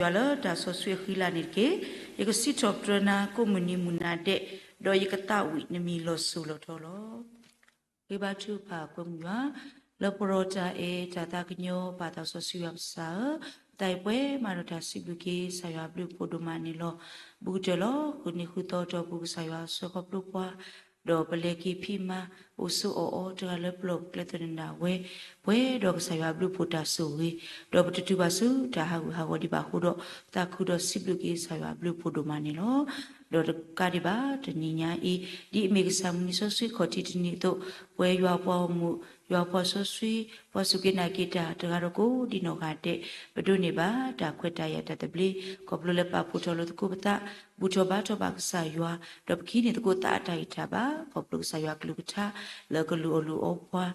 ယွၤလၢတၢ်စီဆှံအဃံလၤန့ၣ်တက့ၢ်. ယကစံးထီၣ်ပတြၢၤနၤကိးမုၢ်နံၤမုၢ်နၤဒဲး, ဒီးယကသးဝံၣ်နမံၤလီၤစိၤလီၤထီလီၤ. ဃ့ဘါထုကဖၣ်ကွဲမုာ်ယွၤ, လၢပှၤဒီးတၢ်အဲၣ်တၢ်သးကညီၤ ပၢ်သးစီဆှံယွၤကစၢ်ဧၢ, ပသးအံၤပှဲၤမးဒီးတၢ်စံးဘျုးက့ၤကစၢ်ယွၤအဘျုးအဖှိၣ်ဒိၣ်မးန့ၣ်လီၤ. ဘူးကတၢၢ်လီၤ. ဃုနံၤဃုသီတီၢ်ပူၤကစၢ်ယွၤဆှၢခီဖျိပှၤ, ဒီးပလဲၤက့ၤဖံးမၤ အိၣ်ဆိးအီၣ်အီတဂၤလၢပလီၢ်ပကျဲသနၢၣ်ဒၣ်ဝဲ, ပှဲၤဒီးကစၢ်ယွၤအဘျုးအဖှိၣ်တၢ်ဆိၣ်ဂ့ၤ, ဒီးပတတုၤဘၣ်ဆူတၢ်ဟးဂူာ်ဟးဂီၤဒံးဘၣ်အဃိဒီး, ပသးခုဒီးစံးဘျုးက့ၤကစၢ်ယွၤအဘျုးအဖှိၣ်ဒိၣ်မးန့ၣ်လီၤ. ဒီးတကးဒံးဘၣ်တနံၤညါအံၤ, ဒ်အမ့ၢ်ကစၢ်မုၢ်နံၤစီဆှံခီၣ်ထံးတနံၤအသိး, ပဝဲယွၤပှၤအိၣ်မူ, ယွၤပှၤစီဆှံ, ပှၤစူၢ်က့ၤနာ်က့ၤတၢ်တဂၤဒီးကိးဒံနီၢ်ဂၤဒဲး, ပဒိးန့ၢ်ဘၣ်တၢ်ခွဲးတၢ်ယာ်တၢ်သဘျ့, ခီဖျိလၢပာ်ဖှိၣ်ထီၣ်လိာ်သကိးပသး, ဘူၣ်ထီၣ်ဘါထီၣ်ဘၣ်ကစၢ်ယွၤ, ဒီးပကဟံးန့ၢ်သကိးသးအတၢ်ဂံၢ်တၢ်ဘါ, ခီဖျိကစၢ်ယွၤအကလုၢ်ကထါ, လၢကလူၤအီၣ်လူၤအီပှၤ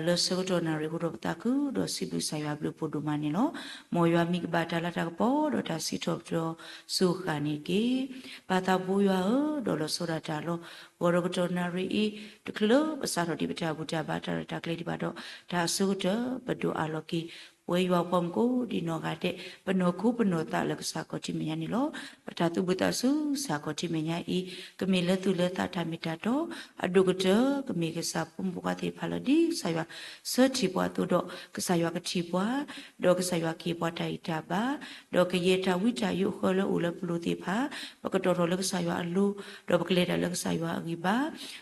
လၢဆၢကတီၢ်နၣ်ရံၣ်အဃိဒီးပသးခုဒီးစံးဘျုးကစၢ်ယွၤအဘျုးအဖှိၣ်ဒိၣ်မးန့ၣ်လီၤ. မ်ယွၤမံၤကဘၣ်တၢ်လၤတၢ်ကပီၤဒီးတၢ်စံးထီၣ်ပတြၢၤစူၢ်ဃာ်န့ၣ်တက့ၢ်. ပၢ်သးဘိယွၤဧၢ, ဒီးလီၤဆီဒၣ်တၢ်လီၤ. ဂီၤဒီးကတီၢ်နၣ်ရံၣ်အံၤ, တချုးလၢပစးထီၣ်ဒံးပတၢ်ဘူၣ်တၢ်ဘါတၢ်ရဲၣ်တၢ်ကျဲၤဒံးဘၣ်ဒီး, တၢ်အဆိကတၢၢ်ပဒိးအးလီၤက့ၤ ပဝဲယွၤပှၤမုၣ်ကိးဒံနီၢ်ဂၤဒဲး, ပနီၢ်ခိပနီၢ်သးလၢကစၢ်ခီၣ်ထံးမဲာ်ညါန့ၣ်လီၤ. ပတၢ်သူၣ်ဘှံးသးစူၤကစၢ်ခီၣ်ထံးမဲာ်ညါအံၤ, ကမ့ၢ်လၢသူၣ်လၢသးတၢ်မ့ၢ်တၢ်တီ, အဒိၣ်ကတၢၢ်ကမ့ၢ်ကစၢ်ဖိမုၣ်ဖိခွါသ့ၣ်တဖၣ်လၢဒ်ကစၢ်ယွၤဆၢထံၣ်ပှၤအသိးဒီး, ကစၢ်ယွၤကထံၣ်ပှၤ, ဒီးကစၢ်ယွၤကဟ့ၣ်ပှၤတၢ်ဂံၢ်တၢ်ဘါ, ဒီးကယဲၢ်တၢ်ဝံတၢ်ယိးအဃၢလၢအိၣ်လၢပလိၤသ့ၣ်တဖၣ်, ပကတီၣ်ထီၣ်လၢကစၢ်ယွၤအလိၤ, ဒီးပကလဲၤတၢ်လၢကစၢ်ယွၤအဂံၢ်ဘါ,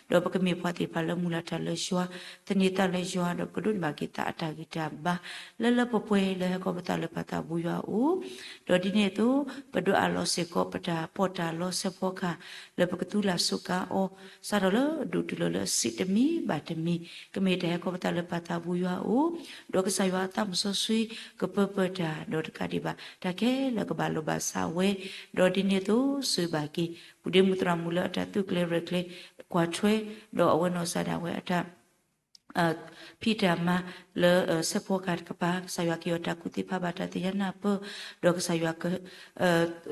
ဒီးပကမ့ၢ်ပှၤသ့ၣ်တဖၣ်လၢမုၢ်လၢ်တၢ်လၢယွၤ, သန့ၤသးလၢယွၤ, ဒီးပကဒိးန့ၢ်ဘၣ်က့ၤသးအတၢ်ဂံၢ်တၢ်ဘါ, လၢလၢပှဲၤပှဲၤလၢဟဲခီဖျိသးလၢပၢ်သးဘိယွၤအအိၣ်, ဒီးဒ်န့ၣ်အသိး, ပဒိးအးလီၤစ့ၢ်ကီး ပတၢ်ပီးတၢ်လီဆၢဖီကဟၣ်, လၢပကသူလၢ်စူးကါအီၤ, စးထီၣ်လၢအဒိၣ်တုၤလီၤလၢအဆံးတမံၤဘၣ်တမံၤ, ကမ့ၢ်တၢ်ဟဲခီဖျိသးလၢပၢ်သးဘိယွၤအအိၣ်, ဒီးကစၢ်ယွၤအသးမုၢ်စီဆှံကပၢပၢတၢ်, ဒီးတကးဒံးဘၣ်, တၢ်ခဲလၢာ်ကဘၣ်လိာ်ဘၣ်စးဝဲ, ဒီးဒ်န့ၣ်အသိးစၢၤဘၣ်က့ၤ ပုၢ်ဒ့မုၣ်သရၣ်မုၣ်လၢအတၢ်သုးကျဲၤရဲၣ်ကျဲၤကွၢ်ထွဲ, ဒီးအဝဲနီၢ်စၢ်ဒၣ်ဝဲအတၢ် ဖံးတၢ်မၤလၢ ဆၢဖီကဟၣ်တကပၤ, ကစၢ်ယွၤကဟ့ၣ်အီၤတၢ်ကူၣ်သ့ဖးဘၣ်တၢ်သ့ၣ်ညါနၢ်ပၢၢ်, ဒီးကစၢ်ယွၤက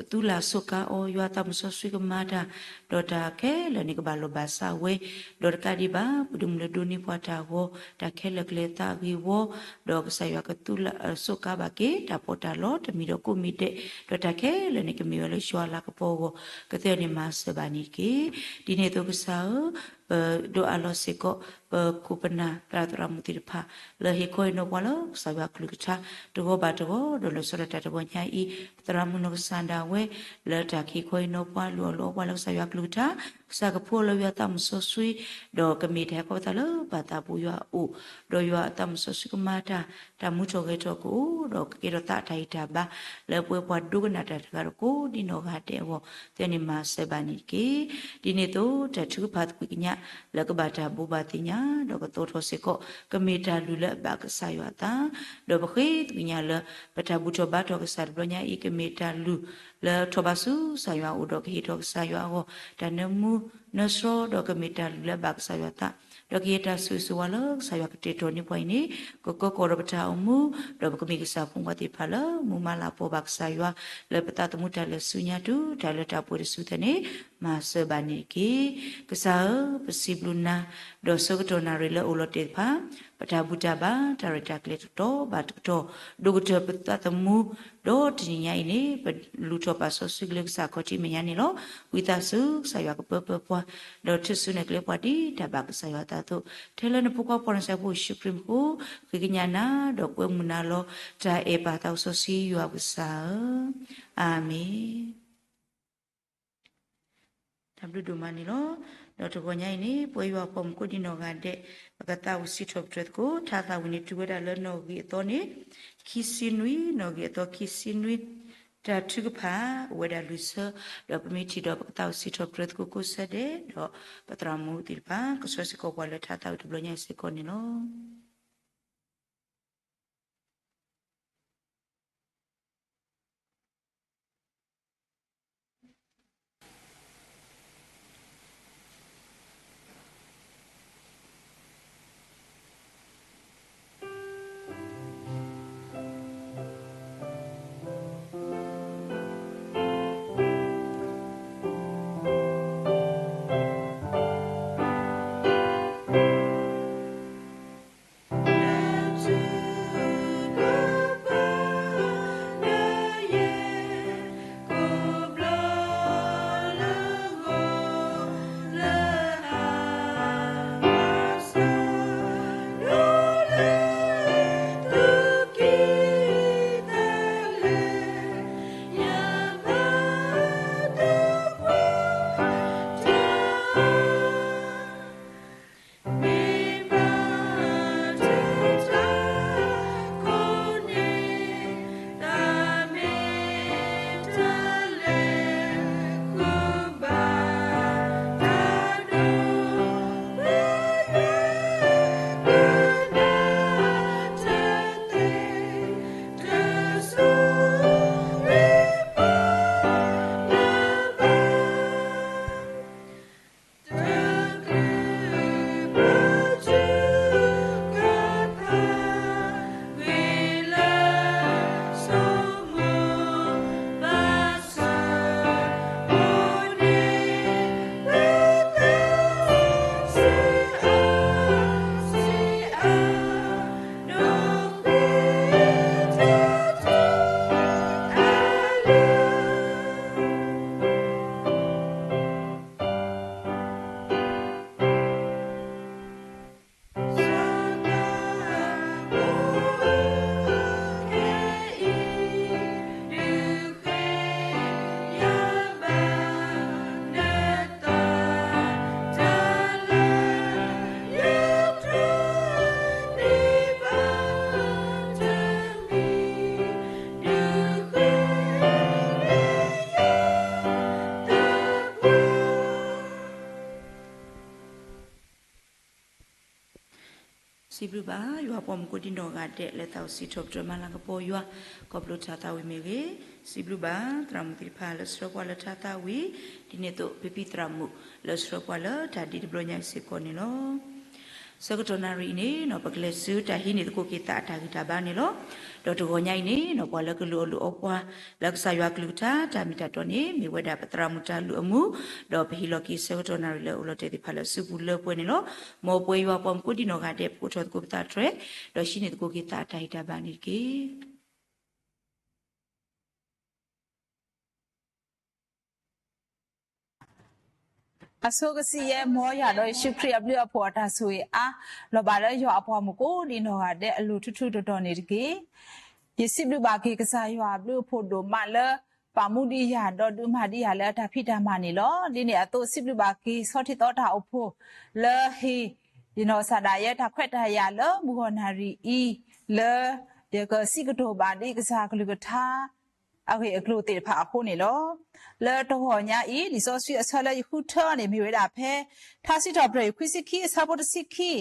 သူလၢ်စူးကါအီၤ, ယွၤအသးမုၢ်စီဆှံကမၤတၢ်, ဒီးတၢ်ခဲလၢာ်န့ၣ်ကဘၣ်လိာ်ဘၣ်စးဝဲ, ဒီးတကးဒံးဘၣ် ပုၢ်ဒ့မုၣ်လၢဒိးန့ၢ်ပှၤတၢ်ဂီၤ, တၢ်ခဲလၢာ်ကလဲၤသးဂ့ၤဝီ, ဒီးကစၢ်ယွၤကသူလၢ်စူးကါဘၣ်က့ၤ တၢ်ပီးတၢ်လီတမံၤဒီးကိးမံၤဒဲး, ဒီးတၢ်ခဲလၢာ်န့ၣ်ကမ့ၢ်ဝဲလၢယွၤအလၤကပီၤအဂီၢ်, ကသ့ၣ်န့ၣ်မၤစၢၤဘၣ်န့ၣ်တက့ၢ်. ဒ်န့ၣ်အသိးကစၢ်ဧၢ, ပဒိးအးလီၤစ့ၢ်ကီး ပခိၣ်ပနၢ်သရၣ်သရၣ်မုၣ်သ့ၣ်တဖၣ်, လၢဟ့ၣ်ခီဟ့ၣ်နီၤပှၤလၢကစၢ်ယွၤကလုၢ်ကထါ, တဂီၤဘၣ်တဂီၤ, ဒီးလီၤဆီဒၣ်တၢ်တဂီၤညါအံၤ, ပသရၣ်မုၣ်နီၢ်ကစၢ်ဒၣ်ဝဲ, လၢတၢ်ကဟ့ၣ်ခီဟ့ၣ်နီၤပှၤ လူၤအီၣ်လူၤအီပှၤလၢကစၢ်ယွၤကလုၢ်ကထါ, ကစၢ်ကဖှူအီၤလၢယွၤအသးမုၢ်စီဆှံ, ဒီးကမ့ၢ်တၢ်ဟဲခီဖျိသးလၢပၢ်သးဘိယွၤအအိၣ်, ဒီးယွၤအသးမူစီဆှံကမၤတၢ်, တၢ်မူထီၣ်ဂဲၤထီၣ်ကအိၣ်, ဒီးကကဲထီၣ်သးအတၢ်ဂံၢ်တၢ်ဘါ, လၢပဝဲပှၤဒိကနၣ်တၢ်တဂၤဒီးကိးဒံနီၢ်ဂၤဒဲးအဂီၢ်, သုန့ၣ်မၤစၢၤဘၣ်န့ၣ်တက့ၢ်. ဒ်န့ၣ်အသိး တၢ်ထုကဖၣ်သကွံာ်ကညး လၢကဘၣ်တၢ်ဘိးဘၣ်သ့ၣ်ညါ, ဒီးကသီၣ်ထီၣ်စ့ၢ်ကီး, ကမ့ၢ်တၢ်လုၢ်လၢအဘၣ်ကစၢ်ယွၤအသး, ဒီးပဃ့သကွံာ်ကညးလၢ ပတၢ်ဘူၣ်ထီၣ်ဘါထီၣ်ကစၢ်တဘျီညါအံၤ ကမ့ၢ်တၢ်လုၢ်လၢထီၣ်ဘးဆူကစၢ်ယွၤအအိၣ်ဒီးကဟ့ၣ်ထီၣ်ကစၢ်ယွၤအဂီၢ် တၢ်နၢမူနၢဆှီ, ဒီးကမ့ၢ်တၢ်လုၢ်လၢအဘၣ်ကစၢ်ယွၤအသး, ဒီးကယဲၢ်တၢ်ဆိၣ်ဂ့ၤဆိၣ်ဝါလၢကစၢ်ယွၤကတဲာ်တီၤန့ၢ်ပှၤအံၤန့ၣ် ကကၢကီၢ်ဒီးပတၢ်အိၣ်မူ, ဒီးပကမ့ၢ်ကစၢ်ဖိမုၣ်ဖိခွါသ့ၣ်တဖၣ်လၢမူမၤလၤကပီၤဘၣ်ကစၢ်ယွၤ, လၢပသးသမူတၢ်လဲၤဆူညါတုၤတၢ်လၢတၢ်ပှဲၤတစုသတးန့ၣ် မၤစၢၤဘၣ်န့ၣ်တက့ၢ်. ကစၢ်ဧၢ, ပစံးဘျုးနၤ, ဒီးဆၢကတီၢ်နၣ်ရံၣ်လၢအိၣ်လီၤတဲာ်တဖၣ်, ပတၢ်ဘူၣ်တၢ်ဘါ တၢ်ရဲၣ်တၢ်ကျဲၤတကတီၢ်ဘၣ်တကတီၢ်, ဒိၣ်ကတၢၢ်ပသးသမူ, ဒီးတနံၤညါအံၤန့ၣ် ပလူၤထီၣ်ပာ်စီဆှံက့ၤလၢကစၢ်ခီၣ်ထံးမဲာ်ညါန့ၣ်လီၤ. ဝံသးစူၤကစၢ်ယွၤကပၢပၢပှၤ, ဒီးထုးစုနဲၣ်ကျဲပှၤဒ်တၢ်ဘၣ်ကစၢ်ယွၤအသးအသိး, ထဲလၢနဖိခွါပှၤနဆၢဖိယ့ၣ်ၡူးခရံာ်မံၤအဃိ, ဃ့ကညးနၤ, ဒီးကွဲမုာ်နၤလီၤ. တၢ်အဲၣ်ပၢ်သးစီဆှံယွၤပကစၢ်ဧၢ, အၤမ့ၣ်. တၢ်ဘျုးဒိၣ်မးန့ၣ်လီၤ. ဒီးတဂီၤညါအံၤန့ၣ် ပဝဲယွၤအပှၤမုၣ်ကိးဒံနီၢ်ဂၤဒဲး, ပကသးဝံၣ်စံးထီၣ်ပတြၢၤသကိး ထါသးဝံၣ်န့ၣ် တုၤဝဲဒၣ်လၢနီၣ်ဂံၢ်အသီန့ၣ်, ခံဆံနွံ, နီၣ်ဂံၢ်အသီခံဆံနွံ, တၢ်ထုကဖၣ်အိၣ်ဝဲဒၣ်လွံၢ်ဆၢ, ဒီးပမ့ၢ်ထံၣ်ဒီးပကသးဝံၣ်စံးထီၣ်ပတြၢၤသကိးကိးဆၢဒဲး, ဒီးပသရၣ်မုၣ်သ့ၣ်တဖၣ် ကဆှၢစ့ၢ်ကီးပှၤလၢထါသးဝံၣ်တဘျီညါအံၤစ့ၢ်ကီးန့ၣ်လီၤ. စံးဘျုးဘၣ် ယွၤပှၤမူကိးဒံနီၢ်ဂၤဒဲး လၢသးအိၣ်စံးထီၣ်ပတြၢၤမၤလၤကပီၤယွၤ ခီဖျိထါသးဝံၣ်မ့ၢ်ဂ့ၤ, စံးဘျုးဘၣ် သရၣ်မုၣ်သ့ၣ်တဖၣ်လၢဆှၢပှၤလၢထါသးဝံၣ်, ဒ်န့ၣ်အသိး ပဖံသရၣ်မုၣ်လၢဆှၢပှၤလၢတၢ်ဒ့တဘျီညါအံၤစ့ၢ်ကီးန့ၣ်လီၤ. ဆၢကတီၢ်နၣ်ရံၣ်အံၤန့ၣ်နီၤ ပကလဲၤဆူတၢ်ဟံးန့ၢ်သကိးက့ၤသးအတၢ်ဂံၢ်တၢ်ဘါန့ၣ်လီၤ. ဒီးတဂီၤညါအံၤန့ၣ်နီၤ ပှၤလၢကလူၤအီၣ်လူၤအီပှၤ လၢကစၢ်ယွၤအကလုၢ်ကထါ တၢ်မ့ၢ်တၢ်တီန့ၣ် မ့ၢ်ဝဲဒၣ်ပသရၣ်မုၣ်တၢ်လုၢ်အမုာ်, ဒီးပဟ့ၣ်လီၤက့ၤဆၢကတီၢ်နၣ်ရံၣ်လၢအအိၣ်လီၤတဲာ်သ့ၣ်တဖၣ်လၢစုပူၤလၢပှဲၤန့ၣ်လီၤ. မ်ပဝဲယွၤပှၤမူကိးဒံနီၢ်ဂၤဒဲး ပကိးထီၣ်သကိးပသးတြဲၤ, ဒီးဟံးန့ၢ်သကိးက့ၤသးအတၢ်ဂံၢ်တၢ်ဘါန့ၣ်တက့ၢ်. အဆိကစံးယဲၢ် မ်ယွၤဒီးယ့ၣ်ၡူးခရံာ်အဘျုးအဖှိၣ်အတၢ်ဆိၣ်ဂ့ၤအါ လီၤဘၣ်လၢယွၤအပှၤမူကိးဒံနီၢ်ဂၤဒဲးအလိၤထူထူတီတီန့ၣ်တက့ၢ်. ယစံးဘျုးဘၣ်က့ၤကစၢ်ယွၤအဘျုးအဖှိၣ်ဒိၣ်မးလၢ ပာ်မူဒံးယၤဒီးဒုးမၤဒံးယၤလၢအတၢ်ဖံးတၢ်မၤန့ၣ်လီၤ. ဒ်န့ၣ်အသိးစံးဘျုးဘၣ်က့ၤဆီထံသီတၢ်အိၣ်ဖှိၣ် လၢဟ့ၣ်ဒံးနီၢ်ကစၢ်ဒၣ်ယဲတၢ်ခွဲးတၢ်ယာ်လၢမုၢ်ဂီၤနၣ်ရံၣ်အံၤ လၢ ယကစံးကတိၤဘၣ်ဒံးကစၢ်အကလုၢ်ကထါ အဂ့ၢ်အကျိၤသ့ၣ်တဖၣ်အဃိန့ၣ်လီၤ. လၢတဂီၤညါအံၤ လံာ်စီဆှံအဆၢလၢယဃုထၢအီၤန့ၣ် မ့ၢ်ဝဲဒၣ်ဖဲ ထါစံးထီၣ်ပတြၢၤ ယွၤခွံဆံခံ အဆၢဖိတဆံခံ,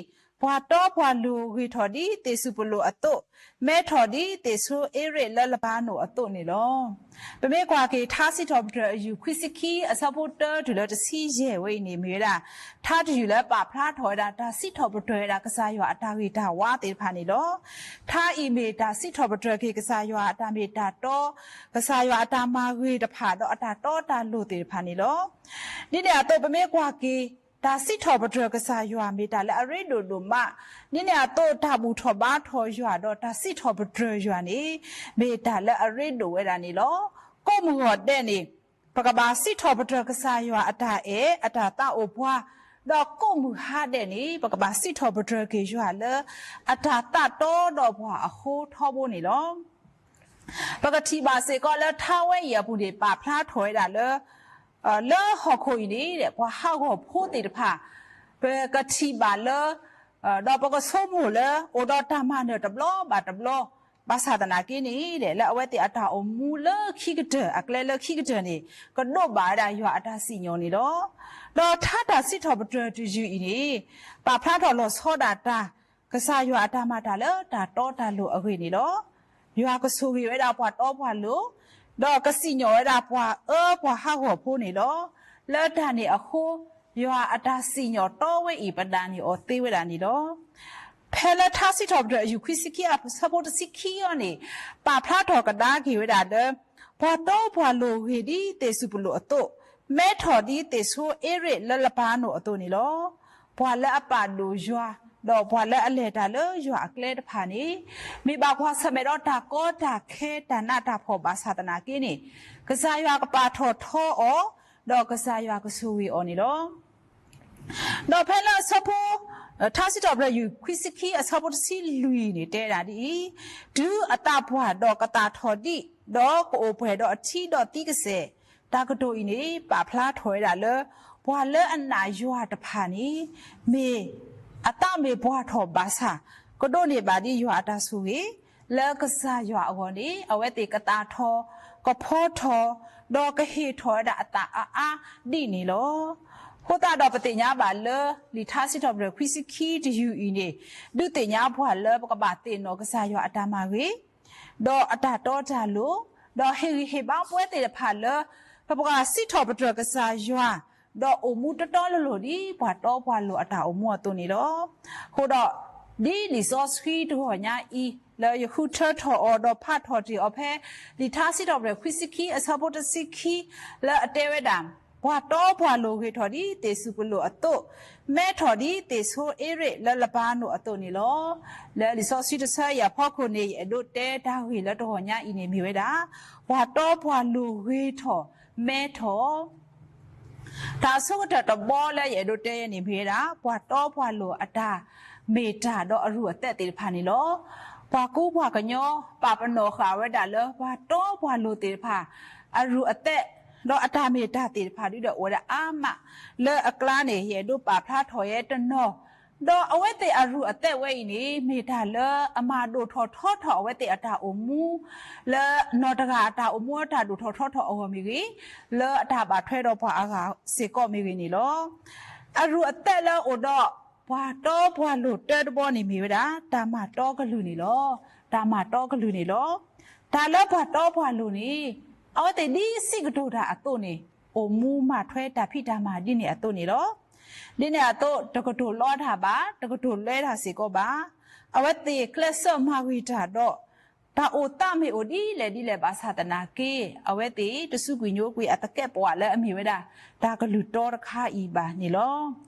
ပှၤတီပှၤလိၤဂ့ၤထီၣ်ဒ်သ့ၣ်စူၤပလိၣ်အသိး, မဲထီၣ်ဒ်သ့ၣ်ဆိအ့ရ့းလၢလပၤနိၣ်အသိးန့ၣ်လီၤ. ပမ့ၢ်ကွၢ်က့ၤထါစံးထီၣ်ပတြၢၤ ယွၤခွံဆံခံ အဆၢဖိတၢတုၤလၢတဆံယဲၢ်ဝဲအံၤန့ၣ် မ့ၢ်ဝဲဒၣ် ထါတယုၢ်လၢပာ်ဖျါထီၣ်ဝဲဒၣ် တၢ်စံးထီၣ်ပတြၢၤဝဲဒၣ်ကစၢ်ယွၤအတၢ်ဂ့ၤတၢ်ဝါသ့ၣ်တဖၣ်န့ၣ်လီၤ. ထါအံၤမ့ၢ်တၢ်စံးထီၣ်ပတြၢၤက့ၤကစၢ်ယွၤအတၢ်မ့ၢ်တၢ်တီ, ကစၢ်ယွၤအတၢ်မၤဂ့ၤတဖၣ် ဒီးအတၢ်တီတၢ်လိၤသ့ၣ်တဖၣ်န့ၣ်လီၤ. ဒ်န့ၣ်အသိးပမ့ၢ်ကွၢ်က့ၤ တၢ်စံးထီၣ်ပတြၢၤကစၢ်ယွၤမ့ၢ်တၢ်လၢအရ့ဒိၣ်ဒိၣ်မး, ဒ်န့ၣ်အသိးတၢ်ဘူၣ်ထီၣ်ဘါထီၣ်ယွၤဒီးတၢ်စံးထီၣ်ပတြၢၤယွၤန့ၣ် မ့ၢ်တၢ်လၢအရ့ဒိၣ်ဝဲဒၣ်န့ၣ်လီၤ. ကိးမုၢ်ဂီၤဒဲးန့ၣ် ပကဘၣ်စံးထီၣ်ပတြၢၤကစၢ်ယွၤအတၢ်အဲၣ် အတၢ်သးအိၣ်ပှၤ, ဒီးကိးမုၢ်ဟါဒဲးန့ၣ် ပကဘၣ်စံးထီၣ်ပတြၢၤက့ၤယွၤလၢ အတၢ်သးတီဒီးပှၤအဃိထီဘိန့ၣ်လီၤ. ပကထံၣ်ဘၣ်စ့ၢ်ကီးလၢထါဝဲအံၤအပူၤန့ၣ် ပာ်ဖျါထီၣ်ဝဲဒၣ်လၢ လၢဟီၣ်ခိၣ်အံၤန့ၣ် ပှၤဟးဂီၤဖိသ့ၣ်တဖၣ် ပကထံၣ်ဘၣ်လၢ ဒီးပကဆိကမိၣ်လၢ အိၣ်ဒီးတၢ်မၤနၢၤတဘျီဘၣ်တဘျီ, ဘၣ်ဆၣ်သနာ်က့န့ၣ် လၢအဝဲသ့ၣ်အတၢ်အိၣ်မူလၢခံကတၢၢ် အကျဲလၢခံကတၢၢ်န့ၣ် ကဒိးဘၣ်ဝဲဒၣ်ယွၤအတၢ်စံၣ်ညီၣ်န့ၣ်လီၤ. ဒီးထါတၢ်စံးထီၣ်ပတြၢၤတယုၢ်အံၤန့ၣ် ပာ်ဖျါထီၣ်လီၤဆီဒၣ်တၢ် ကစၢ်ယွၤအတၢ်မၤတၢ်လၢတၢ်တီတၢ်လိၤအဂ့ၢ်န့ၣ်လီၤ. ယွၤကဆိၣ်ဂ့ၤဝဲဒၣ်ပှၤတီပှၤလိၤ, ဒီးကစံၣ်ညီၣ်ဝဲဒၣ်ပှၤအၢပှၤဟးဂီၤဖိန့ၣ်လီၤ. လၢတၢ်န့ၣ်အဃိ ယွၤအတၢ်စံၣ်ညီၣ်တီဝဲအံၤ ပဒၣ်န့ၢ်အီၤသ့ဝဲဒၣ်န့ၣ်လီၤ. ဖဲလၢထါစံးထီၣ်ပတြၢၤ ယွၤခွံဆံခံ အဆၢဖိတဆံခံအံၤန့ၣ် ပာ်ဖျါထီၣ်ကဒါက့ၤဝဲဒၣ်လၢ ပှၤတီပှၤလိၤဂ့ၤဒ်သ့ၣ်စူၤပလိၣ်အသိး, မဲထီၣ်ဒ်သ့ၣ်ဆိအ့ရ့းလၢလပၤနိၣ်အသိးန့ၣ်လီၤ. ပှၤလၢအပာ်ဒိၣ်ယွၤ, ဒီးပှၤလၢအလဲၤတၢ်လၢယွၤအကျဲတဖၣ်န့ၣ် မ့ၢ်ဘၣ်ကွၢ်ဆၢၣ်မဲာ်ဒီးတၢ်ကီတၢ်ခဲတၢ်နးတၢ်ဖှီၣ်ဘၣ်ဆၣ်သနာ်က့န့ၣ် ကစၢ်ယွၤကပာ်ထီၣ်ထီအီၤ, ဒီးကစၢ်ယွၤကဆိၣ်ဂ့ၤအီၤန့ၣ်လီၤ. ဒီးဖဲလၢအဆၢဖိ ထါစံးထီၣ်ပတြၢၤ ယွၤခွံဆံခံ အဆၢဖိတဆံလွံၢ်န့ၣ် တဲဒၣ်ဒ်အံၤ, တုၤအသးပှၢ်ဒီးကသၣ်ထီၣ်ဒံး, ဒီးကအိၣ်ပှဲၤဒီးအထံဒီးသံကစဲာ်, တၢ်ကတိၤအံၤန့ၣ် ပာ်ဖျါထီၣ်ဝဲဒၣ်လၢ ပှၤလၢအနာ်ယွၤတဖၣ်န့ၣ် မ့ၢ်အသးမ့ၢ်ပှၢ်ထီၣ်ဘၣ်ဆၣ် ကဒိးန့ၢ်ဘၣ်ဒံးယွၤအတၢ်ဆိၣ်ဂ့ၤ, လၢကစၢ်ယွၤအဂီၢ်န့ၣ် အဝဲသ့ၣ်ကသၣ်ထီၣ်, ကဖီထီၣ်, ဒီးကဟ့ၣ်ထီၣ်ဝဲဒၣ်အသးအါအါဒ်န့ၣ်လီၤ. အဃိသတးဒီးပသ့ၣ်ညါဘၣ်လၢ လံာ်ထါစံးထီၣ်ပတြၢၤ ခွံဆံခံတယုၢ်အံၤန့ၣ် ဒုးသ့ၣ်ညါပှၤလၢပကဘၣ်သ့ၣ်နီၣ်ကစၢ်ယွၤအတၢ်မၤဂ့ၤ ဒီးအတၢ်တီတၢ်လိၤ, ဒီးဟ့ၣ်ဂံၢ်ဟ့ၣ်ဘါပဝဲသ့ၣ်တဖၣ်လၢ ပပှၤစံးထီၣ်ပတြၢၤကစၢ်ယွၤ, ဒီးအိၣ်မူတီတီလိၤလိၤဒ်ပှၤတီပှၤလိၤအတၢ်အိၣ်မူအသိးန့ၣ်လီၤ. အဃိဒီး ဒ်လံာ်စီဆှံတဂီၤညါအံၤ လၢယဃုထၢထီၣ်အီၤဒီးဖးထီၣ်တ့ၢ်အီၤဖဲ လံာ်ထါစံးထီၣ်ပတြၢၤ ခွံဆံခံ အဆၢဖိတဆံခံ လၢအတဲဝဲဒၣ်, ပှၤတီပှၤလိၤဂ့ၤထီၣ်ဒ်သ့ၣ်စူၤပလိာ်အသိး, မဲထီၣ်ဒ်သ့ၣ်ဆိအ့ရ့းလၢလပၤနိၣ်အသိးန့ၣ်လီၤ. လၢလံာ်စီဆှံတဆၢအံၤအဖီခိၣ်န့ၣ် ယအဲၣ်ဒိးတဲတၢ်ဂ့ၢ်လၢတဂီၤညါအံၤန့ၣ်မ့ၢ်ဝဲဒၣ်, ပှၤတီပှၤလိၤဂ့ၤထီၣ်, မဲထီၣ် တၢ်အဆိကတၢၢ်တဘီလၢယအဲၣ်ဒိးတဲန့ၣ်မ့ၢ်ဝဲဒၣ် ပှၤတီပှၤလိၤအတၢ်မ့ၢ်တၢ်ဒီးအရူၢ်အသဲးသ့ၣ်တဖၣ်န့ၣ်လီၤ. ပှၤကူပှၤကညီ ပာ်ပနီၣ်ဃာ်ဝဲဒၣ်လၢပှၤတီပှၤလိၤသ့ၣ်တဖၣ် အရူၢ်အသဲး ဒီးအတၢ်မ့ၢ်တၢ်သ့ၣ်တဖၣ်ဒုဒီးအိၣ်ဝဲဒၣ်အါမး လၢအကျါန့ၣ် ယအဲၣ်ဒိးပာ်ဖျါထီၣ်ယဲတနီၤ ဒီးအဝဲသ့ၣ်အရူၢ်အသဲးဝဲအံၤန့ၣ် မ့ၢ်တၢ်လၢအမၤဒိၣ်ထီၣ်ထီထီၣ်အဝဲသ့ၣ်အတၢ်အိၣ်မူ လၢနီၢ်တဂၤအတၢ်အိၣ်မူအတၢ်ဒိၣ်ထီၣ်ထီထီၣ်အဂီၢ်မ့ၢ်ဂ့ၤ, လၢအတၢ်ဘၣ်ထွဲဒီးပှၤအဂၤစ့ၢ်ကီးမ့ၢ်ဂ့ၤန့ၣ်လီၤ. အရူၢ်အသဲးလၢအိၣ်ဒီး ပှၤတီပှၤလိၤတၢတဘီန့ၣ်မ့ၢ်ဝဲဒၣ် တၢ်မၤတီကလုာ်န့ၣ်လီၤ. တၢ်မၤတီကလုာ်န့ၣ်လီၤ. တၢ်လၢပှၤတီပှၤလိၤန့ၣ် အဝဲသ့ၣ်ဒ်စံးကတိၤတၢ်အသိးန့ၣ် အိၣ်မူမၤထွဲတၢ်ဖံးတၢ်မၤဒ်န့ၣ်အသိးန့ၣ်လီၤ. ဒ်န့ၣ်အသိး တကတိၤလီတၢ်ဘၣ်, တကတိၤလဲတၢ်စ့ၢ်ကီးဘၣ်. အဝဲသ့ၣ်ကျဲးစၢးမၤဂ့ၤတၢ်ဒီး တၢ်အိၣ်သးမ့ၢ်အိၣ်ဒ်လဲၣ်ဒ်လဲၣ်ဘၣ်ဆၣ်သနာ်က့ အဝဲသ့ၣ်တစူးကွံာ်ညိကွံာ်အသကဲးပဝးလၢအမ့ၢ်ဝဲဒၣ် တၢ်ကလုၢ်တီတခါအံၤဘၣ်န့ၣ်လီ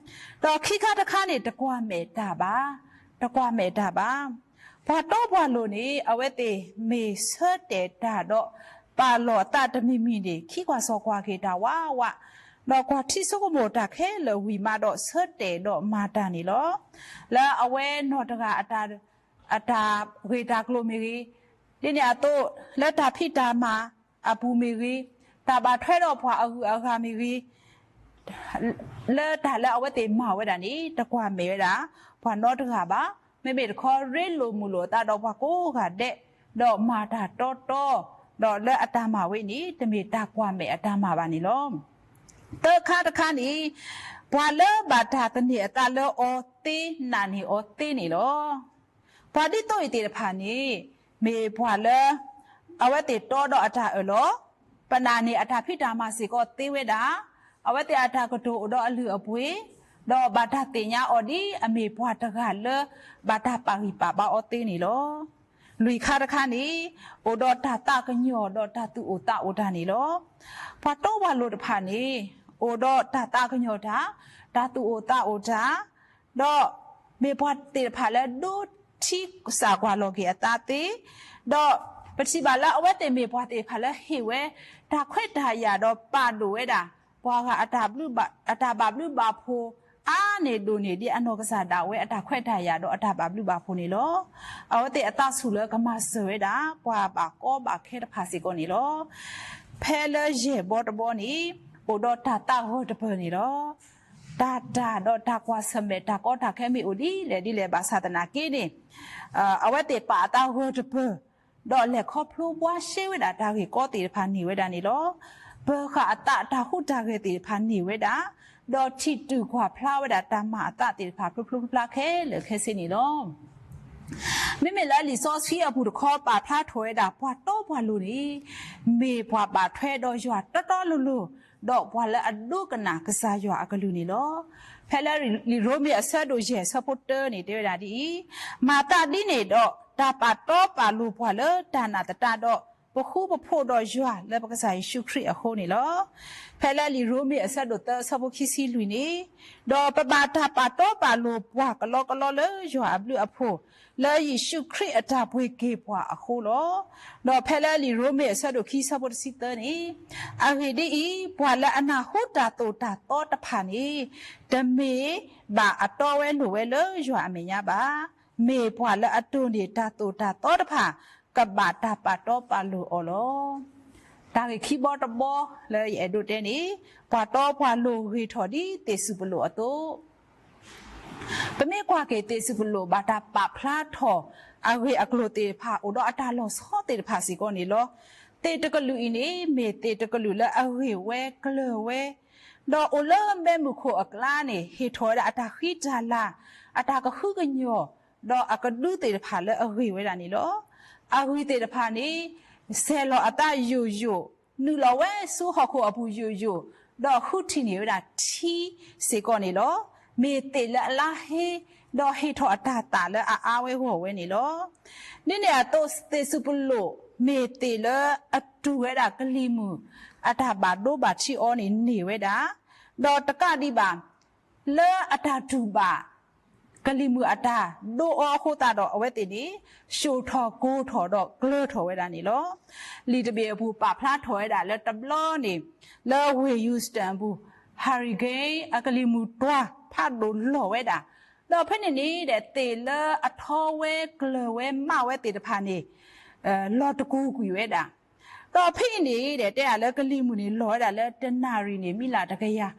ၤ. ဒီးခံခါတခါန့ၣ် တကွၢ်မဲာ်တၢ်ဘၣ်, တကွၢ်မဲာ်တၢ်ဘၣ်. ပှၤတီပှၤလိၤန့ၣ် အဝဲသ့ၣ်မ့ၢ်ဆၢတဲာ်တၢ်ဒီး ပာ်လီၤအသးတမံၤမံၤန့ၣ် ခံကွၢ်စီၤကွၢ်က့ၤတၢ်ဝးဝး, ဒီးကွၢ်ထံဆိကမိၣ်တၢ်ခဲလၢာ်ဝံၤမးဒီး ဆၢတဲာ်ဒီးမၤတၢ်န့ၣ်လီၤ. လၢအဝဲနီၢ်တဂၤအတၢ် အတၢ်ဂ့ၢ်တၢ်ကျိၤမ့ၢ်ဂ့ၤ, ဒ်န့ၣ်အသိး လၢတၢ်ဖံးတၢ်မၤအပူၤမ့ၢ်ဂ့ၤ, တၢ်ဘၣ်ထွဲဒီးပှၤအဂုၤအဂၤမ့ၢ်ဂ့ၤ, လၢတၢ်လၢအဝဲသ့ၣ်မၤဝဲဒၣ်န့ၣ် တကွၢ်မဲာ်ဝဲဒၣ် ပှၤနီတဂၤဘၣ်. မ့မ့ၢ်တခီ ရ့လိာ်မုာ်လိာ်အသးဒီးပှၤကိးဂၤဒဲး, ဒီးမၤတၢ်တီတီ, ဒီးလၢအတၢ်မၤဝဲန့ၣ် တမ့ၢ်တၢ်ကွၢ်မဲာ်အတၢ်မၤဘၣ်န့ၣ်လီၤ. သၢခါတခါန့ၣ် ပှၤလၢဘၣ်တၢ်သန့ၤအသးလၢအီၤသ့ နာ်န့ၢ်အီၤသ့န့ၣ်လီၤ. ပှၤဒ်သိးအံၤသ့ၣ်တဖၣ်န့ၣ် မ့ၢ်ပှၤလၢ အဝဲသ့ၣ်တီဒီးအတၢ်အၢၣ်လီၤ, ပနာ်န့ၢ်အတၢ်ဖံးတၢ်မၤစ့ၢ်ကီးသ့ဝဲဒၣ်, အဝဲသ့ၣ်အတၢ်ကတိၤအိၣ်ဒီးအလုၢ်အပှ့ၤ, ဒီးဘၣ်တၢ်သ့ၣ်ညါအီၤဒ်အမ့ၢ်ပှၤတဂၤလၢ ဘၣ်တၢ်ပာ်ဂံၢ်ပာ်ဘါအီၤသ့န့ၣ်လီၤ. လွံၢ်ခါတခါန့ၣ် အိၣ်ဒီးတၢ်သးကညီၤဒီးတၢ်သူၣ်အိၣ်သးအိၣ်တၢ်န့ၣ်လီၤ. ပှၤတီပှၤလိၤတဖၣ်န့ၣ် အိၣ်ဒီးတၢ်သးကညီၤတၢ်, တၢ်သူၣ်အိၣ်သးအိၣ်တၢ်, ဒီးမ့ၢ်ပှၤသ့ၣ်တဖၣ်လၢဒိထံစၢ်ကွၢ်လီၤက့ၤအသးသ့, ဒီးပထံၣ်ဘၣ်လၢအဝဲသ့ၣ်မ့ၢ်ပှၤသ့ၣ်တဖၣ်လၢဟ့ၣ်ဝဲ တၢ်ခွဲးတၢ်ယာ်ဒီးပာ်ဒိၣ်ဝဲဒၣ် ပှၤဂၤအတၢ်ဘၣ်ဘျုးဘၣ်ဖှိၣ် အါန့ၢ်ဒိၣ်န့ၢ်ဒ်အနီၢ်ကစၢ်ဒၣ်ဝဲအတၢ်ခွဲးတၢ်ယာ်ဒီးအတၢ်ဘၣ်ဘျုးဘၣ်ဖှိၣ်န့ၣ်လီၤ. အဝဲသ့ၣ်အသးဆူၣ်လၢကမၤစၢၤဝဲဒၣ် ပှၤဘၣ်ကီဘၣ်ခဲတဖၣ်စ့ၢ်ကီးန့ၣ်လီၤ. ဖဲလၢယဲၢ်ဘီတဘီန့ၣ် အိၣ်ဒီးတၢ်သးဂၢၢ်တပၢၢ်န့ၣ်လီၤ. တၢ်တၢ်ဒီးတၢ်ကွၢ်ဆၢၣ်မဲာ်တၢ်ကီတၢ်ခဲမ့ၢ်အိၣ်ဒ်လဲၣ်ဒ်လဲၣ်ဘၣ်ဆၣ်သနာ်က့န့ၣ် အဝဲသ့ၣ်ပာ်အသးဂၢၢ်တပၢၢ် ဒီးလဲၤခီဖျိဘှါရှဲဝဲဒၣ်တၢ်ဂ့ၢ်ကီသ့ၣ်တဖၣ်န့ၢ်ဝဲဒၣ်န့ၣ်လီၤ. ပၢၤဃာ်အသးတၢ်ဟူးတၢ်ဂဲၤသ့ၣ်တဖၣ်န့ၢ်ဝဲဒၣ်, ဒီးထံၣ်တုာ်ကွၢ်ဖျါဝဲဒၣ်တၢ်မၤအသးသ့ၣ်တဖၣ်ဖျိဖျိဖျါဖျါခဲလၢာ်ခဲဆ့န့ၣ်လီၤ. မ့မ့ၢ်လၢလံာ်စီဆှံအပူၤတခီ ပာ်ဖျါထီၣ်ဝဲဒၣ် ပှၤတီပှၤလိၤန့ၣ် မ့ၢ်ပှၤဘၣ်ထွဲဒီးယွၤတီတီလိၤလိၤ, ဒီးပှၤလၢအဒိကနၣ်ကစၢ်ယွၤအကလုၢ်န့ၣ်လီၤ. ဖဲလၢလံာ်ရိမ့ၤအဆၢဒိၣ်ယဲၢ်အဆၢဖိတၢန့ၣ် တဲဝဲဒၣ်ဒ်အံၤ, မၤသးဒ်န့ၣ်ဒီး တၢ်ပာ်တီပာ်လိၤပှၤလၢတၢ်နာ်သတးဒီး ပဃူပဖိးဒီးယွၤလၢပကစၢ်ယ့ၣ်ၡူးခရံာ်အဃိန့ၣ်လီၤ. ဖဲလၢလံာ်ရိမ့ၤအဆၢဒိၣ်သၢအဆၢဖိခံဆံလွံၢ်န့ၣ်, ဒီးပဘၣ်တၢ်ပာ်တီပာ်လိၤပှၤကလီကလီလၢယွၤအဘျုးအဖှိၣ်, လၢယ့ၣ်ၡူးခရံာ်အတၢ်ပှ့ၤက့ၤပှၤအဃိလီၤ. ဒီးဖဲလၢလံာ်ရိမ့ၤအဆၢဒိၣ်ခံအဆၢဖိတဆံသၢန့ၣ်, အဂ့ၢ်ဒ်အံၤ, ပှၤလၢအနၢ်ဟူတၢ်သိၣ်တၢ်သီတဖၣ်န့ၣ်, တမ့ၢ်ဘၣ်အတီဝဲလိၤဝဲလၢယွၤအမဲာ်ညါဘၣ်. မ့ၢ်ပှၤလၢအတိၢ်န့ၢ်တၢ်သိၣ်တၢ်သီတဖၣ် ကဘၣ်တၢ်ပာ်တီပာ်လိၤအီၤလီၤ. တၢ်ဂ့ၢ်ခံဘီတဘီလၢယအဲၣ်ဒိးတဲန့ၣ်, ပှၤတီပှၤလိၤဂ့ၤထီၣ်ဒ်သ့ၣ်စူၣ်ပလိာ်အသိး ပမ့ၢ်ကွၢ်က့ၤသ့ၣ်စူၣ်ပလိာ်ဘၣ်တၢ်ပာ်ဖျါထီၣ် အဂ့ၢ်အကျိၤသ့ၣ်တဖၣ် အိၣ်ဒီးအတၢ်လီၤဆီသ့ၣ်တဖၣ်စ့ၢ်ကီးန့ၣ်လီၤ. သ့ၣ်တကလုာ်အံၤန့ၣ် မ့ၢ်သ့ၣ်တကလုာ်လၢအဂ့ၤဝဲကျၢၤဝဲ, ဒီးအိၣ်လၢမဲးမုၢ်ခိၣ်အကျါန့ၣ် ဟ့ၣ်ထီၣ်ဝဲဒၣ်အတၢ်ဃံတၢ်လၤ, အတၢ်ကဟုကညီၢ်, ဒီးအကဒုသ့ၣ်တဖၣ်လၢအဂ့ၤဝဲဒၣ်န့ၣ်လီၤ. အဂံၢ်သ့ၣ်တဖၣ်န့ၣ် ဆဲးလီၤအသးယိာ်ယိာ်, နုာ်လီၤဝဲဆူဟီၣ်ခိၣ်အပူၤယိာ်ယိာ်, ဒီးဃုထံၣ်န့ၢ်ဝဲဒၣ်ထံစ့ၢ်ကီးန့ၣ်လီၤ. မ့ၢ်သ့ၣ်လၢအလါဟ့, ဒီးဟ့ၣ်ထီၣ်အတၢ်သၣ်လၢအအါဝဲဂီၢ်ဝဲန့ၣ်လီၤ. ဒ်န့ၣ်အသိးသ့ၣ်စူၣ်ပလိာ် မ့ၢ်သ့ၣ်လၢအတူၢ်ဝဲဒၣ်ကလံၤမုၢ် အတၢ်ဘၣ်ဒိဘၣ်ထံးအီၤန့ၣ်န့ၢ်ဝဲဒၣ်, ဒီးတကးဒံးဘၣ် လၢအတၢ်တူၢ်ဘၣ် ကလံၤမုၢ်အတၢ်ဒိအီၤအဃိသတးဒီး အဝဲသ့ၣ်န့ၣ် ၡိၣ်ထီၣ်ကိၤထီၣ်ဒီးကျၢၤထီၣ်ဝဲဒၣ်န့ၣ်လီၤ. လံာ်တဘ့ၣ်အပူၤပာ်ဖျါထီၣ်ဝဲဒၣ်လၢတဘျီန့ၣ် လၢဝ့ၢ် Houston အပူၤ hurricane အကလံၤမုၢ်တွၤဖးဒိၣ်လီၤဝဲဒၣ်, ဒီးဖဲန့ၣ်န့ၣ်ဒီး သ့ၣ်လၢအထီဝဲကျၢၤဝဲမးဝဲသ့ၣ်တဖၣ်န့ၣ် လီၤတကူၤကွံာ်ဝဲဒၣ် ဒီးဖဲအံၤန့ၣ်ဒီး တဲဒၣ်လၢကလံၤမုၢ်န့ၣ်လီၤဝဲဒၣ်လၢတနၣ်ရံၣ်န့ၣ် မံလၢ်တကယၤ,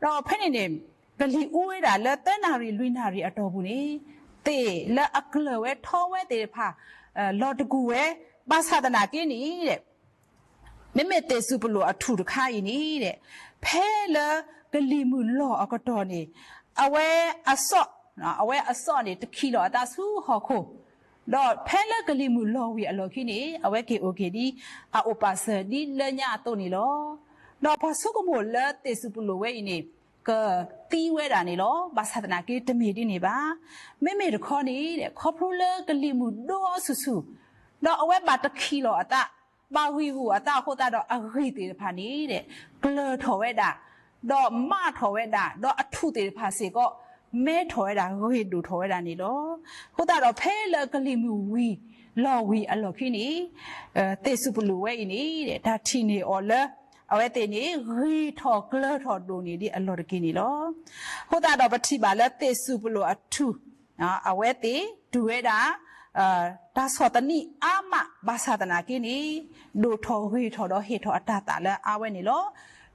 ဒီးဖဲန့ၣ်န့ၣ် ကလံၤအူဝဲဒၣ်လၢသၢနၣ်ရံၣ်လွံၢ်နၣ်ရံၣ်အတီၢ်ပူၤန့ၣ် သ့ၣ်လၢအကျၢၤဝဲထီဝဲသ့ၣ်တဖၣ် လီၤတကူၤဝဲ, ဘၣ်ဆၣ်သနာ်က့န့ၣ်ဒီး မ့မ့ၢ်သ့ၣ်စူၣ်ပလိာ်အထူၣ်တခါအံၤန့ၣ်ဒီး ဖဲလၢကလံၤမုၢ်လီၤအကတီၢ်န့ၣ် အဝဲအစီၣ် အဝဲအစီၣ်န့ၣ် တခံးလီၤအသးဆူဟီၣ်ခိၣ်, ဒီးဖဲလၢကလံၤမုၢ်လီၤဝံၤအလီၢ်ခံန့ၣ် အဝဲက့ၤအိၣ်က့ၤဒ်အအိၣ်ပာ်စၢၤဒ်လၢညါအသိးန့ၣ်လီၤ. ဒီးပှၤဆိကမိၣ်လၢသ့ၣ်စူၤပလိာ်ဝဲအံၤန့ၣ် ကသံဝဲဒၣ်န့ၣ်လီၤ. ဘၣ်ဆၣ်သနာ်က့တမ့ၢ်ဒ်န့ၣ်ဘၣ်. မ့မ့ၢ်တခီန့ၣ် ခီဖျိလၢကလံၤမုၢ်ဒိအီၤဆူၣ်ဆူၣ်, ဒီးအဝဲဘၣ်တခံးလီၤအသး, ဘၣ်ဂံၢ်ဂူာ်အသးအဃိသတးဒီး အဂံၢ်သ့ၣ်တဖၣ်န့ၣ် ကျၢၤထီၣ်ဝဲဒၣ်, ဒီးမးထီၣ်ဝဲဒၣ်, ဒီးအထူၣ်သ့ၣ်တဖၣ်စ့ၢ်ကီး မဲထီၣ်ဝဲဒၣ် ဂ့ၤဒိၣ်ထီၣ်ဝဲဒၣ်န့ၣ်လီၤ. အဃိသတးဒီး ဖဲလၢကလံၤမုၢ်ဝံၤလီၤဝံၤအလီၢ်ခံန့ၣ် သ့ၣ်စူၤပလိာ်ဝဲအံၤန့ၣ် တၢ်ထံၣ်န့ၢ်အီၤလၢ အဝဲသ့ၣ်န့ၣ် ဂ့ၤထီၣ်ကျၢၤထီၣ်ဒိၣ်န့ၢ်ဒ်အလီၢ်တက့ၢ်န့ၣ်လီၤ. အဃိသတးဒီး ပထံၣ်ဘၣ်လၢသ့ၣ်စူၤပလိာ်အထူၣ် အဝဲသ့ၣ်တူၢ်ဝဲဒၣ် တၢ်ဆီၣ်သနံးအါမး ဘၣ်ဆၣ်သနာ်က့န့ၣ် ဒိၣ်ထီၣ်ဂ့ၤထီၣ်ဒီးဟ့ၣ်ထီၣ်အတၢ်သၣ်လၢအါဝဲန့ၣ်လီၤ.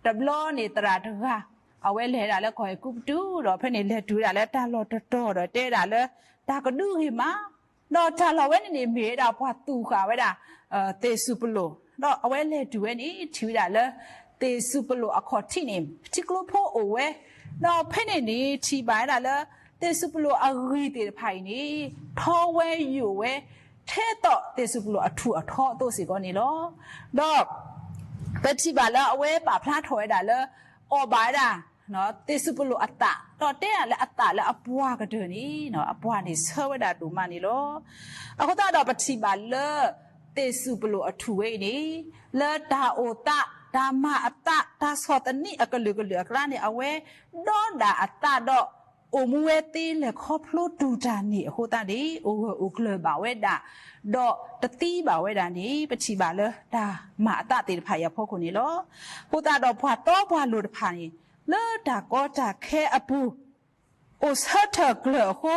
တဘျီန့ၣ်သရၣ်တဂၤ အဝဲလဲၤဒၣ်လၢကီၢ်အဲၤကူပတူးဒီး ဖဲန့ၣ်လဲၤတုၤဝဲဒၣ်လၢတၢ်လီၢ်တတီၤဒီးတဲဝဲဒၣ်လၢ တၢ်ကဒုဂ့ၤမး ဒီးတၢ်လီၢ်ဝဲန့ၣ်န့ၣ်မ့ၢ်ဝဲဒၣ်ပှၤသူၣ်ဃာ်ဝဲဒၣ် သ့ၣ်စူၤပလိာ်, ဒီးအဝဲလဲၤတုၤဝဲန့ၣ် ထံၣ်ဝဲဒၣ်လၢ သ့ၣ်စူၤပလိာ်အခီၣ်ထံးန့ၣ် ထံကျိဖိအိၣ်ဝဲ, ဒီးဖဲန့ၣ်န့ၣ် ထံၣ်ဘၣ်ဝဲဒၣ်လၢ သ့ၣ်စူၤပလိာ်အဂံၢ်သ့ၣ်တဖၣ်အံၤန့ၣ် ထီဝဲယိာ်ဝဲ ထဲသိးသ့ၣ်စူၤပလိာ်အထူၣ်အထီအသိးစ့ၢ်ကီးန့ၣ်လီၤ. ဒီး ပထံၣ်ဘၣ်လၢအဝဲပာ်ဖျါထီၣ်ဝဲဒၣ်လၢ အီၣ်ဘၣ်ဝဲဒၣ် သ့ၣ်စူၤပလိာ်အသၣ်, ဒီးတဲဒၣ်လၢအသၣ်လၢအပှၢ်ကတၢၢ်န့ၣ် အပှၢ်န့ၣ်ဆၢဝဲဒၣ်ဒိၣ်မးန့ၣ်လီၤ. အဃိသတးဒီးပထံၣ်ဘၣ်လၢ သ့ၣ်စူၤပလိာ်အထူၣ်ဝဲအံၤန့ၣ် လၢတၢ်အိၣ်သး, တၢ်မၤအသး, တၢ်ဆီၣ်သနံးအကလုာ်ကလုာ်အကျါန့ၣ် အဝဲဒီးဒၣ်အသးဒီး အိၣ်မူဝဲသ့လဲၣ်ခီဖျိတူၢ်တၢ်န့ၣ်အဃိသတးန့ၣ် အိၣ်ဂၢၢ်အိၣ်ကျၢၤဘၣ်ဝဲဒၣ်, ဒီးတသံဘၣ်ဝဲဒၣ်န့ၣ် ပထံၣ်ဘၣ်လၢတၢ်မၤအသးသ့ၣ်တဖၣ်အံၤအဖီခိၣ်န့ၣ်လီၤ. အဃိသတးဒီးပှၤတီပှၤလိၤတဖၣ်န့ၣ် လၢတၢ်ကီတၢ်ခဲအပူၤ အိၣ်ဆၢထၢၣ်ကျၢၤအဃိ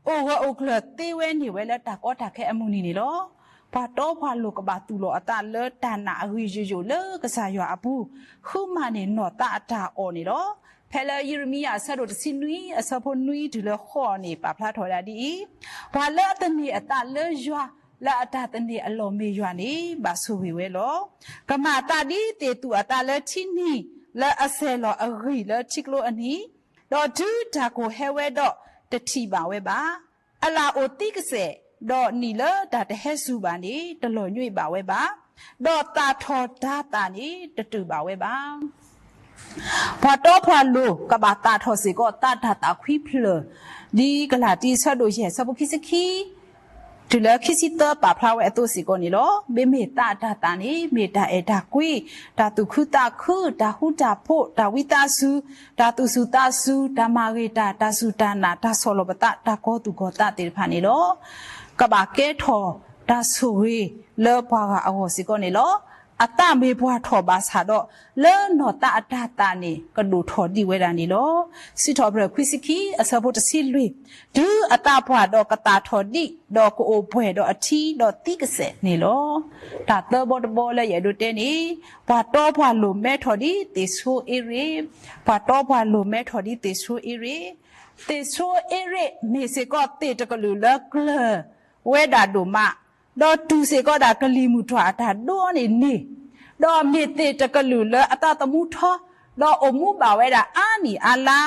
အိၣ်ဂၢၢ်အိၣ်ကျၢၤသ့ဝဲန့ၢ်ဝဲလၢတၢ်ကီတၢ်ခဲအမုၢ်နံၤန့ၣ်လီၤ. ပှၤတီပှၤလိၤကဘၣ်သူၣ်လီၤအသးလၢတၢ်နာ်အဂ့ၢ်ယိာ်ယိာ်လၢကစၢ်ယွၤအပူၤ, ဃုမၤန့ၢ်နီၢ်သးအတၢ်အီၣ်န့ၣ်လီၤ. ဖဲလၢယံးရမံယၤအဆၢဒိၣ်တဆံနွံ အဆၢဖိနွံတုၤလၢဃိးန့ၣ် ပာ်ဖျါထီၣ်ဝဲဒၣ်ဒ်အံၤ, ပှၤလၢအသန့ၤအသးလၢယွၤ လၢအတၢ်သန့ၤအလီၢ်မ့ၢ်ယွၤန့ၣ် ဘၣ်ဆိၣ်ဂ့ၤဝဲလီၤ. ကမၤအသးဒ်သ့ၣ်သူၣ်အသးလၢထံနံၤ လၢအဆဲးလီၤအဂံၢ်လၢထံကျိအနံၤ, ဒီးတုၤတၢ်ကိၢ်ဟဲဝဲဒီး တထံၣ်ဘၣ်ဝဲဘၣ်. အလၣ်အိၣ်သံကစဲာ်, ဒီးနံၣ်လၢတၢ်တဟဲစူၤဘၣ်န့ၣ် တလီၤညွံးဘၣ်ဝဲဘၣ်. ဒီးသၣ်ထီၣ်တၤသၣ်န့ၣ် တတုာ်ဘၣ်ဝဲဘၣ်. ပှၤတီပှၤလိၤ ကဘၣ်သၣ်ထီၣ်စ့ၢ်ကီး သးတၢ်သၣ်ခွံဖျၢၣ်, ဒ်ကလၤတံ အဆၢဒိၣ်ယဲၢ် အဆၢဖိခံဆံခံ တုၤလၢခံဆံသၢ ပာ်ဖျါဝဲအသိးစ့ၢ်ကီးန့ၣ်လီၤ. မ့မ့ၢ်သးတၢ်သၣ်န့ၣ် မ့ၢ်တၢ်အဲၣ်တၢ်ကွံ, တၢ်သူၣ်ခုသးခု, တၢ်ဃူတၢ်ဖိး, တၢ်ဝံသးစူၤ, တၢ်သူၣ်စူၤသးစူၤ, တၢ်မၤဂ့ၤတၢ်, တၢ်စူၢ်တၢ်နာ်, တၢ်ဆီၣ်လီၤပသး, တၢ်ကီၤသူၣ်ကီၤသးသ့ၣ်တဖၣ်န့ၣ်လီၤ. ကဘၣ်ကဲထီၣ်တၢ်ဆိၣ်ဂ့ၤလၢပှၤဂၤအဂီၢ်စ့ၢ်ကီးန့ၣ်လီၤ. အသးမ့ၢ်ပှၢ်ထီၣ်ဘၣ်ဆၣ်ဒီး လၢနီၢ်သးအတၢ်သၣ်န့ၣ် ကဒိၣ်ထီၣ်ဒံးဝဲဒၣ်န့ၣ်လီၤ. စံးထီၣ်ပတြၢၤခွံဆံခံ အဆၢဖိတဆံလွံၢ်, တုၤအသးပှၢ်ဒီးကသၣ်ထီၣ်ဒံး, ဒီးကအိၣ်ပှဲၤဒီးအထံ ဒီးသံကစဲာ်န့ၣ်လီၤ. တၢ်သၢဘီတဘီလၢယအဲၣ်ဒိးတဲန့ၣ်, ပှၤတီပှၤလိၤမဲထီၣ်ဒ်သ့ၣ်ဆိအ့ရ့ၣ်, ပှၤတီပှၤလိၤမဲထီၣ်ဒ်သ့ၣ်ဆိအ့ရ့ၣ်, သ့ၣ်ဆိအ့ရ့ၣ် မ့ၢ်စ့ၢ်ကီးသ့ၣ်တကလုာ်လၢကျၢၤဝဲဒၣ်ဒိၣ်မး, ဒီးတူၢ်စ့ၢ်ကီးဒၣ်ကလံၤမုၢ်တွၢ်အတၢ်ဒိအီၤန့ၣ်န့ၣ်, ဒီးမ့ၢ်သ့ၣ်တကလုာ်လၢအသးသမူထီ, ဒီးအိၣ်မူဘၣ်ဝဲဒၣ်အါနံၣ်အါလါ,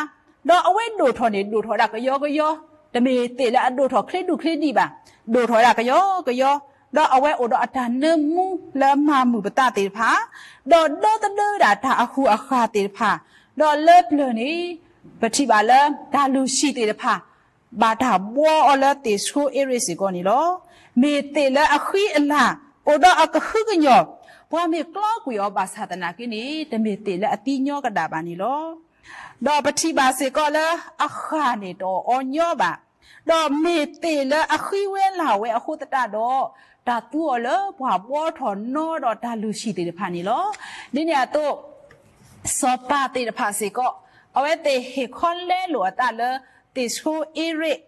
ဒီးအဝဲဒိၣ်ထီၣ်န့ၣ် ဒိၣ်ထီၣ်ဝဲဒၣ်ကယီကယီ, တမ့ၢ်သ့ၣ်လၢအဒိၣ်ထီၣ်ချ့ဒူၣ်ချ့ဒံးဘၣ်, ဒိၣ်ထီၣ်ဝဲဒၣ်ကယီကယီ, ဒီးအဝဲအိၣ်ဒီးအတၢ်နၢမူလၢမၤမုာ်ပသးသ့ၣ်တဖၣ်, ဒီးဒီသဒၢဝဲဒၣ်တၢ်အဃုာ်အဃၢ်သ့ၣ်တဖၣ်, ဒီးလၢပျၢၤန့ၣ် ပထံၣ်ဘၣ်လၢတၢ်လုၢ်ဟံၣ်သ့ၣ်တဖၣ် ဘၣ်တၢ်ဘှီအီၤလၢသ့ၣ်ဆိအ့ရ့ၣ်စ့ၢ်ကီးန့ၣ်လီၤ. မ့ၢ်သ့ၣ်လၢအဃံအလၤ, အိၣ်ဒီးအကဟုကညီၢ်, ပှၤမ့ၢ်ကျီကွံာ်အီၤဘၣ်ဆၣ်သနာ်က့န့ၣ် တမ့ၢ်သ့ၣ်လၢအသံညီကဒၣ်ဘၣ်န့ၣ်လီၤ. ဒီးပထံၣ်ဘၣ်စ့ၢ်ကီးလၢအဃၢ်န့ၣ်တအီၣ်အီညီဘၣ်, ဒီးမ့ၢ်သ့ၣ်လၢအဃံဝဲလၤဝဲအဃိသတးဒီး တၢ်သူအီၤလၢပှၤဘှီထီၣ်နီဒီးတၢ်လုၢ်ဟံၣ်သ့ၣ်တဖၣ်န့ၣ်လီၤ. ဒ်န့ၣ်အသိး စီၤပၤသ့ၣ်တဖၣ်စ့ၢ်ကီး အဝဲသ့ၣ်ဟ့ၣ်ခီလဲလိာ်အသးလၢသ့ၣ်ဆိအ့ရ့ၣ်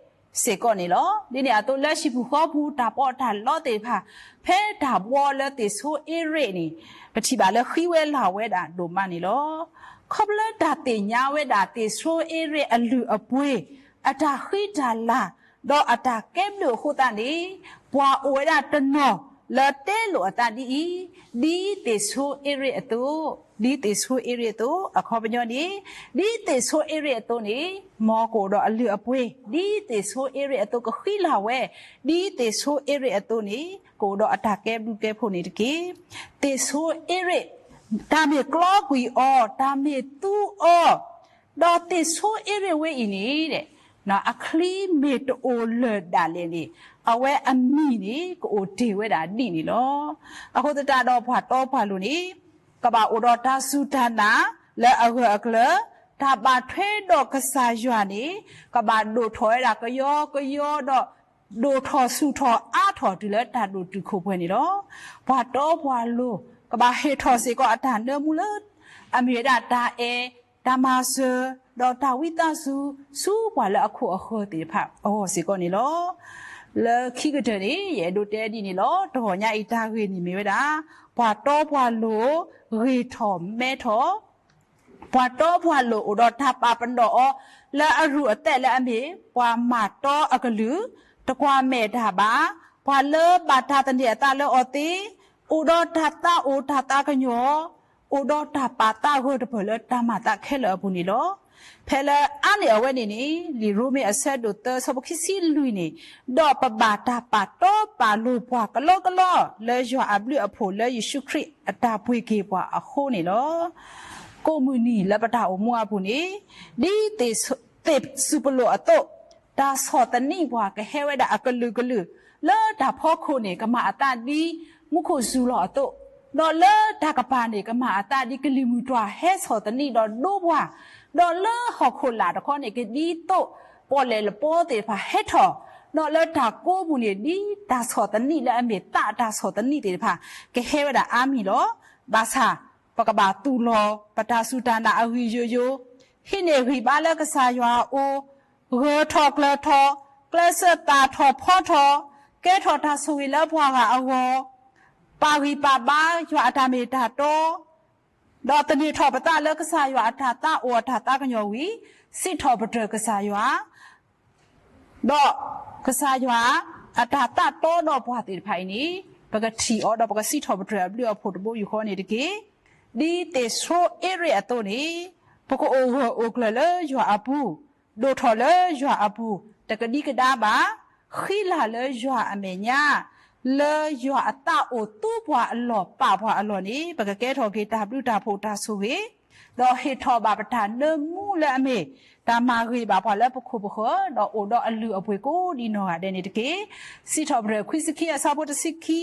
စ့ၢ်ကီးန့ၣ်လီၤ. ဒ်န့ၣ်အသိးလၢဟံၣ်ပူၤဃီပူၤတၢ်ပီးတၢ်လီသ့ၣ်တဖၣ် ဖဲတၢ်ဘှီလၢသ့ၣ်ဆိအ့ရ့ၣ်န့ၣ် ပထံၣ်ဘၣ်လၢဃံဝဲလၤဝဲဒၣ်ဒိၣ်မးန့ၣ်လီၤ. ခီဖျိလၢတၢ်သ့ၣ်ညါဝဲဒၣ်သ့ၣ်ဆိအ့ရ့ၣ်အလုၢ်အပှ့ၤ အတၢ်ဃံတၢ်လၤ ဒီးအတၢ်ကဲဘျုးအဃိသတးန့ၣ် ပှၤအိၣ်ဝဲဒၣ်တနီၤ လၢတဲလိာ်အသးဒ်အံၤ, ဒ်သ့ၣ်ဆိအ့ရ့းအသိး, ဒ်သ့ၣ်ဆိအ့ရ့းအသိး, အခီပညီန့ၣ်, ဒ်သ့ၣ်ဆိအ့ရ့းအသိးန့ၣ်, မ်ကအိၣ်ဒီးအလုၢ်အပှ့ၤ, ဒ်သ့ၣ်ဆိအ့ရ့းအသိးကဃံလၤဝဲ, ဒ်သ့ၣ်ဆိအ့ရ့းအသိးန့ၣ် ကအိၣ်ဒီးအတၢ်ကဲဘျုးကဲဖှိၣ်န့ၣ်တက့ၢ်. သ့ၣ်ဆိအ့ရ့း, တၢ်မ့ၢ်ကျီကွံာ်အီၤ, တၢ်မ့ၢ်သူအီၤ, ဒီးသ့ၣ်ဆိအ့ရ့းဝဲအံၤန့ၣ် အချံမ့ၢ်တအိၣ်လၢာ်ဒၣ်လဲာ်န့ၣ်, အဝဲအမံၤန့ၣ် ကအိၣ်တ့ၢ်ဝဲဒၣ်ဒ်န့ၣ်လီၤ. အဃိသတးဒီးပှၤတီပှၤလိၤန့ၣ်, ကဘၣ်အိၣ်ဒီးတၢ်စူၢ်တၢ်နာ်လၢအဂၢၢ်အကျၢၤ, တၢ်ဘၣ်ထွဲဒီးကစၢ်ယွၤန့ၣ်, ကဘၣ်ဒိၣ်ထီၣ်ဝဲဒၣ်ကယီကယီဒီး ဒိၣ်ထီၣ်ဆူၣ်ထီၣ်အါထီၣ်တုၤလၢတၢ်ဒိၣ်တုာ်ခိၣ်ပှဲၤန့ၣ်လီၤ. ပှၤတီပှၤလိၤ ကဘၣ်ဟ့ၣ်ထီၣ်စ့ၢ်ကီးအတၢ်နၢမူလၢ အမ့ၢ်ဝဲဒၣ်တၢ်အဲၣ်, တၢ်မၤစၢၤ, ဒီးတၢ်ဝံသးစူၤ ဆူပှၤလၢအခိၣ်အဃၢၤသ့ၣ်တဖၣ်အဂီၢ်စ့ၢ်ကီးန့ၣ်လီၤ. လၢခံကတၢၢ်န့ၣ် ယအဲၣ်ဒိးတဲဒ်န့ၣ်လီၤ. တဂီၤညါအံၤတၢ်ဂ့ၢ်န့ၣ်မ့ၢ်ဝဲဒၣ် ပှၤတီပှၤလိၤ ဂ့ၤထီၣ်မဲထီၣ် ပှၤတီပှၤလိၤအိၣ်ဒီးတၢ်ပာ်ပနီၣ်အီၤ လၢအရူၢ်အသဲးလၢအမ့ၢ် ပှၤမၤတီအကလုာ်, တကွၢ်မဲာ်တၢ်ဘၣ်, ပှၤလၢဘၣ်တၢ်သန့ၤအသးလၢအီၤသ့, အိၣ်ဒီးတၢ်သးအိၣ်တၢ်သးကညီၤ, အိၣ်ဒီးတၢ်ပာ်သးဂၢၢ်တပၢၢ်လၢတၢ်မၤသးခဲလၢာ်အပူၤန့ၣ်လီၤ. ဖဲလၢအါန့ၢ်အဝဲန့ၣ်န့ၣ် လံာ်ရိမ့ၤအဆၢဒိၣ်သၢဆၢဖိခံဆံလွံၢ်န့ၣ်, ဒီးပဘၣ်တၢ်ပာ်တီပာ်လိၤပှၤကလီကလီ လၢယွၤအဘျုးအဖှိၣ်လၢယ့ၣ်ၡူးခရံာ်အတၢ်ပှ့ၤက့ၤပှၤအဃိန့ၣ်လီၤ. ကိးမုၢ်နံၤလၢပတၢ်အိၣ်မူအပူၤန့ၣ်, ဒ်သ့ၣ်စူၣ်ပလိာ်အသိး, တၢ်ဆီၣ်သနံးပှၤကဟဲဝဲဒၣ်အကလုာ်ကလုာ်, လၢတၢ်ဖီခိၣ်န့ၣ် ကမၤအသးဒ်မူခိၣ်စူၤလီၤအသိး, ဒီးလၢတၢ်ကပၤန့ၣ် ကမၤအသးဒ်ကလံၤမုၢ်တွၤဟဲဆီၣ်သနံးဒီးဒိပှၤ, ဒီးလၢဟီၣ်ခိၣ်လာ်တခီန့ၣ် ကဒ်သိးပီၣ်လဲၣ်လပီသ့ၣ်တဖၣ်ဟဲထီၣ်, ဒီးလၢတၢ်ကိးပူၤန့ၣ် ဒ်တၢ်ဆီၣ်သနံးလၢအမ့ၢ်သးအတၢ်ဆီၣ်သနံးသ့ၣ်တဖၣ် ကဟဲဝဲဒၣ်အါမံၤလီၤ. ဘၣ်ဆၣ် ပကဘၣ်သူၣ်လီၤပတၢ်စူၢ်တၢ်နာ်အဂံၢ်ယိယိ, ဟံးန့ၢ်ဂံၢ်ဘါလၢကစၢ်ယွၤအအိၣ်, ဂၢၢ်ထီၣ်ကျၢၤထီၣ်, ကျဲးစၢးသၣ်ထီၣ်ဖီထီၣ်, ကဲထီၣ်တၢ်ဆိၣ်ဂ့ၤလၢပှၤဂၤအဂီၢ်, ပာ်ဂံၢ်ပာ်ဘါယွၤအတၢ်မ့ၢ်တၢ်တီ, ဒီးသန့ၤထီၣ်ပသးလၢကစၢ်ယွၤအတၢ်သးအိၣ်အတၢ်သးကညီၤဝံၤ, စံးထီၣ်ပတြၢၤကစၢ်ယွၤ ဒီးကစၢ်ယွၤအတၢ်သးတီဒီးပှၤသ့ၣ်တဖၣ်အံၤန့ၣ်, ပကထံၣ်အီၤဒီးပကစံးထီၣ်ပတြၢၤအဘျုးအဖှိၣ်တဘိယူၢ်ဃီန့ၣ်တက့ၢ်. ဒ်သ့ၣ်ဆိအ့ရ့းအသိးန့ၣ်, ပကအိၣ်ဂၢၢ်အိၣ်ကျၢၤလၢယွၤအပူၤ, ဒိၣ်ထီၣ်လၢယွၤအပူၤ, တကဒံကဒါဘၣ်, ဃံလၤလၢယွၤအမဲာ်ညါ, လၢယွၤအသးအိၣ်သူပှၤအလီၢ်ပာ်ပှၤအလီၢ်န့ၣ်, ပကကဲထီၣ်က့ၤတၢ်ဘျုးတၢ်ဖှိၣ်တၢ်ဆိၣ်ဂ့ၤ ဒီးဟ့ၣ်ထီၣ်ဘၣ်ပတၢ်နၢမူလၢအမ့ၢ် တၢ်မၤဂ့ၤဘၣ်ပှၤလၢပခိၣ်ပဃၢၤ, ဒီးအိၣ်ဒီးအလုၢ်အပှ့ၤကိးဒံနီၢ်ဂၤဒဲးန့ၣ်တက့ၢ်. စံးထီၣ်ပတြၢၤခွံဆံခံ အဆၢဖိတဆံခံ,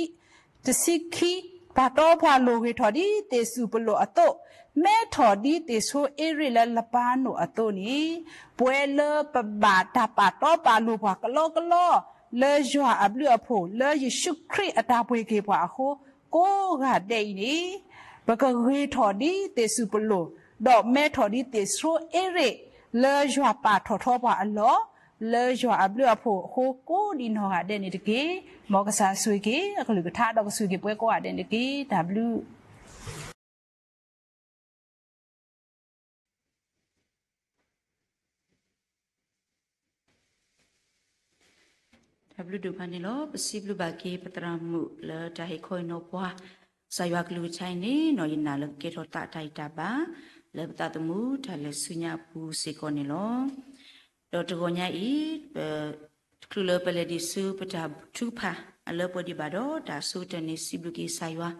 တဆံခံ, ပှၤတီပှၤလိၤဂ့ၤထီၣ်ဒ်သ့ၣ်စူၣ်ပလိာ်အသိး, မဲထီၣ်ဒ်သ့ၣ်ဆိအ့ရ့းလၢလပၤနိၣ်အသိးန့ၣ်, ပဝဲလၢပဘၣ်တၢ်ပာ်တီပာ်လိၤပှၤကလီကလီ, လၢယွၤအဘျုးအဖှိၣ်လၢယ့ၣ်ၡူးခရံာ်အတၢ်ပှ့ၤက့ၤပှၤအဃိ, ကိးဂၤဒဲးအံၤန့ၣ် ပကဂ့ၤထီၣ်ဒ်သ့ၣ်စူၣ်ပလိာ်, ဒီးမဲထီၣ်ဒ်သ့ၣ်ဆိအ့ရ့း, လၢယွၤပာ်ထီၣ်ထီပှၤအလီၢ်, လၢယွၤအဘျုးအဖှိၣ်အဃိကိးဒံနီၢ်ဂၤဒဲးန့ၣ်တက့ၢ်. မ်ကစၢ်ဆိၣ်ဂ့ၤက့ၤအကလုၢ်ကထါဒီးကဆိၣ်ဂ့ၤက့ၤပှၤကိးဂၤဒဲးန့ၣ်တက့ၢ်. တၢ်ဘျုး တၢ်ဘျုးဒိၣ်မးန့ၣ်လီၤ. ပစံးဘျုးဘၣ်က့ၤပသရၣ်မုၣ်လၢတၢ်ဟ့ၣ်ခီဟ့ၣ်နီၤပှၤ ကစၢ်ယွၤကလုၢ်ကထါအံၤန့ၣ်, ယနာ်လၢကကဲထီၣ်သးတၢ်ဂံၢ်တၢ်ဘါ လၢပသးသမူတၢ်လဲၤဆူညါအပူၤစ့ၢ်ကီးန့ၣ်လီၤ. ဒီးတဂီၤညါအံၤ တချုးလၢပလဲၤဒံးဆူပတၢ်ထုကဖၣ် အလၢပှဲၤဒံးဘၣ်ဒီးတၢ်အဆိကတၢၢ်န့ၣ် စံးဘျုးက့ၤကစၢ်ယွၤ,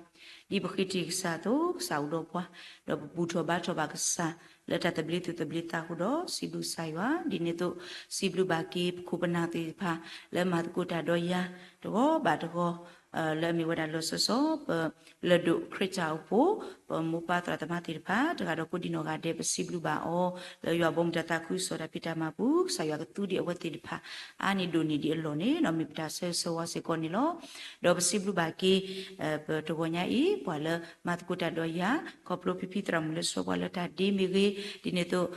ဒ်ပဃ့တံၢ်ကစၢ်အသိး ကစၢ်အိၣ်ဒီးပှၤ, ဒီးပဘူၣ်ထီၣ်ဘါထီၣ်ဘၣ်ကစၢ် လၢတၢ်သဘျ့သူၣ်သဘျ့သးအဃိဒီး စံးဘျုးကစၢ်ယွၤ, ဒ်န့ၣ်အသိး စံးဘျုးဘၣ်က့ၤပခိၣ်ပနၢ်သ့ၣ်တဖၣ် လၢမၤသကိးတၢ်ဒီးယၤ တဂီၤဘၣ်တဂီၤ လၢအမ့ၢ်ဝဲဒၣ်လီၤဆီဆီ ပ လၢၢ်ဒိၣ်ခရံာ်တၢ်အိၣ်ဖှိၣ် ပမိၢ်ပၢ်သရၣ်သမါသ့ၣ်တဖၣ် တဂၤဒီးကိးဒံနီၢ်ဂၤဒဲး ပစံးဘျုးဘၣ်အီၤ လၢယွၤဘီမုၢ်တၢ်သးခုကစီၣ်တၢ်ဖံးတၢ်မၤပူၤ ကစၢ်ယွၤကသူဒံးအဝဲသ့ၣ်တဖၣ် အါန့ၢ်ဒိၣ်န့ၢ်ဒံးအလီၢ်န့ၣ် ဒီးမ့ၢ်ပတၢ်ဆၢဂ့ၤဆၢဝါစ့ၢ်ကီးန့ၣ်လီၤ. ဒီးပစံးဘျုးဘၣ်က့ၤ ပတဂီၤညါအံၤ ပှၤလၢမၤသကိးတၢ်ဒီးယၤ ခီဖျိဖံဖံသရၣ်မုၣ်လၢဆီပှၤလၢတၢ်ဒ့မ့ၢ်ဂ့ၤ, ဒ်န့ၣ်အသိး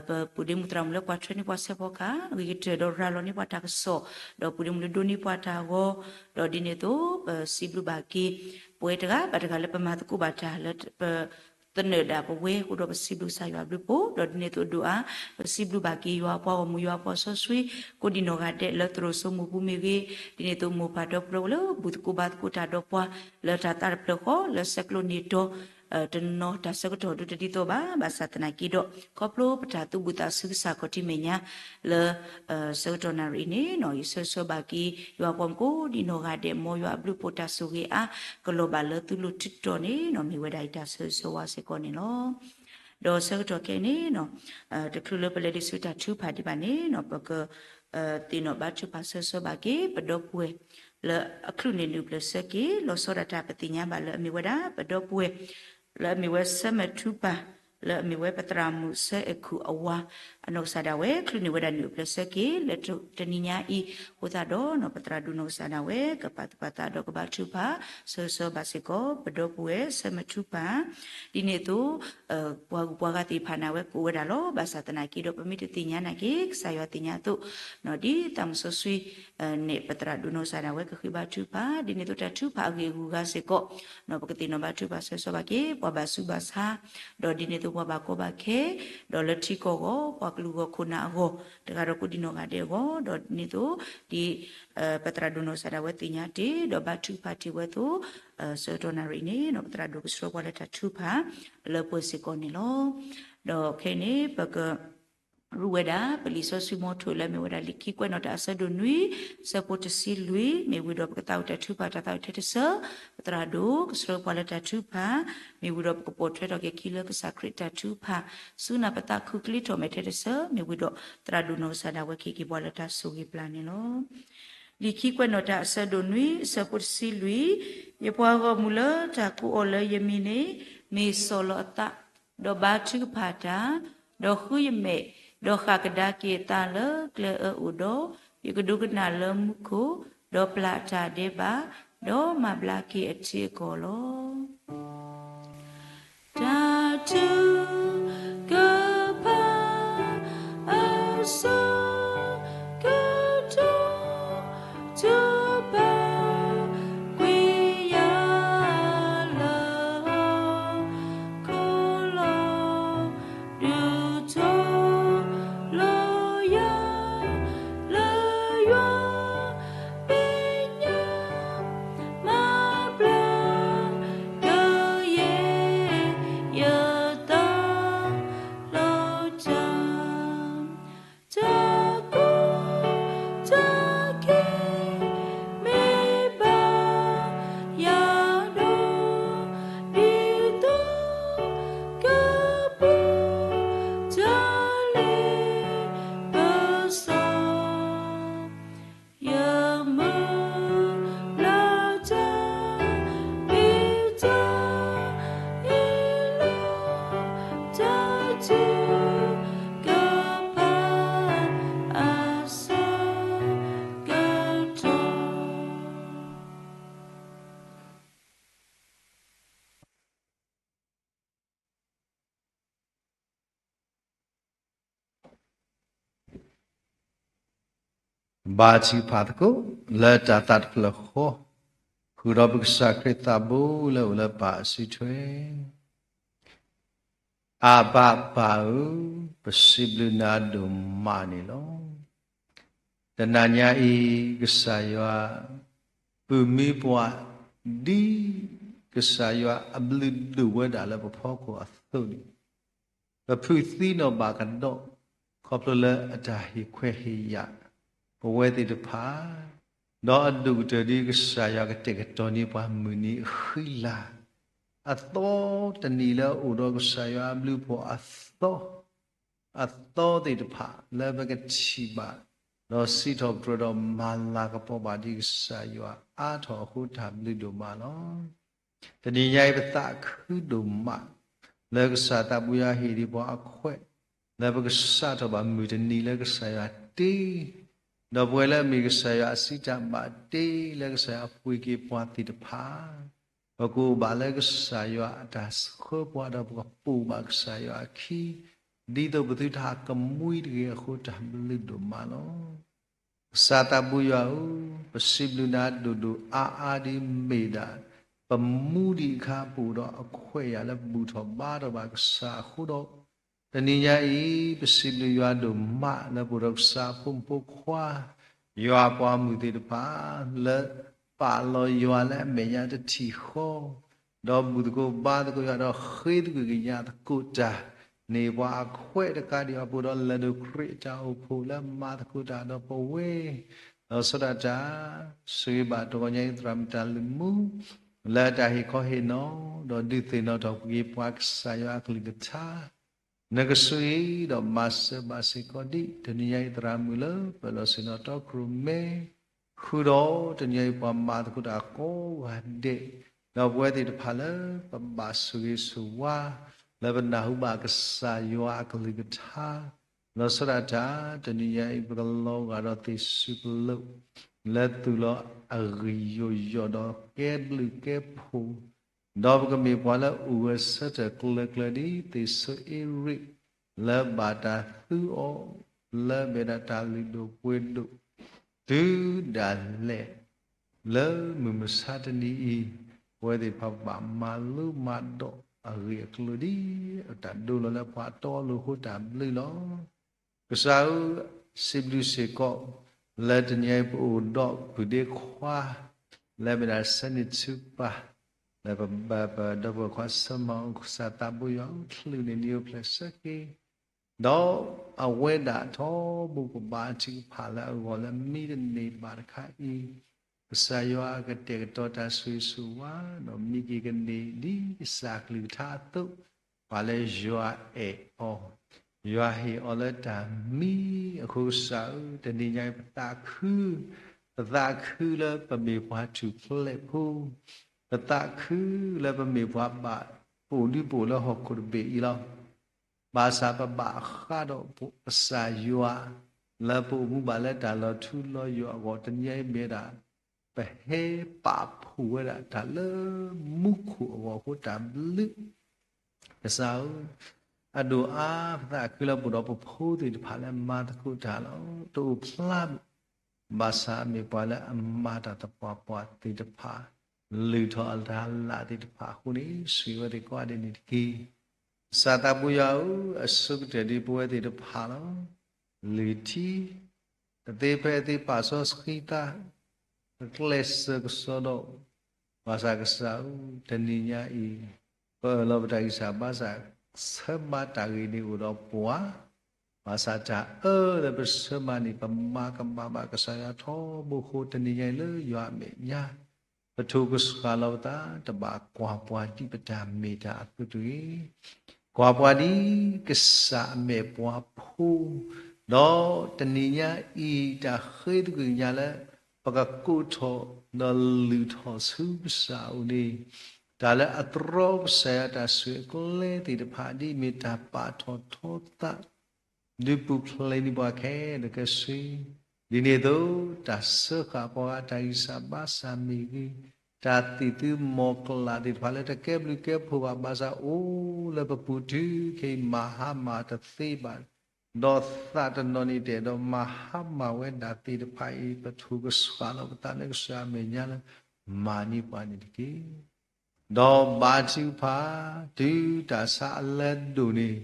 ပပုၢ်ဒ့မုၣ်သရၣ်မုၣ်လၢကွၢ်ထွဲန့ၢ်ပှၤဆဲးဖီကဟၣ် ဂ့ၤကတၢၢ်ဒီးရၤလီၤန့ၢ်ပှၤတၢ်ကစီၣ်, ဒီးပုၢ်ဒ့မုၣ်လၢဒိးန့ၢ်ပှၤတၢ်ဂီၤ, ဒီးဒ်န့ၣ်အသိး ပစံးဘျုးဘၣ်က့ၤ ပဝဲတဂၤဘၣ်တဂၤလၢပမၤသကိးဘၣ်တၢ်လၢပ သနၢၣ်ဒၣ်ပဝဲအဃိဒီး ပစံးဘျုးကစၢ်ယွၤအဘျုးအဖှိၣ်, ဒီးဒ်န့ၣ်အသိးဒိၣ်အါ ပစံးဘျုးဘၣ်က့ၤယွၤအပှၤဂီၢ်မုၢ် ယွၤအပှၤစီဆှံ ကိးဒံနီၢ်ဂၤဒဲး လၢသရိာ်စိမိၢ်ပူၤမ့ၢ်ဂ့ၤ, ဒ်န့ၣ်အသိးမိၢ်ပၢ်ဒီပျၢၤလၢ ဘူၣ်သကိးဘါသကိးတၢ်ဒီးပှၤ လၢတၢ်သးတဖျၢၣ်ဃီ လၢဆဲးကျိးန့ၢ်တီၤ တနီၤတၢ်ဆၢကတီၢ်ဒိတဒ်သိးဘၣ်, ဘၣ်ဆၣ်သနာ်က့ဒီး ခီဖျိပတၢ်သူၣ်ဘံၣ်သးဆူကစၢ်ခီၣ်ထံးမဲာ်ညါ လၢ ဆၢကတီၢ်နၣ်ရံၣ်အံၤန့ၣ် ယဆၢဂ့ၤဆၢဝါဘၣ်က့ၤ ယွၤပှၤမုၣ်ကိးဒံနီၢ်ဂၤဒဲး မ်ယွၤအဘျုးအဖှိၣ်တၢ်ဆိၣ်ဂ့ၤအါ ကလီၤဘၣ်လၢသုလိၤထုးတီၤန့ၣ် မ့ၢ်ဝဲဒၣ်ယတၢ်ဆၢဂ့ၤဆၢဝါစ့ၢ်ကီးန့ၣ်လီၤ. ဒီးဆၢကတီၢ်ခဲအံၤန့ၣ် တချုးလၢပလဲၤဒံးဆူတၢ်ထုကဖၣ်ဒံးဘၣ်န့ၣ် ပက သ့ၣ်နီၣ်ဘါထုကဖၣ်ဆၢဂ့ၤဆၢဝါဘၣ်က့ၤ ပဒီပုၢ်ဝဲၢ် လၢအချုးန့ၢ်နံၣ်အိၣ်ဖျဲၣ်ဆၢက့ၤ လီၤဆီဒၣ်တၢ် ပသ့ၣ်ညါဘၣ်လၢအမ့ၢ်ဝဲဒၣ် ပဒီပုၢ်ဝဲၢ် လၢအမ့ၢ်ဝဲဆၢမဲာ်ထူပၢ် လၢအမ့ၢ်ဝဲပသရၣ်မုၣ်ဆၢအဲၣ်ခူၣ်အဝၤ အနီၢ်ကစၢ်ဒၣ်ဝဲ ချုးန့ၢ်ဝဲဒၣ်နံၣ်အိၣ်ဖျဲၣ်ဆၢက့ၤ လၢတနံၤညါအံၤ အဃိသတးဒီး ပသရၣ်ဒိၣ်နီၢ်ကစၢ်ဒၣ်ဝဲ ကပာ်သူၣ်ပာ်သးဒီးကဘါထုကဖၣ် ဆၢဂ့ၤဆၢဝါဘၣ်စ့ၢ်ကီး ပဒီပုၢ်ဝဲၢ်ဆၢမဲာ်ထူပၢ် ဒ်န့ၣ်အသိး ပှၤဂုၤပှၤဂၤသ့ၣ်တဖၣ်န့ၣ် အဝဲကိးဝဲဒၣ်လီၤ. ဘၣ်ဆၣ်သနာ်က့ဒီး ပမ့ၢ်တသ့ၣ်ညါနာ်က့ ကစၢ်ယွၤသ့ၣ်ညါအသိး ဒ်သးမုၣ်စီဆှံ န့ၣ် ပသရၣ်ဒိၣ်နီၢ်ကစၢ်ဒၣ်ဝဲကဃ့ဘါထုကဖၣ် ဒ်န့ၣ်အသိးတၢ်ထုကဖၣ်အဂ့ၢ်အဂုၤအဂၤစ့ၢ်ကီး ပကသ့ၣ်နီၣ်ဘါထုကဖၣ်ဆၢဂ့ၤဆၢဝါဘၣ်က့ၤ ပှၤဘၣ်ဆူးဘၣ်ဆါ ဒီးဒ်န့ၣ်အသိးပှၤဘၣ်ကီဘၣ်ခဲ ဒီးလၢထံကီၢ်အဂီၢ် ပှၤကလုာ်အဂီၢ်ခိၣ်နၢ်အဂီၢ် တဂၤဒီးကိးဒံနီၢ်ဂၤဒဲးအဂီၢ် ဒီးဒ်န့ၣ်အသိး ဒ် ပသရၣ်ဒိၣ်နီၢ်ကစၢ်ဒၣ်ဝဲသ့ၣ်ညါတ့ၢ် ဒီးဘါထုကဖၣ်တ့ၢ်ဝဲအသိး ဆၢကတီၢ်နၣ်ရံၣ်န့ၣ် ပသရၣ်ဒိၣ်ကဆှၢပှၤလၢတၢ်ထုကဖၣ် လၢပှဲၤစ့ၢ်ကီးန့ၣ်လီၤ. ဒီးခဲအံၤန့ၣ် ပက ရူၢ်ဝဲဒၣ် ပလံာ်စီဆှံမီထိၣ်လၢအမ့ၢ်ဝဲဒၣ် လံာ်ခံကွဲးနီၣ်တၢ်အဆၢဒိၣ်နွံ အဆၢဖိတဆံလွံၢ် မ့ၢ်ဝံၤဒီးပကသးအိၣ်တၢ်ထုကဖၣ်တၢ်သးဝံၣ်ထဲတဆၢ ပသရၣ်ဒိၣ်ကဆှၢပှၤလၢတၢ်ထုကဖၣ် မ့ၢ်ဝံၤဒီးပကပိာ်ထွဲထီၣ်က့ၤခံလၢကစၢ်ခရံာ်တၢ်ထုကဖၣ် ဆူနၢ်ပသးခုချ့ထီၣ်မဲာ်ထဲတဆၢ မ့ၢ်ဝံၤဒီး သရၣ်ဒိၣ်နီၢ်ကစၢ်ဒၣ်ဝဲကဟ့ၣ်က့ၤပှၤလၢတၢ်ဆိၣ်ဂ့ၤပျၢ်န့ၣ်လီၤ. လံာ်ခံကွဲးနီၣ်တၢ်အဆၢဒိၣ်နွံ အဆၢဖိတဆံလွံၢ် ယပှၤဂီၢ်မုၢ်လၢတၢ်ကိးအီၤလၢယမံၤန့ၣ် မ့ၢ်စီၢ်လီၤအသး ဒီးဘါထုကဖၣ်တၢ်, ဒီးဃုယမဲာ်, ဒီးဃၣ်ကဒါက့ၤအသးလၢကျဲအၢအိၣ်ဒီး, ယကဒိကနၣ်လၢမူခိၣ်, ဒီးပျၢ်အတၢ်ဒဲးဘး, ဒီးမၤဘျါက့ၤအထံအကီၢ်လီၤ. တၢ်ထုကဖၣ် အဆၢကတီၢ် ထုကဖၣ်ကွံာ်ယၤလၢ ခိၣ်လီၤ ဒုးထီၣ်လီၤယၤ လၢယွၤ မဲာ်ညါ မၤဘျါ ကယဲၢ်ယသးလီၤတၢ် တၢ်ကိၢ်တၢ်ဂီၤ မ့ၢ်ဘၣ်ယၤဒီး ဒ်သိးကပူၤ တၢ်လ့ပစီ ယမုၢ်လၢ်တၢ်မ့ၢ်တၢ်အ့ၣ်လိာ် တၢ်ထုကဖၣ်အဆၢကတီၢ် ဘါထုကဖၣ်သကိး လၢတၢ်သးတဖျၢၣ်ဃီ, ဃုာ်ဒီးပကစၢ်ခရံာ်သးဘိလၢအိၣ်လၢပၢ်အစုထွဲ, အဘၣ်ပၢ်ဧၢ, ပစံးဘျုးနၤဒိၣ်မးန့ၣ်လီၤ. တနၤညါအံၤ ကစၢ်ယွၤ ပုၢ်မံပှၤ ဒ်ကစၢ်ယွၤအဘျုးဒိၣ်ဝဲဒၣ်လၢပဖီခိၣ်အသိးန့ၣ်, ပဖုးသံနီၣ်ဘၣ်ကဒီး ခီဖျိလၢအတၢ်ဟ့ၣ်ခွဲးဟ့ၣ်ယာ် ပဝဲသ့ၣ်တဖၣ်, ဒီးအဒိၣ်ကတၢၢ်ဒ်ကစၢ်ယွၤကတဲာ်ကတီၤန့ၢ်ပှၤမုၢ်နံၤအဃံလၤ, အသီတနံၤလၢအအိၣ်ဒီးကစၢ်ယွၤအဘျုးအဖှိၣ်အသီ အသီသ့ၣ်တဖၣ် လၢပကထံၣ်ဘၣ်, ဒီးစံးထီၣ်ပတြၢၤဒီးမၤလၤကပီၤဘၣ်ဒ်ကစၢ်ယွၤအါထီၣ်အဃိ တၢ်ဘျုးဒိၣ်မးလီၤ. တနံၤညါအံၤပသးခုဒိၣ်မး လၢကစၢ်သးဘိယွၤဟ့ၣ်ဒံးပှၤအခွဲး လၢပကစးထီၣ်ဘၣ်မုၢ်တနံၤလၢကစၢ်ယွၤတ့ ဒီးပဝဲလၢအမ့ၢ်ကစၢ်ယွၤအစုတၢ်ဘၣ်တ့ လၢကစၢ်ယွၤအပှ့ၤက့ၤပှၤသ့ၣ်တဖၣ် ပကအိၣ်ဘၣ်လၢကစၢ်ယွၤအတၢ်ဆှၢပှၤ ဒီးပကပိာ်ဘၣ်ကစၢ်ယွၤအခံ ဒ်သိးပသုတဟးကမှံတဂ့ၤအဃိ တၢ်ဘျုးဒိၣ်မးလီၤ. ကစၢ်သးဘိယွၤဧၢ, ပစံးဘျုးနၤဒိၣ်ဒိၣ်အါအါဒ်မ့ၢ်ဒၣ် ပမူဒံးအခါ ပအိၣ်ဒီးအခွဲးအယာ်လၢပဘူၣ်ထီၣ်ဘါထီၣ်ဘၣ်ကစၢ်အဃိဒီး, တနံၤညါအံၤ ပစံးဘျုးယွၤဒိၣ်မးလၢပအိၣ်ဒီးကစၢ်အဖိမုၣ်ဖိခွါ ယွၤအပှၤမုၢ်သ့ၣ်တဖၣ် လၢပာ်လီၤယွၤလၢအမဲာ်ညါတထံၣ်ဃီ, ဒီးဘူၣ်သကိးဘါသကိးယွၤ ဒီးဃ့သကွံၢ်ကညးသကိးတၢ် န့ၢ်ပှၤအခွဲးတကးဒံးဘၣ် ပအိၣ်ဒီးလၢၢ်ဒိၣ်ခရံာ်အတၢ်အိၣ်ဖှိၣ်လၢမၤသကိးတၢ်ဒီးပဝဲ, လီၤဆီဒၣ်တၢ် ဆိၣ်ဂ့ၤဘၣ်တဂီၤညါအံၤသရၣ်မုၣ်တၢ်လုၢ်မူ လၢတၢ်ဟ့ၣ်ခီဟ့ၣ်နီၤ ဒီးဒုးသ့ၣ်နီၣ်ထီၣ်က့ၤပှၤကစၢ်ယွၤအကလုၢ်ကထါ နကဆိၣ်ဂ့ၤဒီးမၤစၢၤဘၣ်စ့ၢ်ကီးဒံး တနံၤညါအံၤသရၣ်မုၣ်လၢပလီၢ်ဆ့ၣ်နီၤတီခိၣ်ရိၣ်မဲ, ဃုာ်ဒီးတနံၤညါအံၤပှၤမၤသကိးတၢ်ကိးဂၤဒဲး, ဒီးပဝဲသ့ၣ်တဖၣ်လၢပဘၣ်ဆိၣ်ဂ့ၤဆိၣ်ဝါ လၢပနၢ်ဟူဘၣ်ကစၢ်ယွၤအကလုၢ်ကထါ, လီၤဆီဒၣ်တၢ် တနံၤညါအံၤ ပကလီၤဂာ်ဒီးသ့ၣ်စူၣ်ပလိာ် လၢသူၣ်လီၤအဂံၢ်ယိာ်ယီၣ်ဒီးကဲဘျုးကဲဖှိၣ် ဒီးပကမ့ၢ်ပှၤလၢအိၣ်ဂၢၢ်ဆၢထၢၣ်ကျၢၤကျၢၤဒ်သ့ၣ်စိၤအ့ရ့း လၢဘၣ်တၢ်သူအီၤ လၢအမ့ၢ်ဒၣ်တၢ်လုၢ်ဒိၣ်ပှ့ၤဒိၣ် တုၤဒၣ်လဲာ် လၢမုၢ်မဆါတနံၤအံၤ, ပဝဲသ့ၣ်တဖၣ်ဘၣ်မၤလိမၤဒိးအဂ့ၢ်အကျိၤဒ် တၢ်ဒိလီၤလၢပှၤတီအလိၤအဃိတၢ်ဘျုးလီၤ. ကစၢ်ဧၢ, စံးဘျုးစ့ၢ်ကီး လၢတနံၤအံၤပအိၣ်ဒီးပုၢ်ဒ့ခွါ လၢအမ့ၢ်ဒၣ်ဆၢန့ၢ်ထုကဖၣ် လၢပ ပ ပဒီပုၢ်ဝဲၢ်ခွါဆၢမၤအီၤ ကစၢ်သးဘိယွၤ ချုးန့ၢ်နံၤအိၣ်ဖျဲၣ်ဆၢက့ၤ ဒီးအဝဲဒၣ်ထီဘိကဘၣ်ထုကဖၣ်လၢအဂီၢ်လၢမံတန့ၢ်ဘၣ်တခါအံၤ, ကစၢ်ယွၤကတဲာ်ကတီၤတၢ်ဆိၣ်ဂ့ၤဆိၣ်ဝါ ဒီးမံက့ၤကန့ၢ်ဒ်ကစၢ်ကလုၢ်ကထါအသိး, ပှၤလၢယွၤအဲၣ်အီၤ, ယွၤဟ့ၣ်အီၤလၢတၢ်မံအဃိကစၢ်ဧၢ, တနံၤညါအံၤပသးခု, ပသးခုလၢပမ့ၢ်ပှၤထူၣ်ဖျဲးဖိ, ပသးခုလၢပမ့ၢ်ပှၤဘၣ် ပအိၣ်ဒုးပအိၣ်လၢဟီၣ်ခိၣ်တဘ့ၣ်အံၤလီၤ. ဘၣ်ဆၣ်ပဘၣ်ဃးဒီးကစၢ်ယွၤ လၢပအိၣ်မူဘၣ်လၢတၢ်လီၤထူလီၤယိာ်အဂီၢ် တနံၤအံၤမ့ၢ်ဒၣ် ပဟဲပာ်ဖှိၣ်ဝဲဒၣ်တၢ်လၢမူခိၣ်အဂီၢ်အဃိတၢ်ဘျုး ကစၢ်ဧၢ, အဒိၣ်အါပသးခုလၢပအိၣ်ဒီးပဖိသ့ၣ်တဖၣ်လၢမၤသကိးတၢ်လီၤ. တအိၣ်ဖျါဘၣ်, ဘၣ်ဆၣ်မ့ၢ်ပှၤလၢအမၤတၢ်သပှၢ်ပှၢ်သ့ၣ်တဖၣ် လုၢ်ထီၣ်အတၢ်လၢ်သ့ၣ်တဖၣ်အဃိန့ၣ် ဆိၣ်ဂ့ၤဝဲသ့ၣ်ကိးဂၤဒဲးန့ၣ်တက့ၢ်. ကစၢ်သးဘိယွၤဧၢ, အဆိကတၢၢ်ဒ်ပဝဲသ့ၣ်တဖၣ်လီၤ. လုၢ်ထံ တသ့ဖဲအသ့ပာ်စီဆှံသး, ပကျဲးစၢးကစီဒီ, ဘၣ်ဆၣ်ကစၢ်ဧၢ, တနံၤညါအံၤ ပအၢၣ်လီၤပတၢ်ဂံၢ်စၢ်ဘါစၢ် ဆၢမၤတၢ်ဂ့ၤန့ၣ်အိၣ်ဒီးပှၤ, ဘၣ်ဆၣ်တၢ်အၢလၢပဆၢမၤန့ၣ် ပမၤကမၣ်ဘၣ်ကစၢ်ယွၤထီဘိအဃိ တနံၤညါအံၤလၢယွၤအမဲာ်ညါ ပထိၣ်ကဆှၣ်လီၤပသး တဘၣ်ကွၢ်ပှၤဒ်ပတၢ်မ့ၢ်တၢ်အသိးတဂ့ၤ ကွၢ်ပှၤဒ်ကစၢ်အမဲာ်ပှၤဖိ, ဒီးတနံၤညါအံၤ တၢ်ဃ့သကွံၢ်ကညးလၢ ပကကိးထီၣ်ဒီးလုၢ်ထီၣ်ဆူကစၢ်အအိၣ်န့ၣ်, တၢ်လၢအတြီကစၢ်ယွၤတၢ်ဆိၣ်အၢကျဲသ့ၣ်တဖၣ် ဒ်မ့ၢ်တၢ်ပာ်ထီၣ်ထီသး ဒုးပူၤဖျဲးန့ၢ်ပှၤခဲလၢာ်ခဲဆ့, ဒ်န့ၣ်အသိး တၢ်စၢဃာ်ပှၤဂၤ တၢ်ဂံၢ်စၢ်ဘါစၢ်မ့ၢ်ဂ့ၤ, တၢ်သံၣ်သုမီၤကလၢ်သ့ၣ်တဖၣ်လၢတကဲဘျုးကဲဖှိၣ်ဘၣ် ဘၣ်ဆၣ်အိၣ်လၢပပူၤတုၤခဲအံၤ မၤဟါမၢ်တသ့ဘၣ်, ဒီးသးတနီၤန့ၣ် တအဲၣ်ဒိးမၤဟါမၢ်ဝဲဒၣ်သ့ၣ်တဖၣ်အံၤ ပထိၣ်ကဆှၣ်လီၤပသးလၢကစၢ်အမဲာ်ညါလၢ မၤန့ၢ်ပှၤန့ၣ်တက့ၢ်. ဒီးဘါထုကဖၣ် တုၤတၢ်ဆါအလၢဒိၣ်န့ၣ်,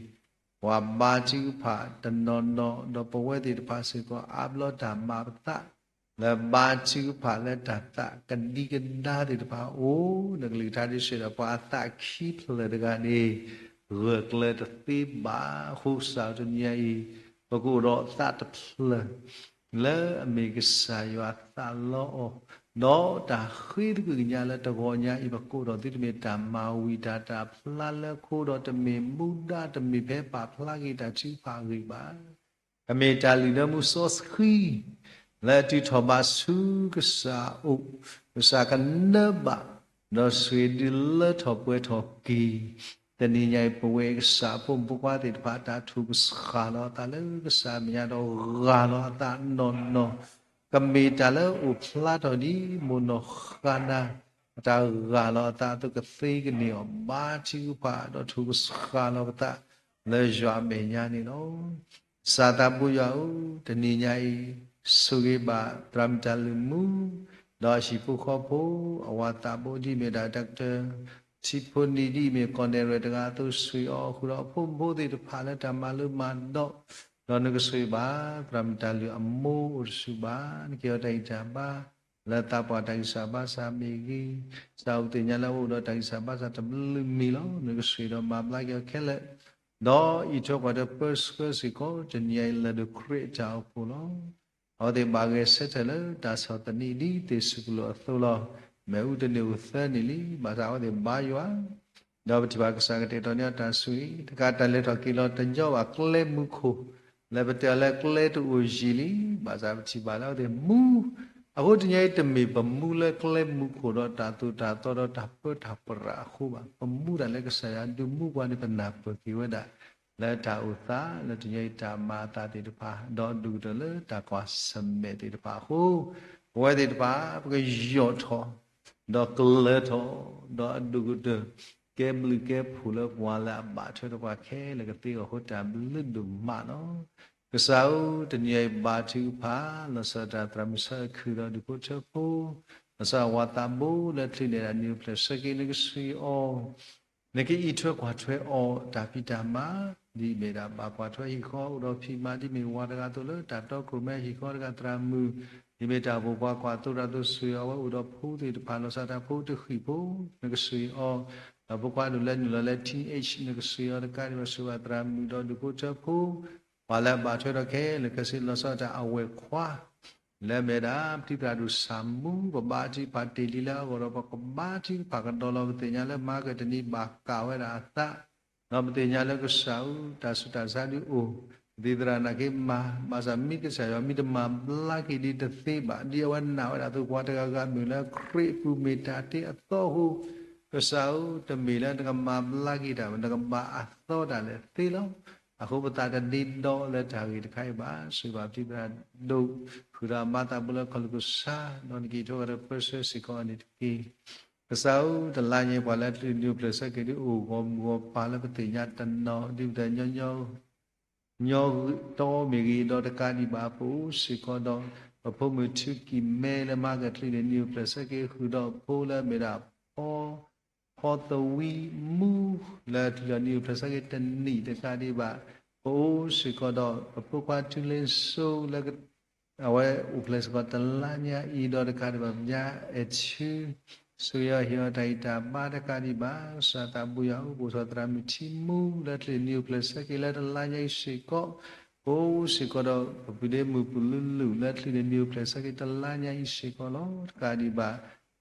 ပှၤဘါထုကဖၣ်တနီၤနီၤ ဒီးပဝဲသ့ၣ်တဖၣ်စ့ၢ်ကီး အါဘျီတၢ်မၤပသး လၢဘါထုကဖၣ်လၢတၢ်သးကဒံကဒါသ့ၣ်တဖၣ်အိၣ် နကလုၢ်ကထါဒ်ဆၢဒီး ပှၤအသးခံဖျၢၣ်တဂၤန့ၣ် ဂၢၢ်ကျၢၤတသ့ဘၣ်အဃိ ကစၢ်တနံၤညါအံၤ ပကအိၣ်ဒီးသးတဖျၢၣ် လၢအမ့ၢ်ကစၢ်ယွၤသးလီအီၤ, ဒီးတၢ်ဃ့သကွံၢ်ကညးလၢတဂီၤညါအံၤ ပကိးထီၣ်သုတမ့ၢ်တၢ်မၤဝံၤတၢ် တၢ်ဖျါလၢခိ ဒီးတမ့ၢ်မူဒါ တမ့ၢ်ဖဲပာ်ဖျါက့ၤတၢ်ထုကဖၣ်အဂ့ၢ်ဘၣ်. အမ့ၢ်တၢ်လုၢ်လၢမူစီဆှံ လၢအတုၤထီၣ်ဘၣ်ဆူကစၢ်အအိၣ်, ကစၢ်ကနၢဘၣ်, ဒီးဆိၣ်ဂ့ၤဒုးလၢထီၣ်ပှဲၤထီၣ်က့ၤ တနံၤညါအံၤ ပဝဲကစၢ်အဖိမုၣ်ဖိခွါသ့ၣ်တဖၣ် တၢ်ထိၣ်ကဆှၣ်လီၤအသးလၢကစၢ်အမဲာ်ညါ ဒီးဂၢ်လီၤအသးနီၢ်နီၢ်, ကမ့ၢ်တၢ်လၢအိၣ်ဖျါထီၣ်ဒ်မိၢ်နီၢ်ဃါနၤ အတၢ်ဂၢ်လီၤအသးအသိး ကသ့ကန့ၢ်အီၤ ဘါထုကဖၣ် ဒီးထိၣ်ကဆှၣ်လီၤပသး လၢယွၤအမဲာ်ညါန့ၣ်လီၤ. ကစၢ်သးဘိယွၤဧၢ, တနံၤညါအံၤ ဆိၣ်ဂ့ၤဘၣ်သရၣ်မုၣ်တၢ်လုၢ်မူ, ဒီးအဟံၣ်ဖိဃီဖိ အဝၤသးဘိဒ်အမ့ၢ်ဒၣ် Doctor ထံဖိနံၤ ဒ်အမ့ၢ်ကီၢ်နဲၣ်ရဲၣ်တဂၤအသိး ဆိၣ်ဂ့ၤအီၤ ဃုာ်ဒီးအဖိမုၣ်ဖိသ့ၣ်တဖၣ်လၢတၢ်မၤလိမၤဒိး, ဒီးနကဆိၣ်ဂ့ၤဘၣ် သရၣ်မုၣ်တၢ်လုၢ်အမိၢ်အိၣ်တဆူၣ်ဘၣ်, နကဟ့ၣ်အီၤတၢ်ဂံၢ်တၢ်ဘါ လၢသးပှၢ်တၢ်ဂံၢ်စၢ်ဘါစၢ်မ့ၢ်ဂ့ၤ, စးအိၣ်သ့ၣ်ညါလၢအအိၣ်ဒီးတၢ်ဂံၢ်စၢ်ဘါစၢ်တဘျုးမံၤလီၤ. နကဆိၣ်ဂ့ၤဒီးမၤဘျါက့ၤအီၤခဲလၢာ်, ဒီးအံးထွဲကွၢ်ထွဲပၢဆှၢစ့ၢ်ကီး တနံၤအံၤလၢဒိၣ်ခရံာ်အတၢ်အိၣ်ဖှိၣ်လီၤ. အဝဲသ့ၣ်ဘၣ်ဂဲၤဆၢထၢၣ်လၢတၢ်ဆီၣ်သနံးဒ်သ့ၣ်စူးပလိၣ်အသိးလီၤ. မ့ၣ်အူတန့ၢ်အိၣ်သၢနံၣ်လံ, ဘၣ်ဆၣ်အဝဲသ့ၣ်ဘါယွၤ ဒီးပထံၣ်ဘၣ်ကစၢ်ကတဲာ်ကတီၤန့ၢ်အီၤတၢ်ဆိၣ်ဂ့ၤ, တကးတၢ်လဲၤထီၣ်က့ၤလီၤတညီဘၣ်ကျဲမူခိၣ်, လၢပတဲအီၤလၢကျဲတအိၣ်ယံၤလံ, ဘၣ်ဆၣ်ပထံၣ်ဘၣ်လၢအဝဲသ့ၣ်မူ, အဃိတနံၤအံၤတမ့ၢ်ပမူလၢကျဲမူခိၣ်ဒီးတၢ်သိၣ်တၢ်သီဒီးတၢ်ပၢတၢ်ပြးအဃိဘၣ်, ပမူဒၣ်လၢကစၢ်ယွၤဒုးမူပှၤန့ၣ် ပနၢ်ပၢၢ်က့ၤဝဲဒၣ် လၢတၢ်အိၣ်သးလၢတနံၤအံၤတၢ်မၤအသးသ့ၣ်တဖၣ်, ဒီးဒိၣ်ကတၢၢ်လၢတၢ်ကွၢ်ဆၢၣ်မဲာ်သ့ၣ်တဖၣ်အဃိ, ပဝဲသ့ၣ်တဖၣ် ပကယီၢ်ထီၣ် ဒီးကလၢၤထီၣ်, ဒီးအဒိၣ်ကတၢၢ် ကဲဘျုးကဲဖှိၣ်လၢပှၤလၢအဘၣ်ထွဲဒီးပှၤခဲလၢာ်ကသ့အဂီၢ်အဃိ တၢ်ဘျုးဒိၣ်မးလီၤ. ကစၢ်ဧၢ, တနံၤအံၤဘါထုကဖၣ် လီၤဆီဒၣ်တၢ်သရၣ်မုၣ်ဆၢခုၣ်ဒီးဒူၣ်ဖိထၢဖိ, လီၤဆီဒၣ်ဝၤသးဘိလၢချံန့ၣ်ဒၣ် နံၣ်အိၣ်ဖျဲၣ်ဆၢက့ၤ နကဆိၣ်ဂ့ၤအီၤ နကအံးထွဲကွၢ်ထွဲအီၤတၢ်ဖံးတၢ်မၤ, ဒ်အမ့ၢ်ဒၣ်ဘၣ်ကွၢ်ထွဲဟံၣ်ဃီအိၣ်ဒီးဖံးမၤ ဒ်မ့ၢ်ဝၤတဂၤအသိးလၢတၢ်တီခိၣ်ရိၣ်မဲဟံၣ်ဃီတဂၤသရၣ်မုၣ်, ဒ်မ့ၢ်တၢ်အိၣ်ဖှိၣ်ပှၤကွၢ်သိတၢ်အသိးဆိၣ်ဂ့ၤအီၤဝဲအိၣ်ဒီးဖိသ့ၣ်တဖၣ် လီၤဆီဒၣ်တၢ်ဖိတဃံၣ်ဖိ, နကဆိၣ်ဂ့ၤအီၤ, ဒီးဖိခွါဒိၣ်လၢနုာ်လီၤလၢ teenage နကဆိၣ်ဂ့ၤအီၤတကးဒံးဘၣ် ဆိၣ်ဂ့ၤဘၣ်သရၣ်မုၣ်ဒီးဒူၣ်ဖိထၢဖိ ပှၤလၢအဘၣ်ထွဲဒီးခဲလၢာ်ခဲဆ့ လီၤဆီဒၣ်တၢ်အဝဲၢ်ခွါ လၢအမ့ၢ်ဒၣ် ပတံၤသရၣ်ဒိၣ်ဆၣ်မူ ပဘါထုကဖၣ်တ့ၢ်လံလၢအဂီၢ်ဒီး ပကဘါထုကဖၣ်ကဒီးလီၤ. ပသ့ၣ်ညါလၢ Margaret တနံၤဘၣ်ကၣ်ဝဲဒၣ်အသး, ဒီးပသ့ၣ်ညါလၢကစၢ်ဧၢ တၢ်ဆူးတၢ်ဆါဒုးအိၣ်, ပတံၤသရၣ်နာ်က့မၤ, ဘၣ်ဆၣ်မ့ၢ်ကစၢ်ယွၤမ့ၢ်တမၤဘျါက့ၤဒံးတသ့ဘၣ်, ဒ်အဝဲနာ်ဝဲဒၣ်အသိး ပှၤတဂၤဂၤမ့ၢ်လၢခရံာ်အပူၤမ့ၢ်တၢ်တ့အသီအဃိ, ကစၢ်ဧၢ တမ့ၢ်လၢနကမၤဘျါက့ၤတၢ် နကဘၣ်အသီဒၣ်လဲာ်သ့လီၤ. အဃိပသးတဒ့ဒီလၢတၢ်ဂ့ၢ်တခါအံၤဘၣ်, ဆိၣ်ဂ့ၤဘၣ်ပတံၤသရၣ်ဒိၣ် ဃုာ်ဒီးအမၤသးဘိလၢခီၣ်လိာ်ကစၢ်, ဒီးနကံးထီၣ်ဝဲဒီးပၢဆှၢစ့ၢ်ကီးအီၤန့ၣ်တက့ၢ်. ကစၢ်ဧၢ တလါညါအံၤ ပှၤလၢအချံန့ၣ်ဒုးအိၣ်ဂီၢ်မုၢ်ဂီၢ်ပၤလၢပသ့ၣ်ညါတနီၤ ဒ်ပတညီညီ ညီတီမ့ၢ်ဂ့ၤ, ဒီးတကးဒံးဘၣ် ပအိၣ်စ့ၢ်ကီးဒီး ပဖိမုၣ်ထူကံၢ်မဲလၢ Margaret ချံန့ၣ် နံၣ်အိၣ်ဖျဲၣ်ဆၢက့ၤ ဃုာ်ဒီးဖိလၢအမ့ၢ်ဒၣ် ဖီသဝံမူ လၢချံဒီးနံၣ်အိၣ်ဖျဲၣ်ဆၢက့ၤတနံၣ်တကးဒံးဘၣ်, ပအိၣ်စ့ၢ်ကီးဒီး ပဖိခွါထူလ့စိလၢ အဝဲအိၣ်ဖျဲၣ်စ့ၢ်ကီးတလါညါအံၤ ဒီးတကးဒံးဘၣ် ပညါအဲၣ်ထူ ဆိၣ်ဂ့ၤအီၤဟ့ၣ်အီၤတၢ်ဂံၢ်တၢ်ဘါတကးဒံးဘၣ်, ကစၢ်သးဘိယွၤဧၢ ပအိၣ်ထီၣ်သရၣ်မုၣ်ထံမူ လၢချံန့ၣ် နံၣ်အိၣ်ဖျဲၣ်ဆၢက့ၤလၢတလါညါအံၤစ့ၢ်ကီး, ပအိၣ်စ့ၢ်ကီးဒီး ပပုၢ်ဒ့မုၣ်ပူၤလူလူ လၢချံန့ၣ် နံၣ်အိၣ်ဖျဲၣ်ဆၢက့ၤတလါညါအံၤစ့ၢ်ကီးလီၤ. တကးဒံးဘၣ်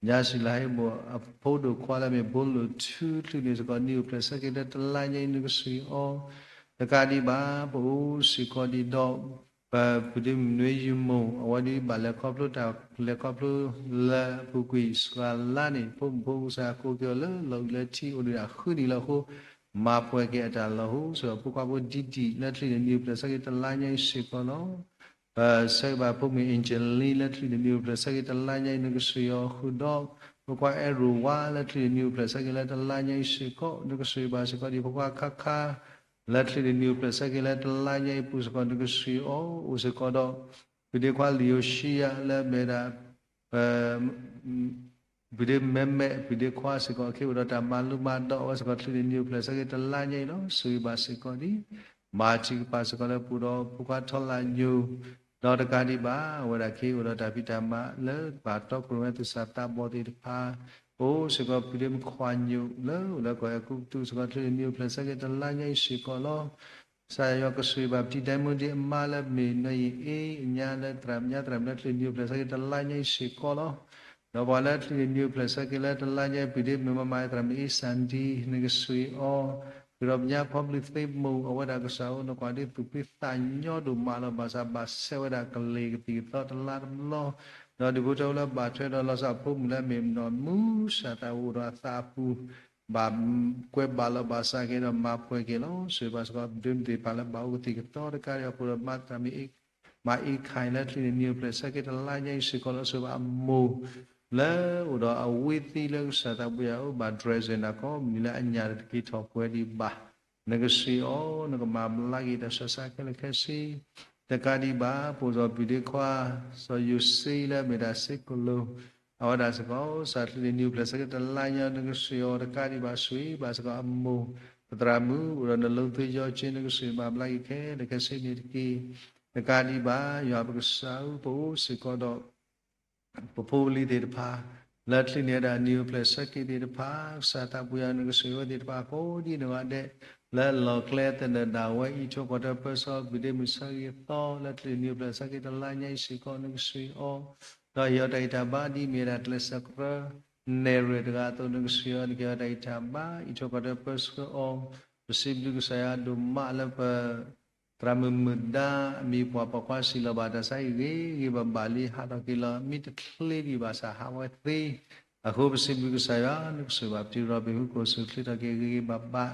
ညါစံလၤဟ့ၣ်ဘိၣ်အဖိဒိၣ်ခွါလၢအမ့ၢ်ဘိလိာ်ထူ ချံန့ၣ်စ့ၢ်ကီး နံၣ်အိၣ်ဖျဲၣ်ဆၢက့ၤလၢတလါညါအံၤ နကဆိၣ်ဂ့ၤအီၤ, တကးဒံးဘၣ် ပအိၣ်စ့ၢ်ကီးဒံးဒီး ပပုၢ်ဒ့မုၣ်နွံယမိၢ် အဝဲဒၣ်ဘၣ်လဲၤခီဖျိတၢ်လဲၤခီဖျိလၢအပူၤကွံာ်စှၤလါန့ၣ် ဖိမုၣ်ဖိကစၢ်ကိးက့ၤအီၤလၢ လီၢ်အုၣ်လၢထံအိၣ်ဒံးဒၣ်ဃုနံၣ်လီၤအဃိ, မၤပှဲၤက့ၤအတၢ်လီၢ်ဟိ စ့ၢ်ကီးဖိခွါဖိဒံဒံၣ် လၢချံန့ၣ် နံၣ်အိၣ်ဖျဲၣ်ဆၢက့ၤတလါညါအံၤစ့ၢ်ကီးလီၤ. ပဆၢဂ့ၤဘၣ်ဖိမုၣ် Angeline လၢချံန့ၣ် နံၣ်အိၣ်ဖျဲၣ်ဆၢက့ၤတလါညါအံၤ နကဆိၣ်ဂ့ၤအီၤဃုာ်ဒီး ဖိခွါအဲၣ်ရိၣ်ဝါ လၢချံန့ၣ် နံၣ်အိၣ်ဖျဲၣ်ဆၢက့ၤလၢတလါညါအံၤစ့ၢ်ကီး နကဆိၣ်ဂ့ၤဘၣ်စ့ၢ်ကီးဒံး ဖိခွါခါခါ လၢချံန့ၣ် နံၣ်အိၣ်ဖျဲၣ်ဆၢက့ၤလၢတလါညါအံၤပူၤစ့ၢ်ကီး နကဆိၣ်ဂ့ၤအီၤ အိၣ်စ့ၢ်ကီးဒီး ပုၢ်ဒ့ခွါလံာ်ယိၤၡံယၤ လၢအမ့ၢ်ဒၣ် ပ ပုၢ်ဒ့မဲမဲ ပုၢ်ဒ့ခွါစ့ၢ်ကီး က့ၤအိၣ်ဒီးတၢ်မၤလိမၤဒိးဝဲစ့ၢ်ကီး ချံန့ၣ် နံၣ်အိၣ်ဖျဲၣ်ဆၢက့ၤတလါညါအံၤလီၤ. ဆိၣ်ဂ့ၤဘၣ်စ့ၢ်ကီးဒံး မၤထုကဖၣ်စ့ၢ်ကီးလၢပအိၣ်ဒီးဖိခွါထီလၢ်ညိ ဒီးတကးဒံးဘၣ် အဝဲဒၣ်က့ၤအိၣ်ဒီးတၢ်ဖံးတၢ်မၤလၢဘၣ်တီခိၣ်ရိၣ်မဲသ့ၣ်စးသးဘီသ့ၣ်တဖၣ် အိၣ်စ့ၢ်ကီး ပုၢ်ဒ့မခွါညိ လၢအိၣ်လၢကီၢ်အဲၤကူပတူးစ့ၢ်ကီး ချံန့ၣ် နံၣ်အိၣ်ဖျဲၣ်ဆၢက့ၤတလါညါအံၤစ့ၢ်ကီးလီၤ. ကစၢ်ယွၤကဆိၣ်ဂ့ၤဘၣ်ပတံၤဒဲမုၣ်ဒံးအမါလၢမ့ၢ်နီၢ်ယံာ်အ့ အညါလၢသရၣ်မုၣ်ညါသရၣ်မုၣ်လၢချံန့ၣ် နံၣ်အိၣ်ဖျဲၣ်ဆၢက့ၤတလါညါအံၤစ့ၢ်ကီးလီၤ. ဒီးပှၤလၢချံန့ၣ် နံၣ်အိၣ်ဖျဲၣ်ဆၢက့ၤလၢတလါညါအံၤ ပုၢ်ဒ့မုၣ်မၤမၤသရၣ်မုၣ်အ့စၣ်ဒံ နကဆိၣ်ဂ့ၤအီၤ ဃုာ်ဒီးပညါဖီဘျုးသ့ၣ်မိၢ် အဝဲဒၣ်ကစၢ်ဧၢ နကွၢ်ဒ်သူၣ်ဖှံသးညီဒိၣ်မးလီၤ. ဘၣ်ဆၣ်ဘၣ်ဆဲးဝဲဒၣ်ကလ့ၢ်ကသံၣ်ကသီတလါတဘျီ ဒီးဒုးဖိထၢလၢဘၣ်ထွဲဒီးလီၤဆီဖိမုၣ်လၢအမ့ၢ်နီၢ်မူ စၢ်သးဝဲအိၣ်ဒီးအသးအပူၤ ဘၣ်ကွဲးဘၣ်လီၤဘၣ်စးက့ၤဒီးမၤပှဲၤက့ၤလီၤ. ဆိၣ်ဂ့ၤဘၣ်စ့ၢ်ကီး ဒုးမုၢ်သ့ၣ်ဖးလၢဘၣ်အိၣ်ကသံၣ်ကသီတကးဒံးအပူၤဒီး မၤသရၣ်မုၣ်အ့ မၤအ့ခါအံၤလၢချံန့ၣ် နံၣ်အိၣ်ဖျဲၣ်ဆၢက့ၤတလါညါအံၤစ့ၢ်ကီးလီၤ. ဆိၣ်ဂ့ၤဘၣ်အမိၢ် လၢအိၣ်ဒီးအဝံသံလၢကစၢ်သးပူၤယၤအိၣ်ဘၣ် dressing နၤခီမနုၤလၢအညၣ်တက့ၤထီၣ်ပှဲၤဒံးဘၣ် နကစံးအီၤ နကမၤဘျါက့ၤတၢ်ဆှၢဆါခဲလၢာ်ခဲဆ့ တကးဒံးဘၣ် ပအိၣ်ဒီးပုၢ်ဒ့ခွါ စီၤယိၤစ့လၢအမ့ၢ်ဒၣ်စ့ကလိၤ အဝဲဒၣ်စ့ၢ်ကီး ကစၢ်ချံန့ၣ် နံၣ်အိၣ်ဖျဲၣ်ဆၢက့ၤတလါညါ နကဆိၣ်ဂ့ၤအီၤတကးဒံးဘၣ် ဆိၣ်ဂ့ၤဘၣ်စ့ၢ်ကီးအမိၢ် ပသရၣ်မုၣ် အိၣ်ဒီးနလိသ့ယီက့ နကဆိၣ်ဂ့ၤဘၣ်ဘျါက့ၤခဲလၢာ်ခဲဆ့န့ၣ်တက့ၢ်. တကးဒံးဘၣ် ယွၤပကစၢ်ဧၢ ပအိၣ်စ့ၢ်ကီးဒီး ပဖိပလံၤသ့ၣ်တဖၣ် လၢချံန့ၣ်ဝဲဒၣ်နံၣ်အိၣ်ဖျဲၣ်ဆၢက့ၤသ့ၣ်တဖၣ် ကစၢ်သးပူၤယွၤ နကဆိၣ်ဂ့ၤဝဲသ့ၣ်တဖၣ်ကိးဒံနီၢ်ဂၤဒဲး လၢအလီၢ်ကျဲသနၢၣ်ဒၣ်ဝဲ အံးထွဲကွၢ်ထွဲပၢဆှၢ ဘျုးဒ့မုၣ်ဆၢဂ့ၤသီ လၢချံန့ၣ်နံၣ်အိၣ်ဖျဲၣ်ဆၢက့ၤတလါညါအံၤစ့ၢ်ကီး နကဆိၣ်ဂ့ၤအီၤ ဒီးဟ့ၣ်အီၤတၢ်ဂံၢ်တၢ်ဘါဒ်မ့ၢ်ဝဲဒၣ်ကျဲးစၢးကရၢ နဲၣ်ရွဲၣ်တဂၤအသိး နကဆိၣ်ဂ့ၤအီၤ နကဟ့ၣ်အီၤတၢ်ဂံၢ်တၢ်ဘါ အံးထွဲကွၢ်ထွဲပၢဆှၢအီၤ ပစံးဘျုးကစၢ်ယွၤဒိၣ်မးလၢပ သရၣ်မုၣ်မုၢ်ဒါ အမံၤပှၢ်ပိာ်ခွါစံးလီၤဘၣ်တၢ်ဆါအံၤဂ့ၤဂ့ၤဘၣ်ဘၣ်လံ ဟးထီၣ်က့ၤလီၤ မ့ၢ်တချ့ဒံးဘၣ်ဆၣ်ဟးဝဲသ့ အဃိပစံးဘျုးကစၢ်ယွၤ နကဆိၣ်ဂ့ၤဘၣ်ပတံၤရီဘ့ၣ်ဟူ ကအိၣ်ဆူၣ်ချ့ထီၣ်က့ၤဂ့ၤဂ့ၤဘၣ်ဘၣ်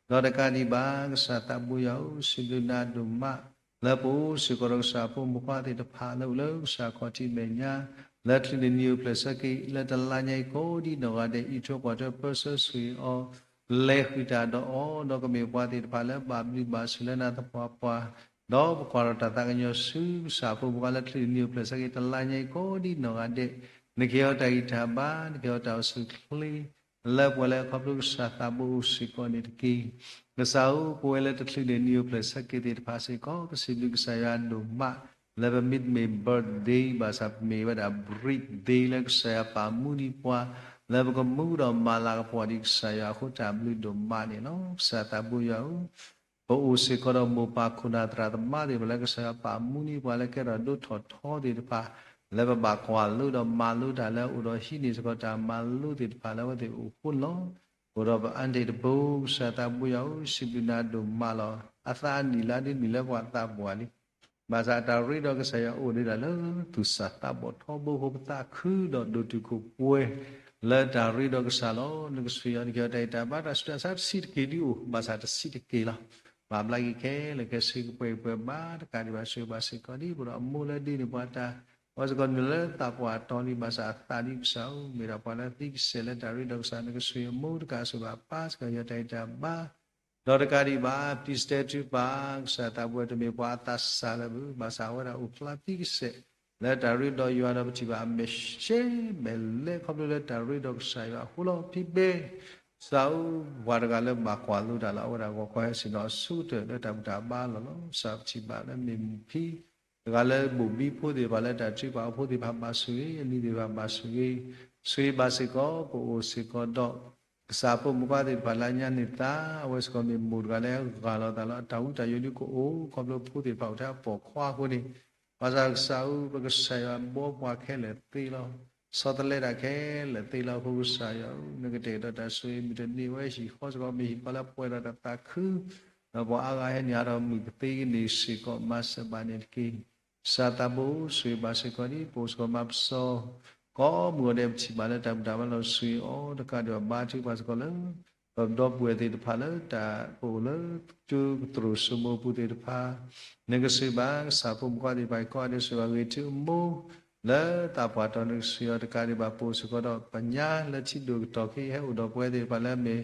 ဒီးတကးဒံးဘၣ် ကစၢ်သးဘိယွၤဧၢ စံးဘျုးနၤဒိၣ်မး လၢပအိၣ်စ့ၢ်ကီးဒီးကစၢ်ဖိမုၣ်ဖိခွါသ့ၣ်တဖၣ်လၢအိၣ်လၢကစၢ်ခီၣ်ထံးမဲာ်ညါ လၢချံန့ၣ်နံၣ်အိၣ်ဖျဲၣ်ဆၢက့ၤ လၢတလါညါအံၤကိးဒံနီၢ်ဂၤဒဲး အံးထွဲကွၢ်ထွဲပၢဆှၢဆိၣ်ဂ့ၤအီၤ လဲၤဃုာ်တၢ်ဒီးအီၤ ဒီးကမ့ၢ်ပှၤသ့ၣ်တဖၣ်လၢဘၣ်ဘျုးဘၣ်ဆိၣ်လၢနၤသပှၢ်ပှၢ် ဒီးပကွၢ်ထီၣ်တၢ်သးကညီၤဆူကစၢ်ဖိမုၣ်ဖိခွါလၢချံန့ၣ်နံၣ်အိၣ်ဖျဲၣ်ဆၢက့ၤတလါညါအံၤကိးဒံနီၢ်ဂၤဒဲး နကဟ့ၣ်အီၤတၢ်ဂံၢ်တၢ်ဘါ နကဟ့ၣ်အီၤတၢ်အိၣ်ဆူၣ်ချ့ လၢပှၤလၢအခီဖျိကစၢ်သးဘိအိၣ်စ့ၢ်ကီးန့ၣ်တက့ၢ်. ကစၢ်ဧၢ ပဝဲလၢတချုးန့ၣ်နံၣ်အိၣ်ဖျဲၣ်ဆၢက့ၤသ့ၣ်တဖၣ်စ့ၢ်ကီး ပစံးဘျုးကစၢ်ယွၤဒိၣ်မး လၢပမ့တမ့ၢ် birthday ဘၣ်ဆၣ်ပမ့ၢ်ဝဲဒၣ် breathday လၢကစၢ်ယွၤပာ်မူဒံးပှၤ လၢပကမူဒီးမၤလၤကပီၤဒံးကစၢ်ယွၤအဃိ တၢ်ဘျုးဒိၣ်မးန့ၣ်လီၤ. ကစၢ်သးဘိယွၤဧၢ ပအိၣ်စ့ၢ်ကီးဒီးမိၢ်ပၢ်ခိၣ်နၢ်သရၣ်သမါသ့ၣ်တဖၣ်လၢကစၢ်ယွၤပာ်မူန့ၢ်ပှၤလၢကဲထီၣ်ဒိၣ်ထီၣ်ထီသ့ၣ်တဖၣ် လၢပဘၣ်ကွၢ်လိဒီးမၤလိတၢ်လၢအိၣ်ဒီးဟံးန့ၢ်စ့ၢ်ကီးတၢ်မၤလိသ့ၣ်တဖၣ်လၢအဝဲသ့ၣ်အိၣ်ဃိလီၤ. အိၣ်ဒီးပအါန့ၢ်တဘိ ကစၢ်သးဘိယွၤဧၢ စံးဘျုးနၤဒိၣ်မးလီၤ. အသးအနံၣ်လၢဒ်နံၣ်လၢပှၤသးပှၢ်လံ ဘၣ်ဆၣ်အတၢ်ရ့ဒီးကစၢ်ယွၤအိၣ်ဒံးဒၣ်လၢသူၣ်စၢ်သးဘီၣ်ထီဘိအဃိ ပသးခုဒီးဒိၣ်တုာ်ခိၣ်ပှဲၤ လၢတၢ်ရ့ဒီးကစၢ်လီၤ. နကဆိၣ်ဂ့ၤအီၤ နကဟ့ၣ်အီၤတၢ်ဂံၢ်တၢ်ဘါ တၢ်ဆူးတၢ်ဆါတဆံးတက့ၢ်ဒ်အိၣ် ဘၣ်ဆၣ်တဆံးတက့ၢ်လီၤ. ဘၣ်ဘျါက့ၤခဲလၢာ်ခဲဆ့ ကပှဲၤပှဲၤဘၣ်တကးဒံးဘၣ် ဆိၣ်ဂ့ၤဘၣ်စ့ၢ်ကီးဒ် ပဒီးအမိၢ်လၢဒုးန့ၢ်ပှၤတၢ် အဝဲစ့ၢ်ကီးနုာ်လၢသးပှၢ်တီၤလံ ဘၣ်ဆၣ်အသးဒ်ကစၢ်ဧၢ မ့ၢ်ဒၣ်ပှၤလၢသံကစဲးလၢတၢ်ရ့ဒီးကစၢ် နကဆိၣ်ဂ့ၤအမိၢ်တကး ဆိၣ်ဂ့ၤဘၣ်ပၢ်စ့ၢ်ကီး ဟ့ၣ်အီၤတၢ်ဂံၢ်တၢ်ဘါ ဒီးတကးဒံးဘၣ် ပတံၢ်စတဲထုပၢ် ကစၢ်သးဘိယွၤတမ့ၢ်ပှၤအသးစၢ်လၢၤဘၣ် ဘၣ်ဆၣ်အဝဲဒၣ်အိၣ်ဖျါသံကစဲး လၢတၢ်ရ့ဒီးယွၤဒီးပထံၣ်ဘၣ်အမဲာ်ဆှဲ မဲာ်လဲၤခီဖျိလၢတၢ်ရ့ဒီးကစၢ်ယွၤအဃိလီၤ. ဖံဘဲ ကစၢ်ဧၢ ပှၤတဂၤလၢဘၣ်ကွၢ်လိတၢ်လၢအဝဲဒၣ်ဂီၢ်ခီဟဲစံၣ်ဒီးအဆိကတၢၢ်လၢတၢ်ဘူၣ်တၢ်ဘါလီၤလီၤ. ကစၢ်ပထံၣ်ဘၣ်လၢမ့ၢ်မုၣ်ဖံ တဂၤလၢဘိၣ်ဘံဖိသ့ၣ်တဖၣ်လၢတၢ်ထုကဖၣ်အီၤဖိသ့ၣ်တဖၣ်ဘၣ်ဆိၣ်ဂ့ၤ အနံၤသ့ၣ်တဖၣ်ဘၣ်ဆိၣ်ဂ့ၤ ဆိၣ်ဂ့ၤဘၣ်စ့ၢ်ကီး ပအိၣ်စ့ၢ်ကီးဒီး ကစၢ်ဖိမုၣ်ဖိခွါသ့ၣ်တဖၣ်လၢညါန့ၣ်သး အဝဲစ့ၢ်ကီးမ့ၢ်မိၢ်တဂၤလၢအဂၢ်လီၤသးလီၤ အတၢ်ဝံတၢ်ယိးဒုးကအိၣ် ခီဖျိဖိသ့ၣ်တဖၣ်အိၣ်ထဲအပိာ်ခွါအဃိန့ၣ် ဘၣ်ဆၣ်ကစၢ်ဧၢ ပကစၢ်ယွၤဘီပှၤခဲလၢာ်သ့လီၤ. ဆီတလဲတၢ်ခဲလၢာ်သ့လီၤ. အဃိကစၢ်ယွၤဧၢ နကတဲာ်ကတီၤတၢ်ဆိၣ်ဂ့ၤ မုၢ်တနံၤဝဲဟံၣ်ဃီစ့ၢ်ကီး မ့ၢ်ဟံၣ်ဃီလၢပှဲၤဒီးတၢ်သးခု ဒီးပှၤအါဂၤဟဲနုာ်ဟးထီၣ်မုာ်ကသ့ကန့ၣ်စ့ၢ်ကီး မၤစၢၤဘၣ်န့ၣ်တက့ၢ်. ကစၢ်သးဘိ ဆိၣ်ဂ့ၤဘၣ်စ့ၢ်ကီးဒ် ပအိၣ်စ့ၢ်ကီးမၤပစီ ကိးမုၢ်ဂီၤဒဲး ပထံၣ်ဘၣ်လၢတၢ်ဘူၣ်တၢ်ဘါလီၤ ဆိၣ်ဂ့ၤအီၤတကးဒံးဘၣ် ဘါထုကဖၣ်စ့ၢ်ကီးလၢ ပဒီပုၢ်ဝဲၢ်သ့ၣ်တဖၣ်လၢတၢ်ပအိၣ်လၢ ကၠိကတြိာ်စိမိပူၤသ့ၣ်တဖၣ် နကဆိၣ်ဂ့ၤဘၣ် ကစၢ်ဖိမုၣ်ဖိခွါသ့ၣ်တဖၣ် ကိးဂၤဒဲး ဆိၣ်ဂ့ၤဘၣ်ဂ့ၤထူအမိၢ် လၢသးပှၢ်တီၤ နကဆိၣ်ဂ့ၤအီၤတကးဒံးဘၣ် ပအိၣ်စ့ၢ်ကီးဒီးပညါလၢထံဒိၣ်ကတီၤခဲအံၤ ဟဲအိၣ်ဒီးပဝဲသ့ၣ်တဖၣ်လၢအမ့ၢ်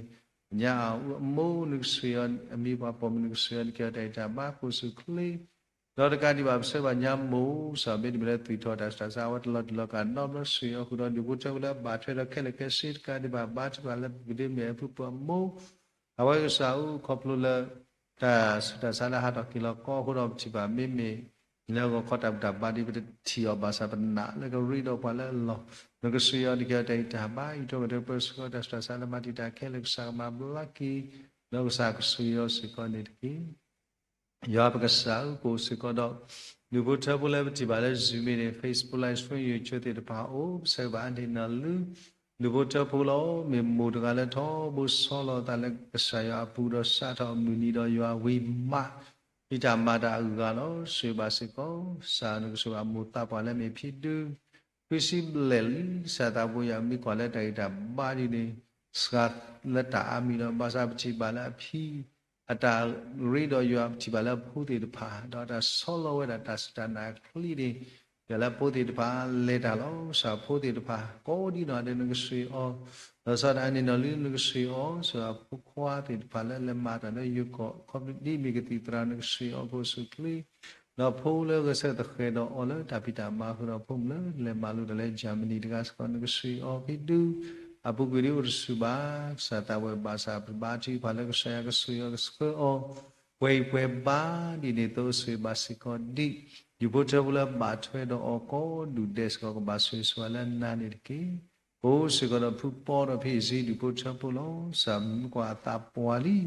ပညါအမိၢ် နကဆိၣ်ဂ့ၤအီၤ အမံၤပှၢ်ပိာ်မုၣ် နကဆိၣ်ဂ့ၤအီၤ နကဟ့ၣ်အီၤတၢ်ဂံၢ်တၢ်ဘါ ပအိၣ်ဆူၣ်ချ့ ဒီးတကးဒံးဘၣ် ပဆၢဘၣ်ညါမိၢ် ကစၢ်မ့တမ့ၢ်လၢသွံၣ်ထီၣ်တၢ်ဆူးတၢ်ဆါ အဝဲတလီၤတံၢ်လီၤကၢ်နီတဘျီ ဆိၣ်ဂ့ၤအီၤဃုာ်ဒီး ဒူၣ်ဖိထၢဖိလၢအဘၣ်ထွဲဒီးခဲလၢာ်ခဲဆ့ တကးဒံးဘၣ် ဘါထုကဖၣ်လၢပကဒုးမ့ၢ်အဖုပှၤမိၢ် အဝဲကစၢ်ဧၢ ခီဖျိလၢ တၢ်ဆူးတၢ်ဆါလၢဟးထီၣ်က့ၤလီၤကီအဃိဒီး ပထံၣ်ဘၣ်မ့မ့ၢ် လၢဂီၤခီတၢ်ဘူၣ်တၢ်ဘါဒ်ပတထံၣ်အီၤဘၣ်ဆၣ် ပနာ်လၢကရ့ဒီးပှၤလၢအလီၢ် နကဆိၣ်ဂ့ၤအီၤ နကဟ့ၣ်အီၤတၢ်ဂံၢ်တၢ်ဘါ အံးထွဲကွၢ်ထွဲပၢဆှၢအီၤ တၢ်ဆူးတၢ်ဆါလၢမၤတံာ်တာ်ခဲလၢာ် ကစၢ်ကမၤဘျါက့ၤ ဒီးကစၢ်ကဆိၣ်ဂ့ၤအီၤစ့ၢ်ကီးန့ၣ်တက့ၢ်. ယွၤပကစၢ်ဧၢ ပအိၣ်စ့ၢ်ကီးဒီး ဒူၣ်ဖိထၢဖိလၢပထံၣ်ဘၣ်လၢ Zoom မ့ၢ်န့ၣ် Facebook Live Stream YouTube သ့ၣ်တဖၣ်အအိၣ် ပဆၢဂ့ၤဘၣ်အါန့ၢ်နီၢ်လုၢ် ဒူၣ်ဖိထၢဖိလီၤ. မ့ၢ်မိၢ်တဂၤလၢထီဘိဆီလီၤအသးလၢကစၢ်ယွၤအပူၤဒီး စးထီၣ်အမုၢ်နံၤဒီးယွၤဝံၤမး ဟံးတၢ်မၤတၢ်အဂၤလီၤ. ဆိၣ်ဂ့ၤဘၣ်စ့ၢ်ကီး ကစၢ်နကဆိၣ်ဂ့ၤဘၣ်မိၢ်သးပှၢ်လၢမ့ၢ်ဖံဒု ခွံဆံဘျဲၣ်လံ ကစၢ်သးဘိယွၤ မ့ၢ်ကွၢ်လၢတၢ်ဂံၢ်တၢ်ဘါဒ်န့ၣ် စှၤလၢတၢ်အါမံၤလီၤ. ဘၣ်ဆၣ်ပထံၣ်ဘၣ်လၢအဖံ အတၢ်ရ့ဒီးယွၤ ပထံၣ်ဘၣ်လၢအဖိသ့ၣ်တဖၣ် ဒီးတၢ်ဆီလီၤဝဲဒၣ်တၢ်စူၢ်တၢ်နာ်အချံန့ၣ် ယွၤလၢဖိသ့ၣ်တဖၣ်လဲၤတၢ်လီၤ. ကစၢ်ဖိသ့ၣ်တဖၣ် ကိးဒံနီၢ်ဂၤဒဲး နကဆိၣ်ဂ့ၤအီၤ ဒီးစီၤဒၤအါန့ၢ်နီၢ်လုၢ် နကဆိၣ်ဂ့ၤအီၤ ကစၢ်ဖိခွါသ့ၣ်တဖၣ်လၢလဲၤမၤတၢ်လၢယိၤကီၢ် ခီဖျိဒ်မ့ၢ်ကသံၣ်သရၣ် နကဆိၣ်ဂ့ၤအီၤ ကအိၣ်ဆူၣ်ချ့ ဒီးဖိလၢဂဲၤဆၢထၢၣ်သဃဲးဒီးအီၤလၢတၢ်ဖံးတၢ်မၤအဃိဒီး ဖိမုၣ်လၢလဲၤမၤလိတၢ်လၢ Germany တဂၤစ့ၢ်ကီး နကဆှၢအီၤဖဲဒုး အပူၤကွံာ်ဒ်အိၣ်တဆူၣ်ဘၣ် ကစၢ်သးဝဲဘၣ်ဆၣ် ပတဘါထုကဖၣ်လၢကစၢ်ယွၤကဆှၢအီၤကဆှၢအီၤ ပှဲၤအံၤပှဲၤဘါဒ်န့ၣ်အသိး ဆှၢဘၣ်စ့ၢ်ကီးဒံး ဒူၣ်ဖိထၢဖိလၢဘၣ်ထွဲဒီးအီၤကိးဒူၣ်ဒဲးစ့ၢ်ကီး ကဘၣ်ဆိၣ်ဂ့ၤဆိၣ်ဝါလၢနၤန့ၣ်တက့ၢ်. ပအိၣ်စ့ၢ်ကီးဒီးဖုပီဒီးဖံအံၤဒူၣ်ဖိထၢဖိလီၤ. ကစၢ်မ့ၢ်ကွၢ်အသးပှၢ်လံ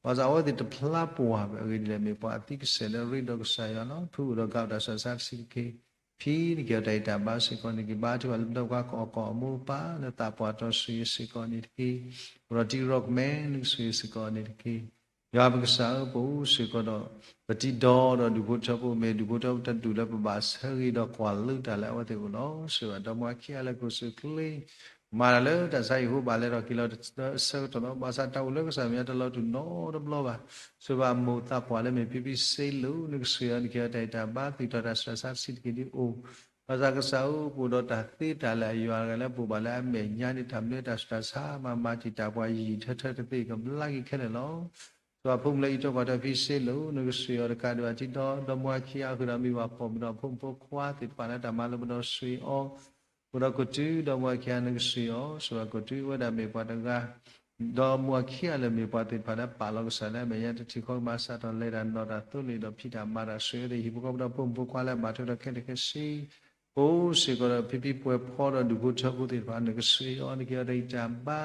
ဘၣ်ဆၣ်အဝဲသ့ၣ်တဖျါပှၢ်ဘၣ် အဂ့ၢ်ဒ်လဲၣ် မ့ၢ်ပှၤအသံကစဲးလၢအရ့ဒီးကစၢ်ယွၤလီၤ. ဖုအိၣ်ဒီးကးတၢ်ဆူးတၢ်ဆါတဆံးတက့ၢ်. ဖံန့ၣ်က့ၤအီၤတၢ်အံးတၢ်ဘါစ့ၢ်ကီးန့ၣ်တက့ၢ်. ဘါထုကဖၣ်လၢပဒီပုၢ်ဝဲၢ်ကိးကိးအမိၢ်အပၢ်လၢသးပှၢ်တီဆှၢစ့ၢ်ကီးန့ၣ်တက့ၢ်. အိၣ်ဒီးတံၤရီကမဲ နကဆှၢစ့ၢ်ကီးန့ၣ်တက့ၢ်. ယွၤပကစၢ်ဧၢ ပအိၣ်စ့ၢ်ကီးဒီး ပတံၤဒီဒီးဒူၣ်ဖိထၢဖိ မ့ၢ်ဒူၣ်ဖိထၢဖိတဒူၣ်လၢပဘၣ်ဆၢဂ့ၤဒီးကွၢ်လၢတၢ်လၢအဝဲသ့ၣ်အအိၣ်လီၤ. စံးဘၣ်ဒီမါခံဂၤလၢကိးဆူၣ်ချ့ မၤတၢ်လၢတၢ်ဆါဟံၣ်ဖိဘၣ်လဲၤထီၣ်က့ၤလီၤတဆၢကတီၢ်လီၤ. ဘၣ်ဆၣ်တၢ်အိၣ်လၢကစၢ်မဲာ်ညါတလီၤတူာ်နီတဘျီဘၣ်. စံးဘၣ်မိၢ်သးပှၢ်လၢမ့ၢ်ဖံဖံစ့လိာ် နကဆှၢအီၤန့ၣ်က့ၤအီၤတၢ်အံးတၢ်ဘါ သူၣ်ထီၣ်တၢ်ဆူးတၢ်ဆါတဆံးတက့ၢ်ဒ်အံၤ ဘၣ်ဆၣ်ကစၢ်ဧၢ ပအိၣ်ဒီးတၢ်သ့တၢ်လၢာ်အယွၤတဂၤလၢပအိၣ်ဘၣ်လၢအမဲာ်ညါန့ၣ် တၢ်မနုၤတၢ်ဆူးတၢ်ဆါမၤမၤတံာ်တာ်ပှၤယံာ်ယံာ်ထၢထၢတသ့ ကဘျါက့ၤခဲလၢာ်လီၤ. စံးဘၣ်ဖိမုၣ်လၢအံးထွဲကွၢ်ထွဲဖံစ့လိာ် နကဆှၢအီၤတကးဒံးဘၣ် တံၤဒီဒီမါခံဂၤ ဃုာ်ဒီးမ့ၢ်ဘၣ်ပိာ်မုၣ်ဒီးဖိမုၣ်ဖိခွါသ့ၣ်တဖၣ်လၢတၢ်မၤလိပဒီဆှၢအီၤ ဃုာ်ဒီးကီၢ်တု ဒီမါခံဂၤ နကဆှၢအီၤ စံးဘၣ်ကီၢ်တု အဝဲဒၣ်မ့ၢ်ပှၤတဂၤ ဒီမါခံဂၤလၢမ့ၢ်ပှၤသ့ၣ်တဖၣ်လၢပာ်လီၤကစၢ်လၢအမဲာ်ညါတထံၣ်ဃီ ကမၤစၢ်ထီၣ်လဲၤတၢ်နီၣ်တၢ်သိလ့ၣ်ဒီး ဖံးတၢ်မၤတၢ်ဆှၢအဝဲသ့ၣ် ဟံၣ်ဖိဃီဖိဒီးဖိမုၣ်ဖိခွါလၢအဘၣ်ထွဲဒီးခဲလၢာ်ခဲဆ့ ပအိၣ်စ့ၢ်ကီးဒီးဖံဖံပှဲၤဖီဒီးဒူၣ်ဖိထၢဖိသ့ၣ်တဖၣ် နကဆှၢအီၤ နက့ၤအီၤတၢ်အံးတၢ်ဘါ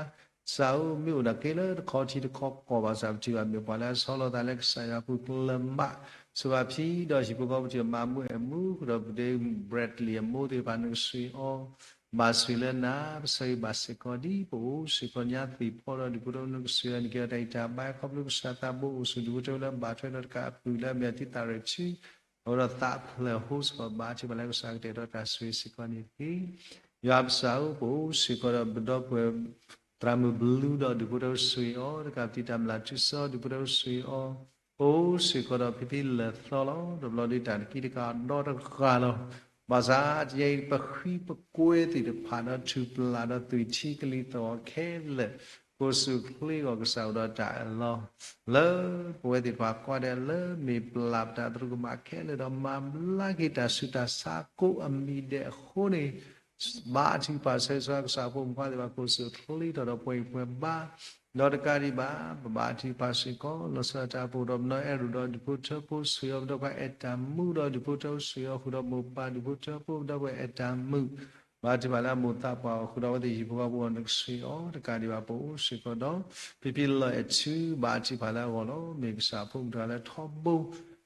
ကစၢ်ဧၢမ့ၢ်အိၣ်ဒၣ်က့ၤလၢတခီထံတခီကီၢ်ဘၣ်ဆၣ် ပထံၣ်ဘၣ်မ့ၢ်ပှၤလၢအဆီလီၤသးလၢကစၢ်ယွၤအပူၤကျၢၤမး စံးဘၣ်ဖံဒီးဟံၣ်ဖိဃီဖိထံၣ်မၤမူအဲၣ်မူ ဃုာ်ဒီးပဒ့ Bradley အမိၢ်သ့ၣ်တဖၣ် နကဆှၢအီၤ ဘၣ်ဆှၢလၢနၤ ပဆၢဂ့ၤဘၣ်စ့ၢ်ကီးဒံး ပအိၣ်စ့ၢ်ကီးညါသ့ၣ်ဖီဒီးဒူၣ်ဖိထၢဖိ နကဆှၢအီၤ နက့ၤအီၤတၢ်အံးတၢ်ဘါ ခီဖျိကစၢ်သးဘိအိၣ်ဆူၣ်ဒူၣ်ဖိထၢဖိလၢဘၣ်ထွဲဒီးတကးအပုၢ်လၢအမ့ၢ်အတံၤသးရ့ၣ်ဆူ အဃိဒီးသးဖျၢၣ်ဟိစ့ၢ်ကီး ဘါထုကဖၣ်လၢကစၢ်ကတဲာ်ကတီၤတၢ်ဆှၢစ့ၢ်ကီးန့ၣ်တက့ၢ်. ယွၤပကစၢ်ဧၢ ပအိၣ်စ့ၢ်ကီးဒီးပဒီပုၢ်ဝဲၢ် သရၣ်မုၣ်ဘလူဒီးဒူၣ်ဖိထၢဖိဆှၢအီၤ တကးပတံၤတၢ်မျၢ်ထူစၢအီၤ ဒူၣ်ဖိထၢဖိဆှၢအီၤ ပအိၣ်စ့ၢ်ကီးဒီးဖံဖံလၢာ်သီလီၤ. တဘျီဒုးတၢ်တကံတကးဒီတဂၤလီၤ. ဘၣ်ဆၣ်တယဲအံၤ ပဃံပကွဲသ့ၣ်တဖၣ်ဒီးထူၣ်ပျၢ်ဒီးသွံၣ်ထံကလံၤသီၣ်ခဲလၢာ် ကိးဆူၣ်ချ့ဂီၢ်ကစၢ်အိၣ်ဒီးတၢ်အၢၣ်လီၤ လၢပဝဲသ့ၣ်တဖၣ်ကွၢ်ဒဲးလၢမ့ၢ်ပျၢ်ပတၢ်သရူးကမၣ်ခဲလၢာ်ဒီးမၤဘျါက့ၤတၢ်ဆူးတၢ်ဆါကိးအမံၤဒဲးအဃိန့ၣ် ဘါထုကဖၣ်ဆၢဂ့ၤဆၢဝါကစၢ်အဖိမုၣ်ခွါသ့ၣ်တဖၣ် ကိးဆူၣ်ချ့ထီၣ်ဒီးပှဲၤအံၤပှဲၤဘါ ဒီးတကးဒံးဘၣ် ပဘါထုကဖၣ်စ့ၢ်ကီး လီၤဆီဒၣ်တၢ်ပအိၣ်ဒီးပနီၢ်အဲၣ်ရူးဒီးဒူၣ်ဖိထၢဖိဆှၢအီၤ ပဒီပုၢ်ဝဲၢ်အဲၣ်တၢ်မူဒီးဒူၣ်ဖိထၢဖိဆှၢအီၤဃုာ်ဒီးမိၢ်ပၢ်ဒူၣ်ဖိထၢဖိ ပဒီပုၢ်ဝဲၢ်အဲၣ်တၢ်မုာ် ဘါထုကဖၣ်လၢအမိၢ်သးပှၢ်အီၤဃုာ်ဒီးအဝဲသ့ၣ်ဟံၣ်ဖိဃီဖိအဂီၢ် နကဆှၢအီၤ တကးဒံးဘၣ် ပအိၣ်စ့ၢ်ကီးဒီး ဖံဖံလၢာ်အဲၣ်ထူ ဘါထုကဖၣ်လၢအဂီၢ်လီၤ. မ့ၢ်ကစၢ်အဖိမုၣ်တဂၤလၢထီဘိ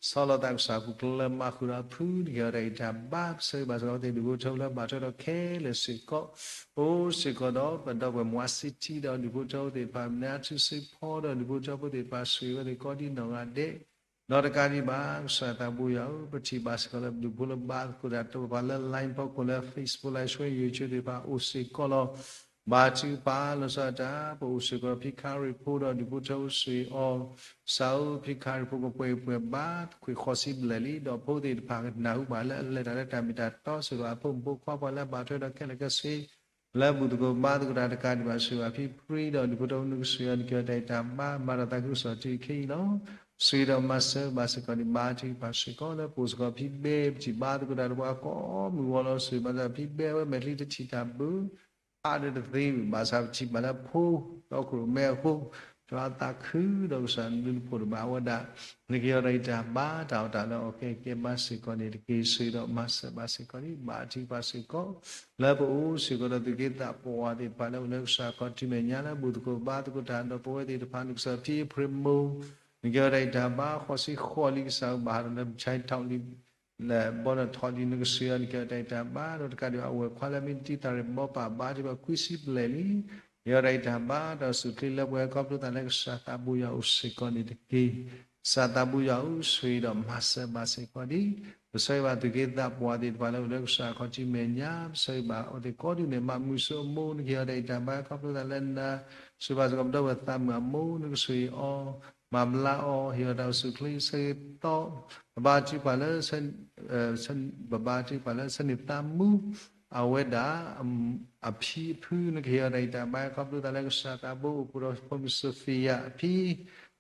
ဆီလီၤသးကစၢ်အပူၤကျၢၤမးဃုာ်ဒီးအဖု နက့ၤအီၤတၢ်အံးတၢ်ဘါ ပဆၢဂ့ၤဘၣ်စ့ၢ်ကီးအဝဲသ့ၣ်ဒူၣ်ဖိထၢဖိလၢဘၣ်ထွဲဒီးခဲလၢာ်စ့ၢ်ကီး ပအိၣ်စ့ၢ်ကီးဒီးပဒီပုၢ်ဝဲၢ်မွါစံထံဒီးဒူၣ်ဖိထၢဖိသ့ၣ်တဖၣ် မနုၤထူစ့ဖီဒီးဒူၣ်ဖိထၢဖိသ့ၣ်တဖၣ် ဆှၢအဝဲသ့ၣ်ကိးဒံနီၢ်ဂၤဒဲး ဒီးတကးဒံးဘၣ် ကစၢ်သးဘိယွၤဧၢ ပထံၣ်ဘၣ်စ့ၢ်ကီးလၢဒူၣ်ဖိလၢဘါသကိးတၢ်တဖၣ်လၢ line ဖီခိၣ်လၢ Facebook Live Stream YouTube သ့ၣ်တဖၣ်အိၣ်စ့ၢ်ကီးလီၤ. ဘါထုကဖၣ်လီၤဆီဒၣ်တၢ် ပအိၣ်စ့ၢ်ကီးဖံခါရံၣ်ဖိဒီးဒူၣ်ဖိထၢဖိဆှၢအီၤ ကစၢ်ဧၢ ဖံခါရံၣ်ဖိကပှဲၤအံၤပှဲၤဘါ ခွံၣ်ဃိးဆံဘျဲၣ်လံ ဒီးဖိသ့ၣ်တဖၣ်ကနၢ်ဟူဘၣ်လၢအလဲၤတၢ်လၢတၢ်မ့ၢ်တၢ်တီ စ့ၢ်ကီးအဖိမုၣ်ဖိခွါပှၤလၢအဘၣ်ထွဲဒီးခဲလၢာ်ခဲဆ့ လၢဘူၣ်သကိးဘါသကိးတၢ်တကးဒံးဘၣ် စံးဘၣ်ဖံဖံဒီးဒူၣ်ဖိထၢဖိ နကဆှၢအီၤ နက့ၤအီၤတၢ်အံးတၢ်ဘါ မၤတၢ်သးခုကစီၣ်တုၤခဲအံၤလီၤ. ဆှၢဒီးမၤစၢၤဘၣ်စ့ၢ်ကီးန့ၣ် ဘါထုကဖၣ်စ့ၢ်ကီးလၢပအိၣ်စ့ၢ်ကီးဖံဘဲ ပထံၣ်ဘါသကိးတၢ်တပှၤကိးမုၢ်ဂီၤလီၤ စံးဘၣ်စ့ၢ်ဖံဘဲအဝဲမဲာ်ချံတထံၣ်တၢ်ဘု အါဒၢးတသ့ ဘၣ်ဆၣ်ပထံၣ်ဘၣ်လၢဖိ ဒီးခိၣ်မဲအဃိ ယွၤသးခုဒီးကစၢ်နလူၤနဖိးတဘၣ်ဝဲဒၣ် နက့ၤအီၤတၢ်အံးတၢ်ဘါ တၢ်အိၣ်တၢ်လၢအကဲကဲဘါစ့ၢ်ကီးန့ၣ်တက့ၢ် ဆှၢဒီးမၤစၢၤဘၣ်စ့ၢ်ကီးန့ၣ် ဘါထုကဖၣ်စ့ၢ်ကီး လၢပအိၣ်စ့ၢ်ကီးဒီးသူၣ်က့သးပှၢ်သ့ၣ်တဖၣ်လၢအိၣ်လၢကစၢ်ခီၣ်ထံးမဲာ်ညါလၢဘူၣ်သကိးဘါသကိးတၢ် ဒီးပဝဲသ့ၣ်တဖၣ် နကစၢ်ဖံအ့ဖြ့ၣ်မိၢ် နက့ၤအီၤတၢ်အံးတၢ်ဘါ ဃိးဆံဃိးလံ ကစၢ်ဘၣ်ဟးထီၣ်လၢမုၢ်ဆါထီၣ်လံ လၢဘီဒီးထီၣ်လံ နကဆှၢအီၤ နက့ၤအီၤတၢ်အံးတၢ်ဘါ ဒီးတကးဒံးဘၣ် အဝဲၢ်ခွါလၢမ့ၢ်တံၤသးရ့ၣ်ဘီပာ်ဘါထုကဖၣ်ခွံဆံဘျဲၣ်လံ က့ၤအီၤတၢ်အံးတၢ်ဘါ ဒီးစူၣ်ချ့လၢပှဲၤခီဖျိသးလၢကစၢ်သးဘိယွၤအိၣ်စ့ၢ်ကီးန့ၣ်တက့ၢ်. ကစၢ်သးဘိယွၤဧၢ ဆှၢဒီးမၤစၢၤဘၣ်စ့ၢ်ကီးဒံး ပဆၢဂ့ၤဘၣ်သူၣ်က့သးပှၢ်သ့ၣ်တဖၣ်လၢအိၣ်လၢကစၢ်ခီၣ်ထံးမဲာ်ညါ ပဆၢဂ့ၤဘၣ်အဝဲသ့ၣ်ကိးဒူၣ်န့ၣ် မၤမုာ်ဆိအမိၢ် နက့ၤအီၤတၢ်အံးတၢ်ဘါ ခီဖျိသးလၢနၤ စံးဘၣ်စ့ၢ်ကီးပဒီပုၢ်ဝဲၢ်သးမုာ်အမိၢ် နကဆှၢအီၤ မၤဘျါအီၤ ဟ့ၣ်အီၤတၢ်အိၣ်ဆူၣ်ချ့ ဆၢဂ့ၤသီ ပဘါထုကဖၣ်လၢ ပဘါထုကဖၣ်လၢဆၢန့ၣ်သးမူ အဝဲဒၣ် အဖံအဖု နကဟ့ၣ်အီၤတၢ်အံးတၢ်ဘါ ခီဖျိသးလၢကစၢ်သးဘိအိၣ်ဃုာ်ဒီးဖိမုၣ် Sophia အဖံ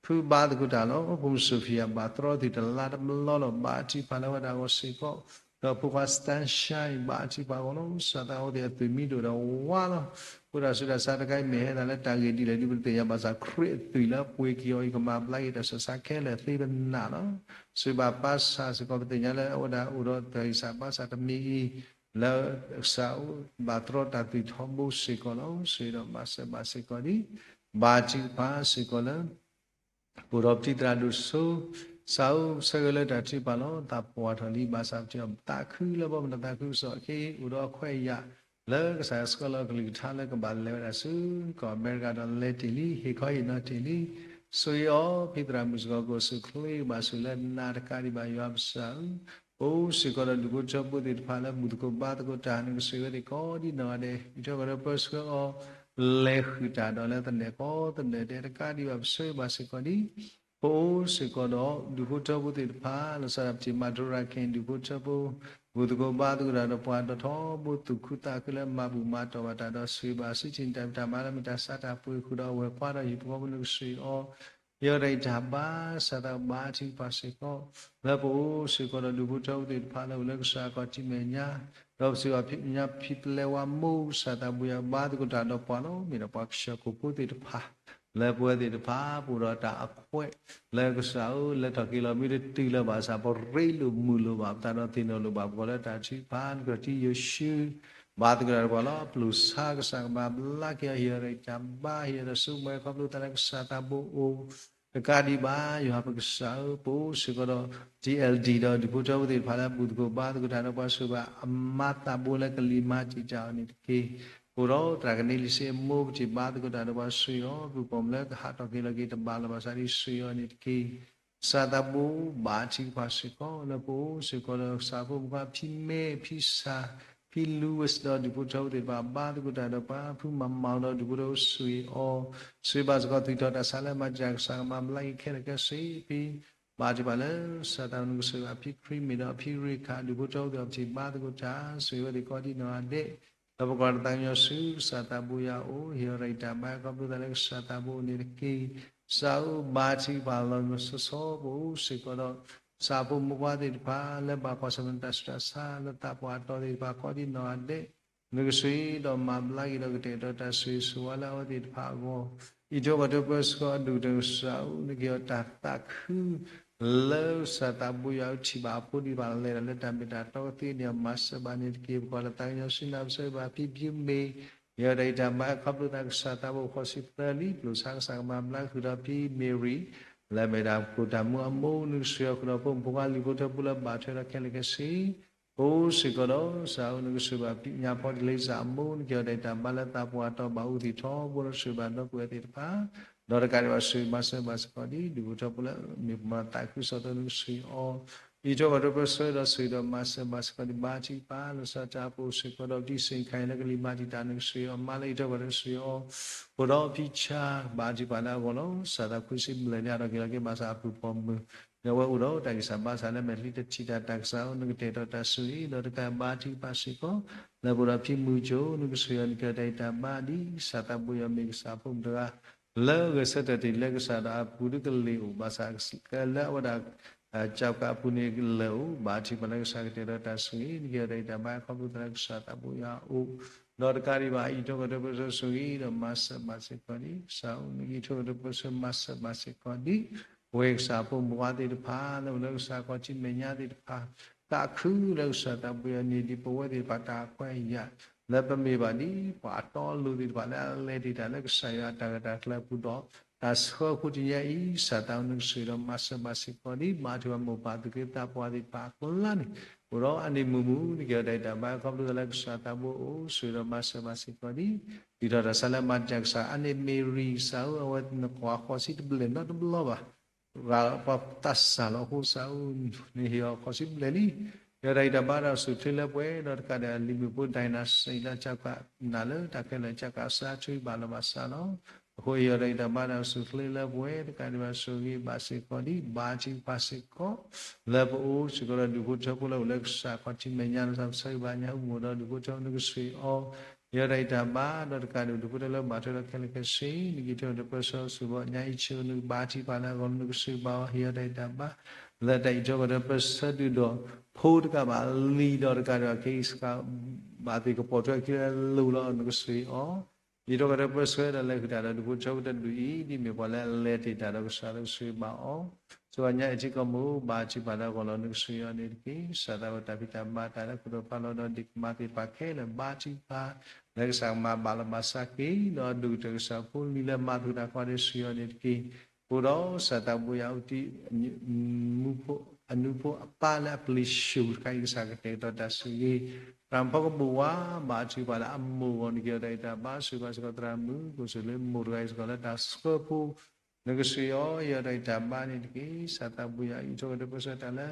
ဖုဘါသကိးတၢ်လီၤ. ဖိမုၣ် Sophia ဘၣ်တြီသုးတလါတဘျီလီၤ. ဘါထုကဖၣ်လၢအဝဲဒၣ်အဂီၢ်စ့ၢ်ကီး, ဒီးဖိခွါ Sunshine ဘါထုကဖၣ်အဂီၢ်လီၤ. စးသးအိၣ်သ့ၣ်အသွံၣ်မံၤဒိၣ်ဒီးဝါလီၤ. အဃိတၢ်ဆူးတၢ်ဆါတခါအံၤ မ့ၢ်ဟဲဒၣ်လၢတၢ်ဂ့ၢ်ဒ်လဲၣ်ဒ် ပတသ့ၣ်ညါဘၣ်ဆၣ် ခရံာ်အသွံၣ်လၢအပှ့ၤက့ၤအီၤအံၤ ကမၤဘျါက့ၤတၢ်ဆူးတၢ်ဆါခဲလၢာ်သ့ပနၢ်လီၤ. စံးဘၣ်ပၢ်ဆၣ်စ့ၢ်ကီး ပသ့ၣ်ညါလၢအဝဲဒၣ်အိၣ်ဒီးတၢ်ဂံၢ်စၢ်ဘါစၢ်တမံၤအံၤ လၢကစၢ်အိၣ်ဘၣ်တြီတၢ်သွံၣ်ထီဘိစ့ၢ်ကီးလီၤ. စံးဒီးမၤစၢၤဘၣ်စ့ၢ်ကီးဒ် ဘါထုကဖၣ်စ့ၢ်ကီးလၢ အိၣ်ဒီးပတံၤသရၣ်ဒိၣ်စိ, စးအိၣ်ဆၢဂ့ၤလၢတၢ်ထုကဖၣ်လီၤ. သးပှၢ်ထီၣ်လံဘၣ်ဆၣ် ပထံၣ်အီၤသးခုလၢပှၤမတၤသးခုကစီၣ်အခံ အိၣ်ဒီးအခွဲးအယာ် လၢကစၢ်ယွၤဆှၢလီၤကလုၢ်ကထါလၢကဘၣ်လဲၤဝဲဒၣ်ဆူ ကီၢ်အမဲရကၤဒီးလဲၤတ့ၢ်လံ ဟ့ၣ်ခီဟ့ၣ်နီၤတ့ၢ်လံ. ဆိၣ်ဂ့ၤအီၤ ဖံသရၣ်မုၣ်စ့ၢ်ကီး ကအိၣ်ဆူၣ်ချ့ကဘၣ်ဆူၣ်လၢနၤတကးဒံးဘၣ် ယွၤပကစၢ်ဧၢ. ပအိၣ်စ့ၢ်ကီးဒီးဒူၣ်ဖိထၢဖိသ့ၣ်တဖၣ်လၢဘူၣ်သကိးဘါသကိးတၢ် နကဆိၣ်ဂ့ၤဝဲသ့ၣ်ကိးဒံနီၢ်ဂၤဒဲး အံးထွဲကွၢ်ထွဲပၢဆှၢအီၤ လဲၤဃုာ်တၢ်ဒီးလၢသနၢၣ်ကိးသနၢၣ်ဒဲးတကးဒံးဘၣ် ပဆိၣ်ဂ့ၤဘၣ်စ့ၢ်ကီးဒ် ပအိၣ်စ့ၢ်ကီးဒီးဒူၣ်ဖိထၢဖိသ့ၣ်တဖၣ် လီၤဆီဒၣ်ပထံၣ်မၤတရၣ်က့ၤ ဒူၣ်ဖိထၢဖိ ဘူၣ်သကိးဘါသကိးတၢ်ဒီးပှၤဒီးထီဘိ သူၣ်ခုသးခုလၢမၤဘူၣ်မၤတီၢ်ဘၣ်တၢ်ဒီး ဆိၣ်ဂ့ၤဘၣ်စံးထံၣ်တၢ်ဖံးတၢ်မၤလၢမ့ၢ်တၢ်ဆါတၢ်ပှ့ၤဃုာ်ဒီးအဝဲၢ်ခွါဒီးဟံၣ်ဖိဃီဖိ နကဆိၣ်ဂ့ၤအီၤ ဟ့ၣ်အီၤတၢ်ဂံၢ်တၢ်ဘါ စးသးဘါထုကဖၣ်စ့ၢ်ကီး လၢပအိၣ်စ့ၢ်ကီးဒီးဒူၣ်ဖိထၢဖိသ့ၣ်တဖၣ်လၢအိၣ်လၢကစၢ်ခီၣ်ထံးမဲာ်ညါ ဒီးပစံးဘၣ်ဖံးညါဖံးပလဲဝါမိၢ် ကစၢ်သးဘိယွၤဘါသကိးတၢ်ဒီးပှၤလီၤ. မ့ၢ်ဒီးပှၤကစၢၢ်ခိၣ်ဖိသ့ၣ်တဖၣ် လၢပဝဲသ့ၣ်တဖၣ် ပအိၣ်ဒီးတၢ်အခွဲး လၢကစၢ်ဧၢ လဲၤထီၣ်က့ၤလီၤမ့ၢ်တတုၤလၢၤဘၣ်ဆၣ် ပရ့လိာ်မုာ်လိာ်ဘၣ် ပသးဒီးသ့ၣ်နီၣ်လိာ်ဘၣ် ပဂီၢ်လၢတၢ်ထုကဖၣ် နကထံၣ်ယိၤၡူ ဘါသကိးတၢ်ဒီးပှၤလီၤ. ပျိၢ်ဆါကစၢ်ကမၤဘျါက့ၤအီၤ ဟ့ၣ်အီၤတၢ်ဂံၢ်တၢ်ဘါ ဟ့ၣ်အီၤတၢ်ဆိကမိၣ် ခီဖျိသးလၢကစၢ်သးဘိအိၣ် တကးဒံးဘၣ် ယွၤပကစၢ်ဧၢ ပအိၣ်စ့ၢ်ကီးဒီး ထံၣ်အဲလ်ဒံၣ် ဒီးဒူၣ်ဖိထၢဖိသ့ၣ်တဖၣ်လၢဘူၣ်သကိးဘါသကိးတၢ်ဒီးပှၤ ဆိၣ်ဂ့ၤဘၣ်အမါသးဘိလၢကလံၤမၤတံာ်တာ်အီၤန့ၣ်တက့ၢ်. ပအိၣ်ဒီးသရၣ်ကန့လံစ့အမိၢ် ပထံၣ်ဘါသကိးတၢ်ဒီးပှၤ ဆိၣ်ဂ့ၤအီၤ ပူၤပိာ်မုၣ်လၢကဟးထီၣ်က့ၤလီၤက့ၤတဘၣ်လၢၤဘၣ်ဆၣ် ဒ်ဆိၣ်ဂ့ၤအီၤန့ၣ်တက့ၢ်. ကစၢ်သးဘိဘါထုကဖၣ်စ့ၢ်ကီး လၢပအိၣ်စ့ၢ်ကီးဒီးကစၢ်ဖိမုၣ်ခွါ ဖံမဲ ဖံဆၣ် ဖံလူဝံး ဒီးဒူၣ်ဖိထၢဖိသ့ၣ်တဖၣ် ဘါသကိးတၢ်ဒီးပှၤ ဖုမၤမၤဒီးဒူၣ်ဖိထၢဖိ ဆိၣ်ဂ့ၤအီၤ ဆိၣ်ဂ့ၤဘၣ်စ့ၢ်ကီး သွံၣ်ထီၣ်တၢ်ဆါလၢမၤတံာ်တာ် ကစၢ်ကမၤဘျါက့ၤခဲလၢာ်ခဲဆ့ ဖံ ဘါထုကဖၣ်လၢ ကစၢ်သးဘိ နကဆိၣ်ဂ့ၤဘၣ်ဖံခရံာ် မ့ၢ်ဒီးဖံရ့ခၣ် ဒူၣ်ဖိထၢဖိသ့ၣ်တဖၣ် ပထံၣ်ဘါသကိးတၢ် ဆိၣ်ဂ့ၤဝဲသ့ၣ်ကိးဒံနီၢ်ဂၤဒဲး ဒီးပကွၢ်တၢ်သးကညီၤဆူ ကစၢ်သးဘိယွၤအအိၣ် ဟ့ၣ်အီၤတၢ်ဂံၢ်တၢ်ဘါ ခီဖျိသးလၢကစၢ်သးဘိအအိၣ်န့ၣ်တက့ၢ်. ကစၢ်ဧၢ ဘါထုကဖၣ်လီၤဆီဆီ ပအိၣ်စ့ၢ်ကီးဒီး ကစၢ်ဖိမုၣ်ဖိခွါသ့ၣ်တဖၣ် လၢဘၣ်ကွၢ်ဆၢၣ်မဲာ်တၢ်ဆူးတၢ်ဆါ လၢသးပှၢ်တီၤသ့ၣ်တဖၣ် ကိးဒံနီၢ်ဂၤဒဲး နကဆိၣ်ဂ့ၤဒီးမၤဘျါက့ၤဒီးကတဲာ်ကတီၤတၢ်ဆိၣ်ဂ့ၤဆိၣ်ဝါလၢအဝဲသ့ၣ်တဖၣ်အဂီၢ် အံးထွဲကွၢ်ထွဲပၢဆှၢအီၤ ဒိၣ်ကတၢၢ်ကစၢ်ဧၢ နကဟ့ၣ်အီၤတၢ်သးခု လၢကစၢ်သးဘိယွၤအအိၣ် ထံၣ်ဘၣ်အဖိဒံးဘၣ်လဲၤဒီးလၢတၢ်မ့ၢ်တၢ်တီကသ့န့ၣ် မၤစၢၤဘၣ်န့ၣ်တက့ၢ်. ပကွၢ်လၢသးကညီၤဆူနၤ ပဆိၣ်ဂ့ၤဘၣ်ဖံဖုမ့ၢ် ဟ့ၣ်အီၤတၢ်ဂံၢ်တၢ်ဘါ ခီဖျိသးကစၢ်သးဘိ ဃိးဆံသၢလံ ပျိၢ်ဆါကစၢ်ကမၤဘျါဃုာ်ဒီးဖံမ့ၤရံ လၢအမ့ၢ်တၢ်ကိၢ်တၢ်မူအမိၢ် နကဆိၣ်ဂ့ၤအီၤဃုာ်ဒီးဖိမုၣ်ဖိခွါလံၤဖိထၢဖိလၢဘၣ်ထွဲဒီးခဲလၢာ်ခဲဆ့ ပအိၣ်စ့ၢ်ကီးဒီး ကစၢ်ဧၢ နကဆိၣ်ဂ့ၤဘၣ်ပညါဖီတလ့စၢ်အမိၢ် နကဟ့ၣ်အီၤတၢ်ဂံၢ်တၢ်ဘါလၢသးပှၢ်တီၤဘၣ်အူသ့ၣ်ထီဘိ နကဆိၣ်ဂ့ၤဘၣ်ဒီပုၢ်ဝဲၢ်သ့ၣ်တဖၣ် ဒီးတကးဒံးဘၣ်ဆိၣ်ဂ့ၤမၤစၢၤဘၣ်စ့ၢ်ကီးဒ် ဒူၣ်ဖိထၢဖိလၢမ့ၢ်ပှၤမၤသးခုကစီၣ်အသိး နကဆိၣ်ဂ့ၤအီၤ အံးထွဲကွၢ်ထွဲပၢဆှၢဒီးဆိၣ်ဂ့ၤဒီးမၤစၢၤဘၣ်စ့ၢ်ကီးဒ် ဘါထုကဖၣ် လီၤဆီဒၣ်တၢ်အပူၤစ့ၢ်ကီးဒီး ပတံၤစ့ၣ်ခါအံၤလၢကလံၤမၤတံာ်တာ် နကဆိၣ်ဂ့ၤအီၤ မါလၢအံးထွဲကွၢ်ထွဲဆိၣ်ဂ့ၤအီၤ အိၣ်ဒီးဖံဆၣ် ဘါထုကဖၣ်လၢအဂီၢ်လီၤ. စးသးခွံဆံဘျဲၣ်လံ ဟးထီၣ်က့ၤလီၤက့ၤဘၣ်ဆၣ်အပူၤပိာ်မုၣ် ဒီးအဝဲအိၣ်ဒီးတၢ်ဂံၢ်စၢ်ဘါစၢ်လၢမဲာ်ချံတထံၣ်တၢ် တၢ်ကစၢ်ဧၢ နကတဲာ်ကတီၤတၢ်ဆိၣ်ဂ့ၤ ဒီးတကးဘါထုကဖၣ်စ့ၢ်ကီး လၢပအိၣ်ဒီးဖံမုၢ်ကၠိ နကဆိၣ်ဂ့ၤအီၤ နကဟ့ၣ်အီၤတၢ်ဂံၢ်တၢ်ဘါဒ် ကစၢ်သးဘိယွၤမ့ၢ်ကစၢ်ဖိမုၣ်တဂၤ လၢဂဲၤဆၢထၢၣ်တ့ၢ်လၢကစၢ်ဒီးအပူၤဒ်ကလ့ၤအိၣ် ဘၣ်ဆၣ်လၢအဝဲဒၣ် ကၠီကးအပူၤန့ၣ်လၢာ်အိၣ် ဘါထုကဖၣ်လၢကစၢ်ကတဲာ်ကတီၤတၢ်ဆိၣ်ဂ့ၤ နကဟ့ၣ်အီၤတၢ်ဂံၢ်တၢ်ဘါ ခီဖျိသးလၢကစၢ်သးဘိယွၤအအိၣ် ဒီးတကးဒံးဘၣ် အံးထွဲကွၢ်ထွဲပၢဆှၢဆိၣ်ဂ့ၤဒီးမၤစၢၤဘၣ်စ့ၢ်ကီးဒ် ကစၢ်ဧၢ နကအံးထွဲကွၢ်ထွဲပၢဆှၢ မၤစၢၤဘၣ်စ့ၢ်ကီးဒ် ပဝဲကစၢ်ဖိမုၣ်ဖိခွါသ့ၣ်တဖၣ် လၢအိၣ်လၢကစၢ်ခီၣ်ထံးမဲာ်ညါသ့ၣ်တဖၣ် သးခုလၢကစၢ်သးဘိယွၤန့ၣ် ဒ်ပဝဲသ့ၣ်တဖၣ်တၢ်ခွဲးယာ် လၢပမ့ၢ်ဘၣ်ဒ်ပှၤအတီအလိၤသ့ၣ်တဖၣ်လၢအလဲၤတ့ၢ်တၢ်လၢကစၢ်ယွၤအတၢ်ရဲၣ်တၢ်ကျဲၤအပူၤဒီး တၢ်ဆှၢအဃိတနံၤအံၤ ကစၢ်သးဘိနကဆိၣ်ဂ့ၤဒီးမၤစၢၤဘၣ်စ့ၢ်ကီးဒ် ဘါထုကဖၣ်မိၢ်ပၢ်သ့ၣ်တဖၣ်အကျါန့ၣ် အိၣ်ဒီးအနံၣ်မုၢ်မုၢ် နကဟ့ၣ်အီၤတၢ်ဂံၢ်တၢ်ဘါ ခီဖျိသးလၢကစၢ်သးဘိအိၣ် ဆိၣ်ဂ့ၤဒီးမၤစၢၤဘၣ်စ့ၢ်ကီးဒ် ဒ်ထီၣ်တၢ်ဆါလၢမၤတံာ်တာ် ကစၢ်အါန့ၢ်မ့ၤရံ ကစၢ်ဧၢ အဝဲနကွၢ်ဃီၤဆံတဘျဲၣ်နီတဘျီဘၣ် ဂၤပှၤသးစၢ်လီၤအဃိ ကစၢ်ဧၢ နဟ့ၣ်အီၤဃီၤဆံဘျဲၣ်လံ ဟ့ၣ်အီၤတၢ်ဂံၢ်တၢ်ဘါဒီးဆိၣ်ချ့လၢပှဲၤ ဒီးတကးဒံးလံၤမုၣ်ဖိ Diana စံးလၢကၠီကးနၤလၢတၢ်ခဲလၢာ်ကၠီကးအစါ ဆိၣ်ဂ့ၤဘၣ်လီၤဘၣ်စးလီၤ. အဃိဟ့ၣ်အီၤတၢ်ဂံၢ်တၢ်ဘါဒီးဆိၣ်ချ့လၢပှဲၤ တကးဒံးဘၣ်ဆိၣ်ဂ့ၤဘၣ်စ့ၢ်ကီးဒ် ဘါထုကဖၣ်စ့ၢ်ကီး လၢပအိၣ်စ့ၢ်ကီးဒီးဒူၣ်ဖိထၢဖိလၢအိၣ်လၢကစၢ်ခီၣ်ထံးမဲာ်ညါ လီၤဆီဒၣ်တၢ်ဆါဂံၢ်ဘါညါ အိၣ်မူဒီးဒူၣ်ဖိထၢဖိ နကဆိၣ်ဂ့ၤအီၤ ဟ့ၣ်အီၤတၢ်အံၤတၢ်ဘါ ဒီးတကးဒံး ဒူၣ်ဖိထၢဖိလၢဘၣ်ထွဲဒီးခဲလၢာ်ခဲဆ့ နက့ၤထီၣ်ဒီးပၢဆှၢအီၤဆူဘီ ညါအံၤဆၢနုာ်ဘါထုကဖၣ်လၢအဂီၢ်လၢနကစၢ်ဘၣ်အီၤ ဟ့ၣ်အီၤတၢ်အံၤတၢ်ဘါ လၢတၢ်အံးထွဲကီၢ်ထွဲပၢဆှၢဒုၣ်ဒီး ဖိတကးဘၣ်လံဒီးတကးဒံးဘၣ် ခဲအံၤစခါ ဘၣ်သ့ၣ်ကပီၤထွဲအခံလၢလိၤလီၤ နကစၢ်အီၤ အံးထွဲကီၢ်ထွဲပၢဆှၢဒီးလဲၤဃုာ်တၢ်ဒီးဒူၣ်ဖိထၢဖိတဒူၣ်အံၤ ဒ်မ့ၢ်ပှၤလၢအလဲၤတ့ၢ်တၢ်ဒီးကစၢ်လၢကစၢ်ဘၣ်အီၤ စှၤညါအံးထံကီၢ်မူ ဘါထုကဖၣ်လၢအဂီၢ်လီၤ နကစၢ်အီၤန့ၣ်တက့ၢ်. ကစၢ်သးဝဲတၢ်ဖံးတၢ်မၤတၢ်လၢခိၣ်ဒီးဖးလီၤဒီးဒ့ၣ်ကမၤသ့ၣ်တဖၣ်ခဲလၢာ် ဘါထုကဖၣ် လၢကစၢ်ကမၤဘၣ်လီၤဘၣ်စးက့ၤ ဒီးဒိၣ်ကတၢၢ်ကစၢ်ဖိလံၤလၢမၤသကိးတၢ်ကီဒဲး စှၤအီၤန့ၣ်တက့ၢ်. အိၣ်ဒီးကစၢ်သးဘိယွၤအူတံ မူဖိအနူဖိအပၢ်လၢအပျံၤဆူၣ်တခါအံၤ ကစၢ်ကတဲာ်ကတီၤတၢ်ဆိၣ်ဂ့ၤ သရၣ်မုၣ်ဖီကဘိၣ်ဝါ ဘါထုကဖၣ်လၢအမိၢ်အဂီၢ်န့ၣ် က့ၤအီၤတၢ်အံးတၢ်ဘါ စှၤဘါစ့ၢ်ကီးသရၣ်မုၣ် ကိးဆူၣ်လၢမိၢ်တဂၤအံၤစ့ၢ်ကီးလၢတၢ်ဆှၢဖိ နကစၢ်အီၤ ဟ့ၣ်အီၤတၢ်အံးတၢ်ဘါန့ၣ်တက့ၢ်. ကစၢ်သးဘိယွၤအံးထွဲကီၢ်ထွဲပၢဆှၢတၢ်လၢ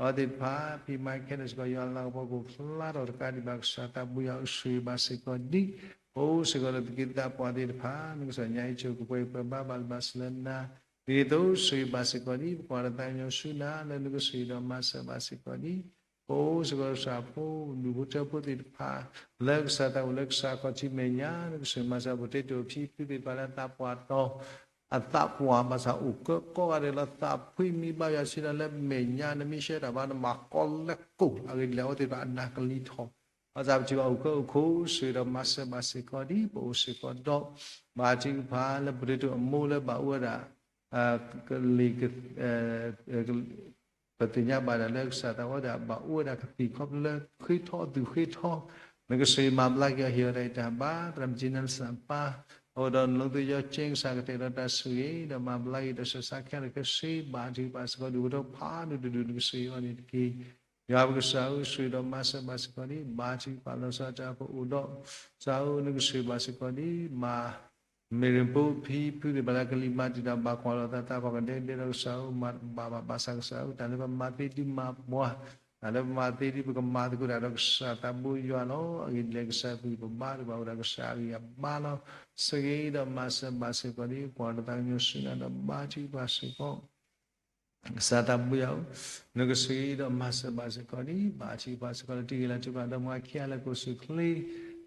အဝဲသ့ၣ်တဖၣ် ဖံးမၤခဲလၢာ်စ့ၢ်ကီး ယွၤလၤကပီၤကအိၣ်ဖျါထီၣ်တကးဒံးဘၣ် ကစၢ်သးဘိယွၤအိၣ်ဆိၣ်ဂ့ၤဘၣ်စ့ၢ်ကီးဒ် ပအိၣ်စ့ၢ်ကီးလၢသုးက့သးပှၢ်သ့ၣ်တဖၣ် နကစၢ်ညါအံၤဆိၣ်ကပှဲၤပှဲၤဘါဘၣ်လၢဘၣ်စၢၤလၢနၤ ဒ်သိးဆိၣ်ဂ့ၤဘၣ်စ့ၢ်ကီးဒ် ပကွၢ်တၢ်သးကညီၤဆူနၤ လၢနကစၢ်ဒီးမၤစၢၤဘၣ်စ့ၢ်ကီးဒ် ပအိၣ်စ့ၢ်ကီးကစၢ်ဖိ ဒူၣ်ဖိထၢဖိသ့ၣ်တဖၣ် လၢကစၢ်သးအိၣ်လၢကစၢ်ခီၣ်ထံးမဲာ်ညါ နကစၢ်မၤစၢၤ ပတဲတိၤဖံဖုသ့ၣ်တဖၣ်လၢအသးပှၢ်တီၤ အသးပှၢ်ဘၣ်ဆၣ်အိၣ်ကၢကိးဂၤဒဲးလီၤ သးဖှံမံဘါယွၤဆ့ဒီးလၢမဲာ်ညါ နမ့ၢ်ရှဲတၢ်ဘါ နမၤကီလၢကိၢ် အဂ့ၢ်ဒ်လဲၣ် အဝဲသ့ၣ်တဖၣ်အနၢ်ကလံၤထီၣ် ဘၣ်ဆၣ်ပထံၣ်ဘၣ်အိၣ်ကၢအိၣ်ခိး ဆိၣ်ဂ့ၤဒီးမၤစၢၤဘၣ်စ့ၢ်ကီးဒ် ပအိၣ်စ့ၢ်ကီးဒီး ဘါထုကဖၣ်လၢပတဲတိၤအမိၢ်လၢဘၣ်အိၣ်ဝဲဒၣ် ကလံၤ ပသ့ၣ်ညါဘၣ်ဒၣ်လၢကစၢ်သးဝဲဒၣ် ဘၣ်အိၣ်ဝဲဒၣ်ကသံၣ်ခီဖျိလၢဃ့ထီၣ်သူၣ်ဃ့ထီၣ် နကစၢ်မၤဘျါက့ၤအီၤ ဟ့ၣ်အီၤတၢ်အံးတၢ်ဘါ သရၣ်မုၣ်ကၠံနၢ်စၢ်ပၢ် အဃိဒီးနလီသုယီကၠ့ ကစၢ်ကတဲာ်ကတီၤတၢ်ဆိၣ်ဂ့ၤ ဒီးမၤဘျါက့ၤတၢ်ဆူးတၢ်ဆါခဲလၢာ်ခဲဆ့ ဘါထုကဖၣ်စ့ၢ်ကီး ဒူၣ်ဖိထၢဖိဖးဒိၣ်တဒူၣ် နကစၢ်အီၤန့ၣ်တက့ၢ်. ယွၤပကစၢ်ဧၢ ဆိၣ်ဂ့ၤဒီးမၤစၢၤဘၣ်စ့ၢ်ကီးဒ် ဘါထုကဖၣ်လီၤဆီဒၣ်တၢ် ပအိၣ်ဒီး ကစၢ်ဧၢ နကစၢ်ဘၣ်စ့ၢ်ကီးဒ် မၤ မ့ၢ်ရ့ၣ်ဖိဖံဖုသ့ၣ်တဖၣ်လၢကလံၤမၤတံာ်တာ်ဘၣ်ကွၢ်လိာ်သး သးကွၢ်ကဒဲကဒဲဒီးကစၢ်ဧၢ မၤတဘၣ်ဘၣ်ဘၣ်ဆၣ်ကစၢ်ဧၢ တၢ်လၢပမၤသ့ဒ်မၤပှၢ် တၢ်လၢပမၤသ့ဒ်ပကမၤသကိးတၢ်ဒီးကစၢ်သးဘိယွၤလီၤ. အဂ့ၢ်ဒ်လဲၣ် ကစၢ်ပဂံၢ်ပဘါတဖၣ်အိၣ်ဒီးကစၢ်အဂံၢ်အဘါလီၤ. ဆိၣ်ဂ့ၤဒီးမၤစၢၤဘၣ်စ့ၢ်ကီးဒ် ကွၢ်တၢ်သးကညီၤဆူနၤဒီးဘါထုကဖၣ်စ့ၢ်ကီး ကစၢ်သးဘိယွၤဧၢ, နကဆိၣ်ဂ့ၤဒီးမၤစၢၤဘၣ်စ့ၢ်ကီးဒ် ဘါထုကဖၣ်စ့ၢ်ကီးလၢတံၢ်ဂ့ၤလၢတၢ်ပာ်ဒီးမၤခံဂၤလၢကိၣ်ဆူၣ်ချ့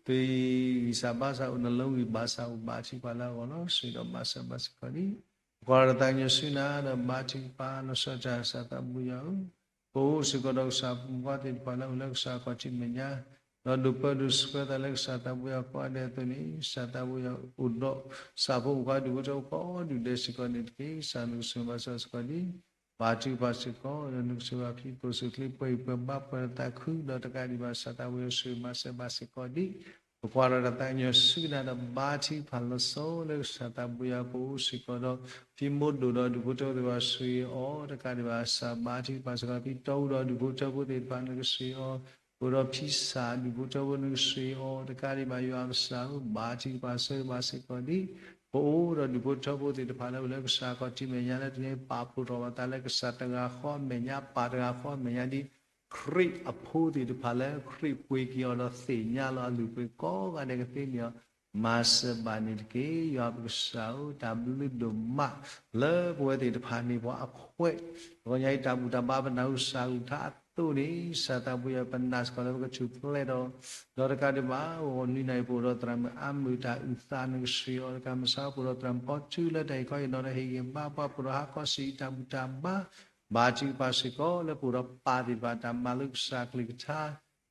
သုဂံၢ်စၢ်ဘါစၢ်အိၣ် နလီၤဂံၢ်ဘါစၢ်အိၣ် ဘါထုကဖၣ်လၢအဂီၢ်လီၤ. ဆိၣ်ဂ့ၤဒီးမၤစၢၤဘၣ်စ့ၢ်ကီးဒ် ပကွၢ်တၢ်သးကညီၤဆူနၤဒီးဘါထုကဖၣ်လီၤဆီဒၣ်တၢ် ကစၢ်သးဘိယွၤဧၢ, ပအိၣ်စ့ၢ်ကီးဒီးကစၢ်ဖိမုၣ်ခွါသ့ၣ်တဖၣ်လၢအိၣ်လၢကစၢ်ခီၣ်ထံးမဲာ်ညါ ဒီးဒိးပၢဒိးဆှၢသးလၢကစၢ်သးဘိယွၤကိးဂၤဒဲးအသိးန့ၣ် ကစၢ်သးဘိယွၤအိၣ်ဒီး ကစၢ်ဖိမုၣ်ခွါဒူၣ်ဖိထၢဖိကိးဒူၣ်ဒဲးစ့ၢ်ကီးန့ၣ်တက့ၢ်. ကစၢ်နကဆိၣ်ဂ့ၤဘၣ်စၢၤစ့ၢ်ကီးဒ် ဘါထုကဖၣ်စ့ၢ်ကီး ဒီးနကဆိၣ်ဂ့ၤဘၣ်ဖံကိၣ်ဆူၣ်ချ့ ပှဲၤဂံၢ်ပှဲၤဘါပှဲၤသးခု ဒီးတကးဒံးဘၣ် ကစၢ်သးဘိယွၤဆိၣ်ဂ့ၤမၤစၢၤဘၣ်စ့ၢ်ကီးဒ် ပကွၢ်ဒီးတၢ်သးကညီၤဆူနၤဒီးဘါထုကဖၣ်လီၤဆီလၢကစၢ်သးဘိယွၤ ပအိၣ်စ့ၢ်ကီးဒီး ဖံမိၢ်ဒိၣ်ဒီးဒူၣ်ဖိထၢဖိသ့ၣ်တဖၣ်ဆိၣ်ဂ့ၤအီၤ တကးဒံးဘၣ် ကစၢ်ဘါထုကဖၣ်စ့ၢ်ကီး ဖံတီအူဒီးဒူၣ်ဖိထၢဖိသ့ၣ်တဖၣ်နကဆိၣ်ဂ့ၤအီၤ ပအိၣ်ဒီးဖံစၢ်ဒူၣ်ဖိထၢဖိနကဆိၣ်ဂ့ၤအီၤ တကးဒံးဘၣ် ယွၤကစၢ်ဧၢ ဘါထုကဖၣ်ဆိၣ်ဂ့ၤဘၣ်စ့ၢ်ကီးဒ် ပအိၣ်ဒီးဒူၣ်ဖိထၢဖိသ့ၣ်တဖၣ်လၢအိၣ်လၢကစၢ်ခီၣ်ထံးမဲာ်ညါလၢတနံၤအံၤ ပာ်ဖှိၣ်ထီၣ်ဘၣ်သးလၢကစၢ်တဂၤဃီအမဲာ်ညါ ပၢ်တဂၤဃီအမဲာ်ညါဒ် ခရံာ်အဖိသ့ၣ်တဖၣ်လၢခရံာ်ပှ့ၤက့ၤအီၤဒီးသ့ၣ်ညါလီၤအလုၢ်အပှ့ၤကိးဂၤဒဲးကသ့န့ၣ် မၤစၢၤဘၣ်န့ၣ်တက့ၢ်. ယွၤပကစၢ်ဧၢ တၢ်ဘျုးဒိၣ်မး လၢပဝဲသ့ၣ်တဖၣ်န့ၣ် ပှၤအခွဲး တဂီၤညါအံၤ တၢ်ဘူၣ်တၢ်ဘါပနၢ်ဟူစှၤဂုာ်ထါအသိးန့ၣ် ကစၢ်သးဘိယွၤ ပနာ်စ့ၢ်ကီးလၢပကထူၣ်ဖျဲးဒီး ဒီးတကးဒံးဘၣ် ဂီၤနွံနၣ်ရံၣ် ပအိၣ်ဒီးသရၣ်မုၣ်အါမုၢ်တၢ်အုၣ်သး နကဆိၣ်ဂ့ၤအီၤတကး မုၢ်ဆါ ပအိၣ်ဒီးသရၣ်မုၣ်ဖီထူလၢတၢ်ဟ့ၣ်ခီဟ့ၣ်နီၤဒီးဟ့ၣ်ဂံၢ်ဟ့ၣ်ဘါပှၤ ပအိၣ်ဒီးဟါခီဆံးအံၤ တၢ်ဘူၣ်တၢ်ဘါ ဘါထုကဖၣ်စ့ၢ်ကီး လၢပအိၣ်ဒီးပၢ်သ့ၣ်တဖၣ်တၢ်မၤလၢကစၢ်ကလုၢ်ကထါ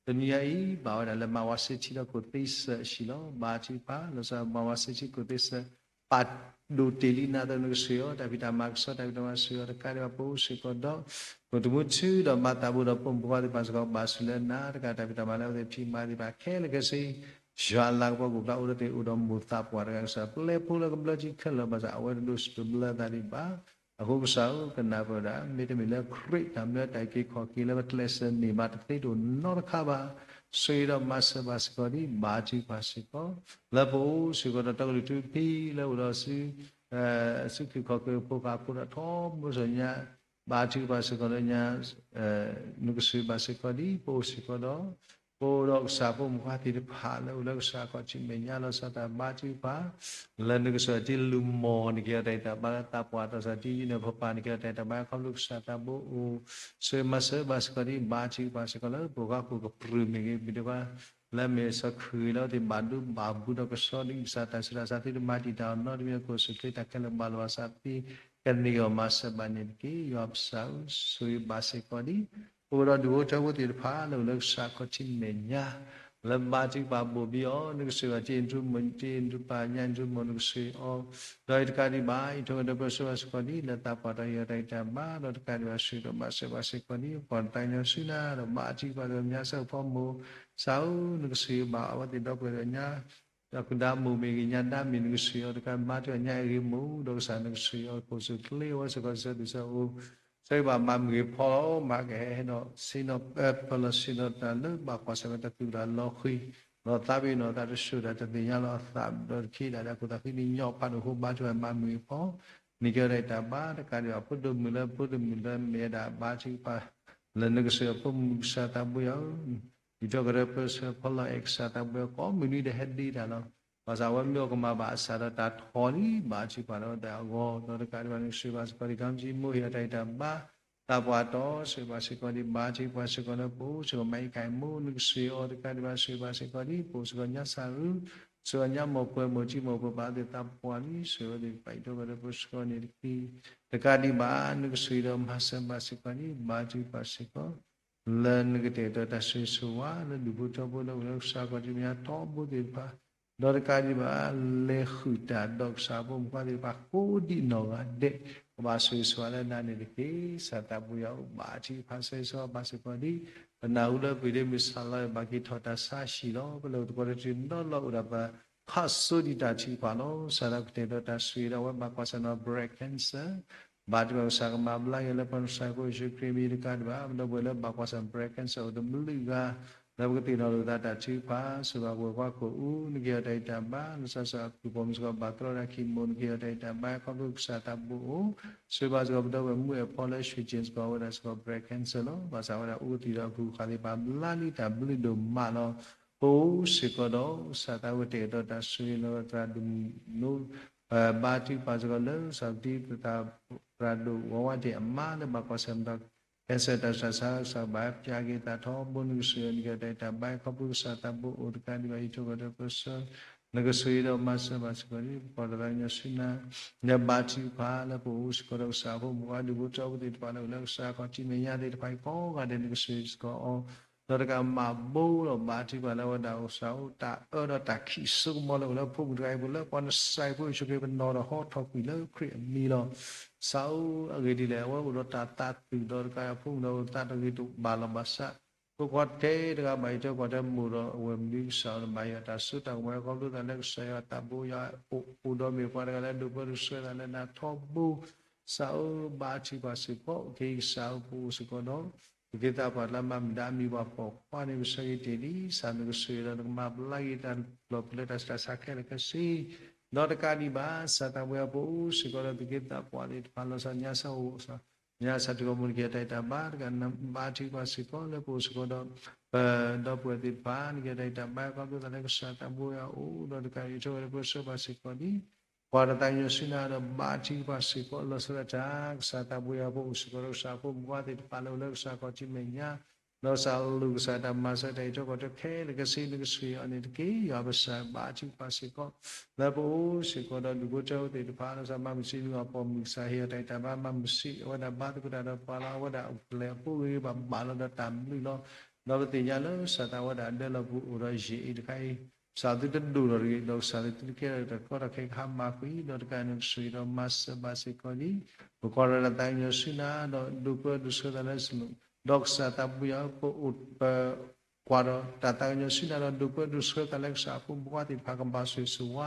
တနံၤညါအံၤ ဘၣ်ဝဲဒၣ်လၢမၤဝၤစ့ထံဒီးခိၣ်သ့စၢၤအဆံးလီၤ. ဘါထုကဖၣ် လီၤဆီဒၣ်တၢ်မၤဝၤစ့ထံခိၣ်သ့စၢၤ ပာ်ဒိၣ်တ့ၢ်လံနၤအသိး နကဆိၣ်ဂ့ၤအီၤ တၢ်ဖံးတၢ်မၤကဆှီ တၢ်ဖံးတၢ်မၤဆိၣ်ဂ့ၤအီၤတကးဒံးဘၣ် ပအိၣ်စ့ၢ်ကီးဒီး ပိာ်တမူထူဒီးမၤသးဘူးဒီးပိာ်မုၣ်ဖိသ့ၣ်တဖၣ်စ့ၢ်ကီး ဘၣ်ဆူၣ်လၢနၤတကး တၢ်ဖံးတၢ်မၤလၢအဝဲသ့ၣ်ဖံးမၤသ့ၣ်တဖၣ်ခဲလၢာ်ခဲဆ့ ယွၤအလၤကပီၤကအိၣ်ဖျါအိၣ်ဒီးသ့ၣ် အိၣ်ဒီးမိၢ်သးပှၢ်တဂၤ ကစၢ်ပျဲဖိလၢကဘျၢထံခဲလၢာ် ဘၣ်ဆၣ် အဝဲတဒိးစူၣ်တဘျၢသးဒံးဘၣ်. အဃိကစၢ်ဧၢ ကနၢ်ပၢၢ်ဝဲဒၣ် မ့တမ့ၢ်လၢခရံာ်တၢ်မၢတၢ်အုၣ်က့ၤခီၣ်က့ၤလၢပကျဲးစၢးန့ၢ်ဘၣ်တသ့တအိၣ်နီတခါဘၣ်. ဆိၣ်ဂ့ၤဒီးမၤစၢၤဘၣ်စ့ၢ်ကီးဒ် ဘါထုကဖၣ်စ့ၢ်ကီး လၢပအိၣ်စ့ၢ်ကီးဒီးတၢ်ကလုၢ်ထူဖံလၢအိၣ်ဒီးစု စုခူၣ်ခီၣ်ကၢၢ်ဖိဃာ်ဖိဒီးထီဘိစီၤညါ ဘါထုကဖၣ်စ့ၢ်ကီးလၢညါ နကဆိၣ်ဂ့ၤဘၣ်စ့ၢ်ကီးဒ် ပအိၣ်စ့ၢ်ကီးဒီး ပအိၣ်ဒီးကစၢ်ဖိမုၣ်ခွါသ့ၣ်တဖၣ်လၢအိၣ်လၢကစၢ်ခီၣ်ထံးမဲာ်ညါလီၤဆီဒၣ်တၢ်ဘါထုကဖၣ် လၢနကစၢ်တ့လူၤမီၢ်န့ၣ် က့ၤအီၤတၢ်အံၤတၢ်ဘါလၢသးပှၢ်တီၢ်စၢ်တံယုၢ်န့ၣ် ပပၢ်န့ၣ် က့ၤအီၤတၢ်အံၤတၢ်ဘါခီဖျိကစၢ်သးဘိအိၣ် ဆိၣ်ဂ့ၤမၤစၢၤဘၣ်စ့ၢ်ကီးဒ် ဘါထုကဖၣ်စ့ၢ်ကီးလၢပှၤဂၤခိၣ်ကပြုၢ်မ့ၢ်ဂ့ၤ မ့ၢ်တခီ လၢမ့ၢ်စီၤခရံာ်လၢအဝဲသ့ၣ်ဘၣ်ဒိဘၣ်ဘူးဒီးကဆှီဒံးကစၢ်တၢ်ဆူးတၢ်ဆါ သုတမၤတံာ်တာ်အီၤနီတမံၤ ကိၣ်စူၣ်ချ့တၢ်ခဲလၢာ်ဘၣ်လီၤဘၣ်စးသ့ ကန့ၢ်အီၤမၤစၢၤဘၣ်န့ၣ်တက့ၢ်. ယွၤပစၢ်ဧၢ, ဆိၣ်ဂ့ၤဘၣ်စ့ၢ်ကီးဒံး အိၣ်ဒီးဒူၣ်ဖိထၢဖိသ့ၣ်တဖၣ်လၢအိၣ်လၢကစၢ်ခီၣ်ထံးမဲာ်ညါ လၢဘါထုကဖၣ်ဘိၣ်ဘံအီၤ နကဆိၣ်ဂ့ၤအီၤ တ့ၢ်နထူမိၣ် တ့ၢ်နထူပၢ်ညါ နထူမိၣ် နကဆိၣ်ဂ့ၤအီၤ ဒီးအံၤတကးဒံးဘၣ် အံးထိၣ်ကဒီးပၢဆှၢဘၣ်စ့ၢ်ကီးဒံး လၢသးပှၢ်တၢ်ဟ့ၣ်အီၤတၢ်ဂံၢ်တၢ်ဘါ ဒီးတကးဒံးဘၣ် ဆိၣ်ဂ့ၤဒီးမၤစၢၤဘၣ်စ့ၢ်ကီးဒံး ပှၤတၢ်ညီဆူနၤ ဒီးဘါထုကဖၣ်ဒီးမၤစၢၤအဖိမုၣ် စၢ်ဧၢ နကဆိၣ်ဂ့ၤဘၣ်အဝဲသ့ၣ်ဒီပုၢ်ဝဲၢ်ဒီးညါ ဒီးကဒါမိၣ်မ့ၢ်ဂ့ၤ ညါဒါမ့ၢ် နကဆိၣ်ဂ့ၤအီၤတကး မၤတၢ်ညါအဂ့ၤမ့ၢ် ဒီးကစၢ်နကဆိၣ်ဂ့ၤအီၤ ကိၣ်စူၣ်ချ့အဝဲစ့ၢ်ကီး စၢၤဒုးစၢၤအိၣ် စၢၤဘၣ်မၤမုၢ်ဂ့ၤဖီလီၤ မၤကဟဲဒီး ဆ့ၣ်နီၤပၢၢ်လီၤ ဆ့ၣ်နီၤတၢ်လၢဘၣ်ကွၢ်ဆၢၣ်မဲာ်တၢ်သူၣ်တၢ်လီၤဃံၤ ဒီးသးပ့ၤနီၣ်သးတဆှၢတၢ်တသ့ၣ်ညါလီၤအသး ဒီးတခ့ဒၣ်ဒီးအခိၣ်သးဃံန့ၣ် ညီဖးဒိၣ်ဟိဘါထုကဖၣ်မၤမုၢ်ဂ့ၤဖီ န့ၢ်က့ၤအီၤတၢ်ဂံၢ်တၢ်ဘါ တကးဒံးဘၣ် ဖိဒိၣ်မုၣ်လၢဖိဒိၣ်မုၣ်လၢမဲာ်ဒၣ်ဘါထုကဖၣ် လၢနကဆိၣ်ဂ့ၤအဖိမုၣ်ကစၢ်သးဘိယွၤဧၢ အံးထိၣ်ကဒီးပၢဆှၢဖီလီၤအဲၣ်ကစၢ်သးဘိယွၤ ကိးမုၢ်နံၤဒီးဟဲဒ့တၢ်လီၤ ဘၣ်ဆၣ်အဝဲမ့ၢ်အီၤကမၣ်ဘၣ်အစၢ်ဒီးတၢ်ထီၣ်လံ ဘါထုကဖၣ်လၢအဝဲသ့ၣ်အဂီၢ် ဒီးတကးဒံးဘၣ် နကဆိၣ်ဂ့ၤဘၣ်စ့ၢ်ကီး ဒ်ကီမကၠံမိၢ်ဟ့ၣ်အီၤတၢ်ဂံၢ်တၢ်ဘါ သးပှၢ်တီ ဆိၣ်ဂ့ၤဘၣ်စ့ၢ်ကီးဒံး ဘါထုကဖၣ်စ့ၢ်ကီးလၢပအိၣ်စ့ၢ်ကီး မၤအံးကၣ်အံးမိၢ် နကဆိၣ်ဂ့ၤအီၤတကးဒံးဘၣ် ဆိၣ်ဂ့ၤဘၣ်စ့ၢ်ကီးဒံး ပအိၣ်စ့ၢ်ကီးညါစၢ်ရူ ဆိၣ်ဂ့ၤညါမိၢ်ပှၢ်မိၢ်ထံမိၢ်ပှၢ် ဘၣ်သ့ၣ်သးပှၢ်လံ ဆိၣ်ဂ့ၤအီၤသ့ၣ်တဖၣ် အံးထိၣ်ကဒီးပၢဆှၢန့ၣ်တက့ၢ်. တကးဒံးဘၣ် နကဆိၣ်ဂ့ၤဒီးမၤစၢၤဘၣ်စ့ၢ်ကီးဒံး ဘါထုကဖၣ်စ့ၢ်ကီး လၢနကတဲာ်ကတီၤတၢ်ဆိၣ်ဂ့ၤဆိၣ်ဝါ လၢဒူၣ်ဖိထၢဖိလၢအိၣ်လၢကစၢ်ခီၣ်ထံးမဲာ်ညါထီဘိသ့ၣ်တဖၣ် ဒီးတကးဒံးဘၣ် လဲၤဃုာ်တၢ်ဒီးကစၢ်ဖိမုၣ်ဖိသ့ၣ်တဖၣ် ကိးဒံးနီၢ်ဂၤဒဲး ကဘၣ်ဆိၣ်ဂ့ၤဆိၣ်ဝါလၢနၤန့ၣ်တက့ၢ်. ကစၢ်သးဘိယွၤဧၢ ဘါထုကဖၣ်ဆိၣ်ဂ့ၤဆိၣ်ဝါဘၣ်စ့ၢ်ကီးဒံး ပနၢ်ဟူလၢပှၤဒ့မုၢ်စၢ်လီၤ ဘၣ်က့ၤထီၣ်တၢ်ဆါဟံၣ်လီၤ ပလၢတကီတတုၤနီလီၤ အိၣ်ဒၣ်ပ ခးစိဒံးတၢ်ထုကဖၣ်လီၤ. စးထီၣ်ကတဲာ်ကတီၤတၢ်ဆိၣ်ဂ့ၤဒီးအဝဲဘၣ်ကွၢ်ဆၢၣ်နီၤ breast cancer ဘါထုကဖၣ်ကစၢ်ကမၤဘျါက့ၤလၢပှၤနစၢ်ဖိယ့ၣ်ၡူးခရံာ်မံၤတကးဒံးဘၣ် ပဒီပုၢ်ဝဲၢ်လၢဘၣ်ကွၢ်ဆၢၣ် breast cancer အိၣ်တဘျုးဂၤ လၢပကသ့ၣ်နီၣ်လိာ်သးတၢ်ထုကဖၣ် ဆိၣ်ဂ့ၤဘၣ်ပဝဲၢ်ကွၢ်ခိၣ်အူ နကဟ့ၣ်အီၤတၢ်ဂံၢ်တၢ်ဘါ လီၤဆီဆီအကုၢ်ပိာ်မုၣ်စ့ၢ်ကီး ဘၣ်သရီတၢ်ခံမိၢ် နကဟ့ၣ်အီၤတၢ်ဂံၢ်တၢ်ဘါ ခီဖျိကစၢ်သးဘိအိၣ် ဆိၣ်ဂ့ၤဘၣ်စ့ၢ်ကီးပဒီပုၢ်ဝဲၢ်မုၣ်အဲၣ်ဖီလၢ ရွှေကျင်စ့ၢ်ကီး အဝဲဒၣ်စ့ၢ်ကီး breast cancer လီၤ. ဘၣ်ဆၣ်ဝဲဒၣ်အိၣ်သံးဒီးအကုၢ်အဃၣ်သ့ၣ်တဖၣ် ဘျါလံတၢ်ဘျုးဒိၣ်မးလီၤ. ပအိၣ်စ့ၢ်ကီးဒီး ကစၢ်သးဝဲတဲာ်ကတီၤတၢ်ဆိၣ်ဂ့ၤလၢသရၣ်ဒိၣ် ဘါထုကဖၣ်စ့ၢ်ကီးလၢ ကစၢ်ပတံၤပသး သရၣ်ဒိၣ်ဝီဝါဒ့ၣ်အမါလၢဘၣ်ကွၢ်ဆၢၣ်မဲာ်ဒီး cancer တၢ်ဆူးတၢ်ဆါ ကစၢ်ဘၣ်ပျၢ်က့ၤသးထီဘိ နကဆိၣ်ဂ့ၤအီၤ နကဟ့ၣ်အီၤတၢ်ဂံၢ်တၢ်ဘါ ခီဖျိကစၢ်သးဘိအိၣ်တကးဒံးဘၣ် အံးထိၣ်ကဒီးပၢဆှၢ နကဆိၣ်ဂ့ၤဒီးမၤစၢၤဘၣ်စ့ၢ်ကီးဒံး ပကီၢ်ဒီးသးကညီၤဆူနၤ လၢဘါထုကဖၣ်လၢပအိၣ်စ့ၢ်ကီးဒီးကစၢ်အဖိမုၣ်ဖိခွါ ဒူၣ်ဖိထၢဖိသ့ၣ်တဖၣ်လၢအိၣ်လၢကစၢ်ခီၣ်ထံးမဲာ်ညါသ့ၣ်တဖၣ်အံၤကိးဂၤဒဲး နကဆိၣ်ဂ့ၤစ့ၢ်ကီးအီၤ ဒီးတကးမၤဘိလီၤ ဘါထုကဖၣ်လၢအဝဲဒၣ်အိၣ်စ့ၢ်ကီး တၢ်အၢဒီးတၢ်ခံးစိကမီၤလၢအိၣ်လၢဖိမုၣ်တဂၤအံၤ ပလၢပှၤနစၢ်ဖိယ့ၣ်ၡူးခရံာ်ပနီၣ်ဒီးဟီထီၣ်ကွံာ်လၢခရံာ်အမံၤလီၤ. စးဧၢ အဂ့ၢ်ဒ်လဲၣ် အဝဲအိၣ်ဒီးတၢ်သးသုးဒီးတကးအဖိမုၣ်ဒီးအိၣ်သးတဂ့ၤတဘၣ်လီၤဘၣ်ဆၣ် ဖိခွါထဲတဂၤဘၣ်အံၤ တၢ်ကွၢ်တၢ်မိၣ်ဒီးအဝဲမနုၤကစၢ်အီၤတဘၣ်ယွၤတၢ်စိတၢ်ကမီၤ ခီဖျိသးလၢကစၢ်ယွၤသးဘိယွၤအိၣ် အိၣ်ဒီးမ့ၢ်ပှၤတဂၤလၢဒိးပၢဒိးဆှၢသးလၢနၤထီဘိ စးဧၢ ဘါထုကဖၣ်စ့ၢ်ကီး ခဲအံၤကစၢ်ဧၢ ပအိၣ်စ့ၢ်ကီးဒီး ပက့ၤသးပှၢ်လၢမၤမုာ်ဒၣ်အမံၤပှၤပိာ်ခွါန့ၣ် ပဆၢဂ့ၤတ့ၢ်လံ ကစၢ်နကဆိၣ်ဂ့ၤဒီးနကမၤဘျါက့ၤတၢ်လီၢ်ပူၤလၢတၢ်ဆူးတၢ်ဆါခဲလၢာ်ခဲဆ့ ဒီးတကးဒံးဘၣ် ကစၢ်သးဘိယွၤပအိၣ်စ့ၢ်ကီးဒီး ပက့ၤသးပှၢ်သ့ၣ်တဖၣ်လီၤဆီ ညါစၢ်အိၣ် ညါစၢ်တဂီၤမူ နကဟ့ၣ်အီၤတၢ်ဂံၢ်တၢ်ဘါ တကးဘၣ်ထုကဖၣ်စ့ၢ်ကီးလၢပအိၣ်စ့ၢ်ကီးဒီး ပဒီပုၢ်ဝဲၢ်သ့ၣ်တဖၣ် နကဟ့ၣ်အီၤတၢ်ဂံၢ်တၢ်ဘါ ခီဖျိသးလၢကစၢ်သးဘိယွၤအိၣ် ဒီးတကးအံးထိၣ်ဝဲလၢပၢဆှၢဘၣ်စ့ၢ်ကီးဒံး ပှၤဒီးသးကညီၤဆူနၤဒီးဘါထုကဖၣ်စ့ၢ်ကီး လီၤဆီဒၣ်တၢ် ကစၢ်သးဘိယွၤပအိၣ်စ့ၢ်ကီးဒီး ကစၢ်အဖိမုၣ်ဖိခွါသ့ၣ်တဖၣ်လၢအိၣ်လၢကစၢ်ခီၣ်ထံးမဲာ်ညါ ဒီးကစၢ်အလိၤ ကစၢ်တၢ်မၤစၢၤတၢ်အံးထွဲကွၢ်ထွဲခဲလၢာ်ခဲဆ့ နကဆိၣ်ဂ့ၤအီၤန့ၣ်တက့ၢ်. ယွၤပစၢ်ဘါထုကဖၣ်စ့ၢ်ကီး လၢပအိၣ်စ့ၢ်ကီးဒီးဒူၣ်ဖိထၢဖိသ့ၣ်တဖၣ် လီၤဆီ မၤမုာ်စံးနွံအပိာ်မုၣ် ကစၢ်ဟ့ၣ်အီၤတၢ်ဂံၢ်တၢ်ဘါ မၤမုာ်စံးအဝဲဒၣ် ဘါသကိးတၢ်ဒီးပှၤလီၤ အဝဲဒၣ်အိၣ်ဖျဲၣ်အဖိဂ့ၤဂ့ၤဘၣ်ဘၣ်လီၤဒီးတၢ်ဘျုးလီၤ. ဒီးပသ့ၣ်ညါလၢကစၢ်သးဝဲဒၣ်ဒၢလီၤပူၤအိၣ်ဒီးယဲၢ်အံၤတခါအံၤ ကစၢ်သုတဒိၣ်ထီၣ်တဂ့ၤ ဒီးကစၢ်လၢသုတကဲထီၣ်တၢ်ကီတၢ်ခဲကဟါမၢ်ကွံာ် ဒီးတကးန့ၣ် နကဆိၣ်ဂ့ၤဒီးမၤစၢၤဘၣ်စ့ၢ်ကီးလံ ပကွၢ်ဒီးတၢ်သးကညီၤဆူနၤ ဒီးဒိးပၢဒိးဆှၢသးလၢ ဒီးကစၢ်သးဘိယွၤ ပအိၣ်ပ ကွၢ်ဒီးတၢ်သးကညီၤဆူနၤဒီး ဒိးပၢဒိးဆှၢသးလၢကစၢ်အဖိမုၣ်ဖိခွါသ့ၣ်တဖၣ် ကဘၣ်ဆိၣ်ဂ့ၤဆိၣ်ဝါ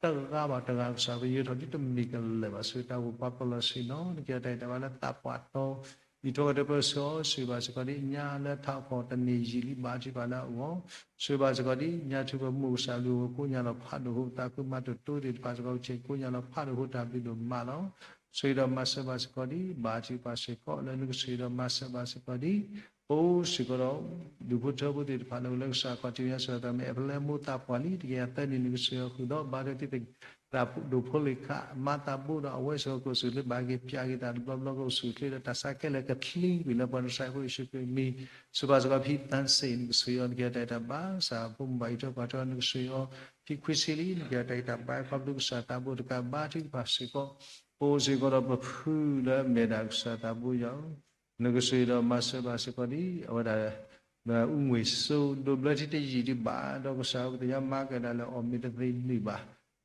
တဂၤဘၣ်တဂၤ ကစၢ်ပယၢၤထီၣ်ဒ်တမ့ၢ်ကလၢာ်ဘၣ် ဆိၣ်ဂ့ၤတၢ်ဂီၤပှၤပၢၤလီၢ်ဆ့ၣ်နီၤ နကဟ့ၣ်အီၤတၢ်ဂံၢ်တၢ်ဘါလၢသးပှၢ်တီ အံးထွဲကဒီးပၢဆှၢအီၤ ဆိၣ်ဂ့ၤဘၣ်စ့ၢ်ကီးဒ်ညါလၢထးခိၣ်တနံၤယံာ်လံ ဘါထုကဖၣ်လၢအဂီၢ် ဆိၣ်ဂ့ၤဘၣ်စ့ၢ်ကီးဒ်ညါ ထုကဖၣ်မိၢ်ကစၢ်ဘျုးဝဲကိးညါလီၤဖးဒိၣ်ဟိ သးခုမၤတၢ်တိသ့ၣ်တဖၣ်စ့ၢ်ကီး ပဆ့ၣ်ကိးညါလီၤဖးဒိၣ်ဟိ တၢ်ဘျုးဒိၣ်မးလီၤ. ဆိၣ်ဂ့ၤဒီးမၤစၢၤဘၣ်စ့ၢ်ကီးဒ် ဘါထုကဖၣ်စ့ၢ်ကီးလၢနကဆိၣ်ဂ့ၤဒီးမၤစၢၤဘၣ်စ့ၢ်ကီးဒ် ပအိၣ်စ့ၢ်ကီးဒီး ဒူၣ်ဖိထၢဖိသ့ၣ်တဖၣ်လၢအိၣ်လၢကစၢ်ခီၣ်ထံးမဲာ်ညါ စၢၤသးမ့ၢ် အဲၣ်ဖဲလဲၣ်မိၢ်သးပှၢ်လံ တကယၤသၢနံၣ် နကဆိၣ်ဂ့ၤအီၤဃုာ်ဒီး ဘါထုကဖၣ် သးဒိၣ်ဖိလံၤခး မၤသးဘိဒီး အဝဲစ့ၢ်ကီးကအိၣ်ဆူၣ်ချ့ ဘၣ်က့ၤပၠးက့ၤသးတဘျီဘျီ ကအိၣ်ဆူၣ်ချ့ဒီး တၢ်ဆါခဲလၢာ်ကချ့ကွံာ်လၢပှၤနစဲးဖိယ့ၣ်ၡူးခရံာ်အမံၤ, စံးဘၣ်စ့ၢ်ကီး ဖံသၣ်စ့ၣ် နကစၢ်ယွၤ နကဟ့ၣ်အီၤတၢ်ဂံၢ်တၢ်ဘါ, ကစၢ်ဖိမုၣ်ဘၣ်အံးထွဲကွၢ်ထွဲ နကစၢ်ယွၤ, ဖံခွံဆံလံ နကဟ့ၣ်အီၤတၢ်ဂံၢ်တၢ်ဘါ ခီဖျိကစၢ်သးဘိတကးဘါထုကဖၣ်စ့ၢ်ကီး, ပအိၣ်စ့ၢ်ကီးဒီးပဖုလၢမဲာ်ဒၣ်ကစၢ်သးဘိယွၤဧၢ, နကစၢ်ယွၤဒီးမၤစၢၤဘၣ်စ့ၢ်ကီးဒ် အဝဲဒၣ် အူငွေ့စိ ဒိးဘျၢထံတယံာ်ဒံးဘၣ်, ဒီးကစၢ်ဧၢ ပသ့ၣ်ညါမၤကဒါလၢအီၣ်မ့ၤတသ့န့ၣ်ဘၣ်,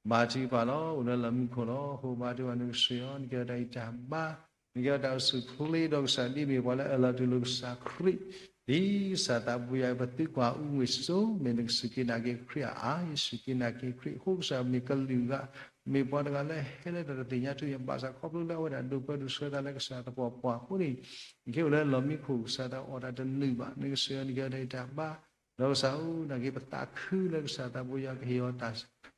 ဘါထုကဖၣ်လီၤ အိၣ်လၢလီၢ်မံခိၣ်လီၤ. အဃိဘါထုကဖၣ်နကစၢ်ယွၤ နကဟ့ၣ်အီၤတၢ်ဂံၢ်တၢ်ဘါ, နကဟ့ၣ်အီၤတၢ်အိၣ်ဆူၣ်ချ့ဒီးကစၢ် ဒ်မ့ၢ်ပှၤလၢအၢၣ်လီၤတူၢ်လိာ်ကစၢ်ခရံာ်, ဒ်ကစၢ်သးဘိယွၤ ပသုကွၢ်အူငွေ့စိ မ့ၢ်နကစူၢ်က့ၤနာ်က့ၤခရံာ်ဧါ, ယစူၢ်က့ၤနာ်က့ၤခရံာ်အဃိ ကစၢ်မ့ၢ်ကလုာ်ဂၤ, မ့ၢ်ပှၤတဂၤလၢဟဲလၢတၢ်တသ့ၣ်ညါထူယဘၣ်ဆၣ် ခီဖျိလၢအဝဲဒၣ်ဒိးပၢဒိးဆှၢသးလၢကစၢ်သပှၢ်ပှၢ်အဃိန့ၣ်, နကဟ့ၣ်အိၣ်လၢလီၢ်မံခိၣ် ကစၢ်သးအီၣ်တၢ်တနုာ်ဘၣ်, နကစၢ်ယွၤ နကဟ့ၣ်အီၤတၢ်ဂံၢ်တၢ်ဘါ, ဒီးကစၢ်ဧၢ နာ်က့ၤပသးခုလၢကစၢ်သးဘိယွၤ ကဟ့ၣ်အီၤတၢ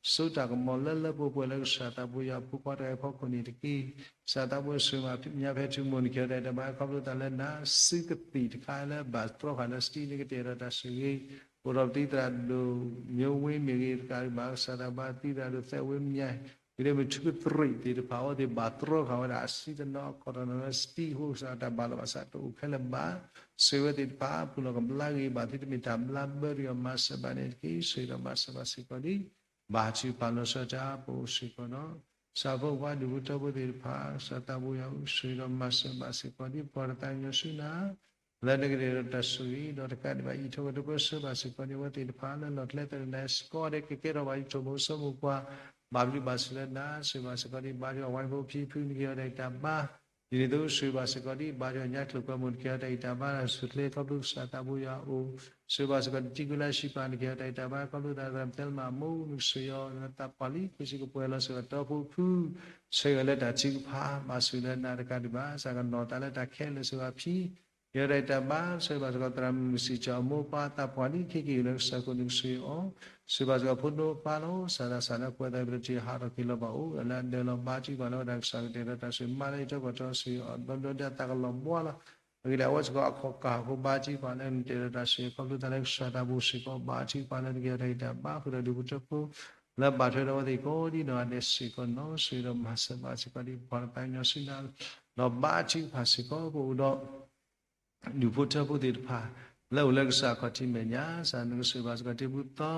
်စိတၢ်ကမီၤလၢလၢပှဲၤပှဲၤလၢကစၢ်သးဘိယွၤ ဖိခွါတဂၤအဖီခိၣ်န့ၣ်တက့ၢ်. ကစၢ်သးဘိယွၤ ဆူမဲာ်ညါဖဲထံမိၢ် နကဟ့ၣ်အီၤတၢ်ဂံၢ်တၢ်ဘါ ခီဖျိသးလၢနၤ, စုကသံၣ်တခါလၢဘၣ်တြီဃာ်လၢစတံ နကတဲာ်ဒီးတၢ်ဆိၣ်ဂ့ၤ, အိၣ်ဒီးပသံသရၣ်ဒိၣ် မျိုးဝင်း မ့ၢ်ဂ့ၤ တကးဒံးဘၣ် ကစၢ်သးဘိယွၤ သံသရၣ်ဒိၣ် သက်ဝင်းမြတ် ဂ့ၤဒဲး မုၢ်ထူကသရံးသ့ၣ်တဖၣ် အဝဲသ့ၣ်ဘၣ်တြီဃာ်ဝဲဒၣ်အစံတနီၤ အခီၣ်ထီၣ်နီၤလၢစတံအဃိ ကစၢ်တၢ်ဘၣ်လီၤဘၣ်စးတအိၣ်ခဲလၢာ်ဘၣ်. ဆိၣ်ဂ့ၤဝဲသ့ၣ်တဖၣ် ပူၤလီၢ်ကဘျါဂ့ၤဘၣ်သုတမ့ၢ်တၢ်ဘျါဘၢတဂ့ၤ မၤစၢၤဘၣ်န့ၣ်တက့ၢ်. ဆိၣ်ဂ့ၤဒီးမၤစၢၤဘၣ်စ့ၢ်ကီးဒ် ဘါထုကဖၣ်လီၤဆီဒၣ်တၢ် ပအိၣ်စ့ၢ်ကီးဒီး ကစၢ်ဖိခွါဒူၣ်ဖိထၢဖိသ့ၣ်တဖၣ် ကစၢ်သးဘိယွၤဧၢ ဆိၣ်ဂ့ၤဒီးမၤစၢၤဘၣ်စ့ၢ်ကီးဒ် ပှၤတသးကညီၤဆူနၤ လၢနကတဲာ်ဒီးတၢ်ဆိၣ်ဂ့ၤ ဒီးတကးဒံးဘၣ် အံးထွဲကွၢ်ထွဲပၢဆှၢဘၣ်စ့ၢ်ကီးဒ် အဝဲသ့ၣ်တဖၣ်လၢလီၢ်ကျဲသရၣ်ဒၣ်စ့ၢ်ကီး ဒီးကကဲထီၣ်ဘၣ်ယထိၣ်မူ စီမူကွၢ် ဘၣ်ဘျုးဘၣ်ဆိၣ်လၢနၤ ဆိၣ်ဂ့ၤဘၣ်စ့ၢ်ကီးဒ် ဘါထုကဖၣ်ဝဲဖိဖံဖု နကဟ့ၣ်အီၤတၢ်ဂံၢ်တၢ်ဘါ ဒ်န့ၣ်အသိး ဆိၣ်ဂ့ၤဘၣ်စ့ၢ်ကီးဒ် ဘါထုကဖၣ်ညါကျိၤကွဲမုၢ် နကဟ့ၣ်အီၤတၢ်ဂံၢ်တၢ်ဘါ တၢ်အိၣ်ဆူၣ်ချ့ ခီဖျိကစၢ်သးဘိယွၤအအိၣ် ဆိၣ်ဂ့ၤဘၣ်စ့ၢ်ကီးဒ် တံၤကုလၢအဟံၣ်ပၢ် နကဟ့ၣ်အီၤတၢ်ဂံၢ်တၢ်ဘါ ခီဖျိသးသရၣ်ပတဲလၢမၤအမိၢ် နကစၢ်ယွၤ နသးပှၢ်လံ ဃ့စ့ၢ်ကီးပှဲၤလီၤစ့ၢ်ကီးတီဖိဖု ဆိၣ်ဂ့ၤလၢတၢ်ထုကဖၣ် ဘၣ်ဆိၣ်လၢနၤတကးဒံးဘၣ် စးကနီၤသးလၢတၢ်ခဲလၢာ်စ့ၢ်ကီးဖံ ကဟ့ၣ်အီၤတၢ်ဂံၢ်တၢ်ဘါ ဆိၣ်ဂ့ၤဘၣ်စ့ၢ်ကီး သရၣ်မုၣ်စံၣ်ကၠီၤအမိၢ်ပၢ် သးပှၢ်လံ ခဲက့ၤလၢကစၢ်ခိၣ် နကစၢ်ယွၤအအိၣ် ဆိၣ်ဂ့ၤဘၣ်စ့ၢ်ကီးဖိဒိၣ်ပၢ်လီၤ စးဒၣ်စးလၢပှဲၤသး ပတထံၣ်ဟးထီၣ်က့ၤလီၤဘၣ်အိၣ် လၢအဒၢးလီၤ ဘါထုကဖၣ်လၢဝဲဒၣ်ကစၢ်ကတဲာ်ဒီးတၢ်ဆိၣ်ဂ့ၤ မၤလၢယထီၣ်ကီၢ်ထီၣ်စ့ၢ်ကီး ဘျီဘျီဒၣ်သးကလီၤဘှါလီၤ အဂ့ၢ်ဒၣ်အဝဲစ့ၢ်ကီးအခီၣ်ကၢ်အဃိ ဘါထုကဖၣ်လၢနတဲာ်ဒီးတၢ်ဆိၣ်ဂ့ၤ ခီဖျိသးလၢကစၢ်သးဘိစ့ၢ်ကီး ဘါထုကဖၣ်လၢနကဟ့ၣ်အီၤတၢ်ဂံၢ်တၢ်ဘါ ဃုာ်ဒီးဒူၣ်ဖိထၢဖိ လၢဘၣ်ထွဲဒီးအဝဲသ့ၣ်ကိးဒ်နီၢ်ဂၤဒဲးစ့ၢ်ကီးနီၤ ဆိၣ်ဂ့ၤဒီးမၤစၢၤဘၣ်စ့ၢ်ကီးဒ် ပှၤတသးကညီၤဆူနၤ ဒီးဘါထုကဖၣ်စ့ၢ်ကီး ပအိၣ်ဒီး ဒူၣ်ဖိထၢဖိသ့ၣ်တဖၣ်လၢအိၣ်လၢကစၢ်အခီၣ်ထံးမဲာ်ညါ ကစၢ်နကဆိၣ်ဂ့ၤဘၣ်စ့ၢ်ကီး တံ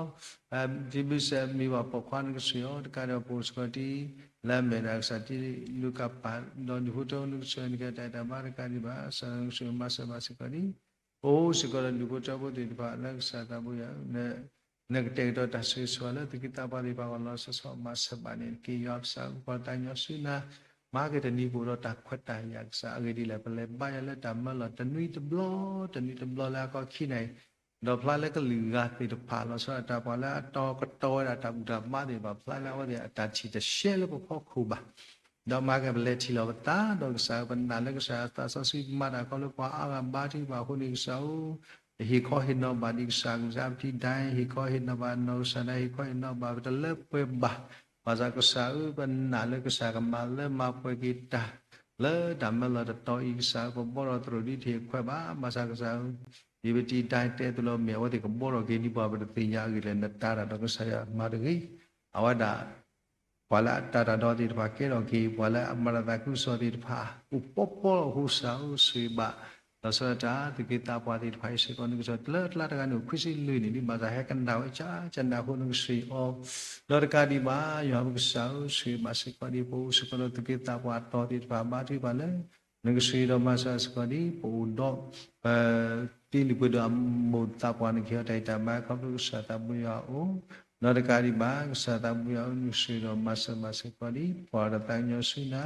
ၤဘူသီ တံၤဘူစဲး မ့ၢ်ဘၣ်ပိာ်ခွါ နကဆိၣ်ဂ့ၤအီၤ တကးဒီးပအိၣ်စ့ၢ်ကီးဒ် လၢအမဲာ်ဒၣ်ကစၢ်တံၤလူၤကၣ်ပာ် ဒီးဒူၣ်ဖိထၢဖိ နကဆိၣ်ဂ့ၤနကဟ့ၣ်အီၤတၢ်ဂံၢ်တၢ်ဘါတကးဒံးဘၣ် ကစၢ်နကဆိၣ်ဂ့ၤမၤစၢၤဘၣ်စ့ၢ်ကီးဒ် ပအိၣ်စ့ၢ်ကီးဒီးဒူၣ်ဖိထၢဖိသ့ၣ်တဖၣ်လၢကစၢ်သးဘိယွၤ နကတဲာ်ကတီၤတၢ်ဆိၣ်ဂ့ၤဆိၣ်ဝါလၢသုးက့သးပှၢ်သ့ၣ်တဖၣ်အဂီၢ်လီၤဆီဆီ မၤစၢၤဘၣ်န့ၣ်တက့ၢ် ယွၤကစၢ်ဧၢ ပှၤတသးကညီၤဆူနၤ မၤက့ၤတနံၤပအိၣ်ဒီးတၢ်ခွဲးတၢ်ယာ်ကစၢ် အဂ့ၢ်ဒ်လဲၣ် ပလဲၤဘါယွၤလၢတၢ်မၢလီၤ တနွံတဘျီ တနွံတဘျီလၢအကီၢ်ခံန့ၣ် ဒီးဖျါလၢကလုာ်ဂၤသ့ၣ်တဖၣ်လီၤဆီဒၣ်တၢ် ပှၤလၢအတီကတီၤဝဲဒၣ်တၢ်ဘူၣ်တၢ်ဘါသ့ၣ်တဖၣ် ဖျါလၢအဝဲသ့ၣ်အတၢ်ထံၣ်တရှဲလၢပဖီခိၣ်ဘၣ် ဒီးမၤက့ၤပလဲၤထံၣ်လီၤပသး ဒီးကစၢ်ဧၢ ပနာ်လၢကစၢ်သးစီဆှံမၤတၢ်ခီလၢပှၤအါဂၤဘါထုကဖၣ်အဃိန့ၣ် ကစၢ်ဧၢ ဟ့ၣ်ခီဟ့ၣ်နီၤဘၣ်ဒံးကစၢ် ကစၢ်ပထံၣ်ဒၣ် ဟ့ၣ်ခီဟ့ၣ်နီၤဘၣ်နီၢ်ကစၢ်ဒၣ် ဟ့ၣ်ခီဟ့ၣ်နီၤဘၣ်ပတလၢပှဲၤဘၣ် ဘၣ်ဆၣ်ကစၢ်ဧၢ ပနာ်လၢကစၢ်ကမၤလၢမၤပှဲၤက့ၤတၢ် လၢတၢ်မၢလီၤတတီၤအံၤ ကစၢ်ဧၢ ပဘီထီၣ်သရိာ်ဒ်တဟ့ၣ်ခွဲးဘၣ် ဘၣ်ဆၣ်ကစၢ်ဧၢ ယပထံၣ်ဒၣ်တဲသိးလၢ မ့ၢ်အဝဲသ့ၣ်ကဘီထီၣ်က့ၤဒ်ပှၤပတသ့ၣ်ညါအဂ့ၢ်လဲၣ် နတၢ်တၢ်ဒီးကစၢ်ယွၤမၤတဂ့ၤ အဝဲဒၣ် ပှၤလၢအတၢ်တၢ်ဒီးသ့ၣ်တဖၣ်ကဲထီၣ်က့ၤ ပှၤလၢအမၤတၢ်သးခုကစီၣ်သ့ၣ်တဖၣ် အိၣ်ပီပီလီၤအဃိ ကစၢ်ဧၢ ဆိၣ်ဂ့ၤဘၣ် လီၤဆီဒၣ်တၢ် သုးက့သးပှၢ်သ့ၣ်တဖၣ်အံၤစ့ၢ်ကီး နကစၢ်တလၢတလါတဂၤန့ၣ် အိၣ်ခွံဆံလွံၢ်နံၣ်ဒံး ဘၣ်ဆၣ်ဟဲကနၣ်ဝဲကၢကနၣ်အဃိ နကဆိၣ်ဂ့ၤအီၤ ဒီးတကးဒံးဘၣ် ယွၤပကစၢ်ဧၢ ဆိၣ်ဂ့ၤဘၣ်စ့ၢ်ကီးဒ် ပအိၣ်စ့ၢ်ကီးဒီးသုးက့သးပှၢ်အတီၤသ့ၣ်တဖၣ် ဘါထုကဖၣ်လၢ နကဆိၣ်ဂ့ၤဒီးမၤစၢၤစ့ၢ်ကီးဒ် ပအိၣ်ဒီး ပတံၤလုၢ်ပှ့ၤဒိၣ်အမိၢ်သးပှၢ် နကဟ့ၣ်အီၤတၢ်ဂံၢ်တၢ်ဘါ ခီဖျိကစၢ်သးဘိယွၤအအိၣ် ဒီးတကးဒံးဘၣ် ကစၢ်သးဘိယွၤဧၢ နကဆိၣ်ဂ့ၤဒီးမၤစၢၤဘၣ်စ့ၢ်ကီးဒ် ပှၤတသးကညီၤဆူနၤ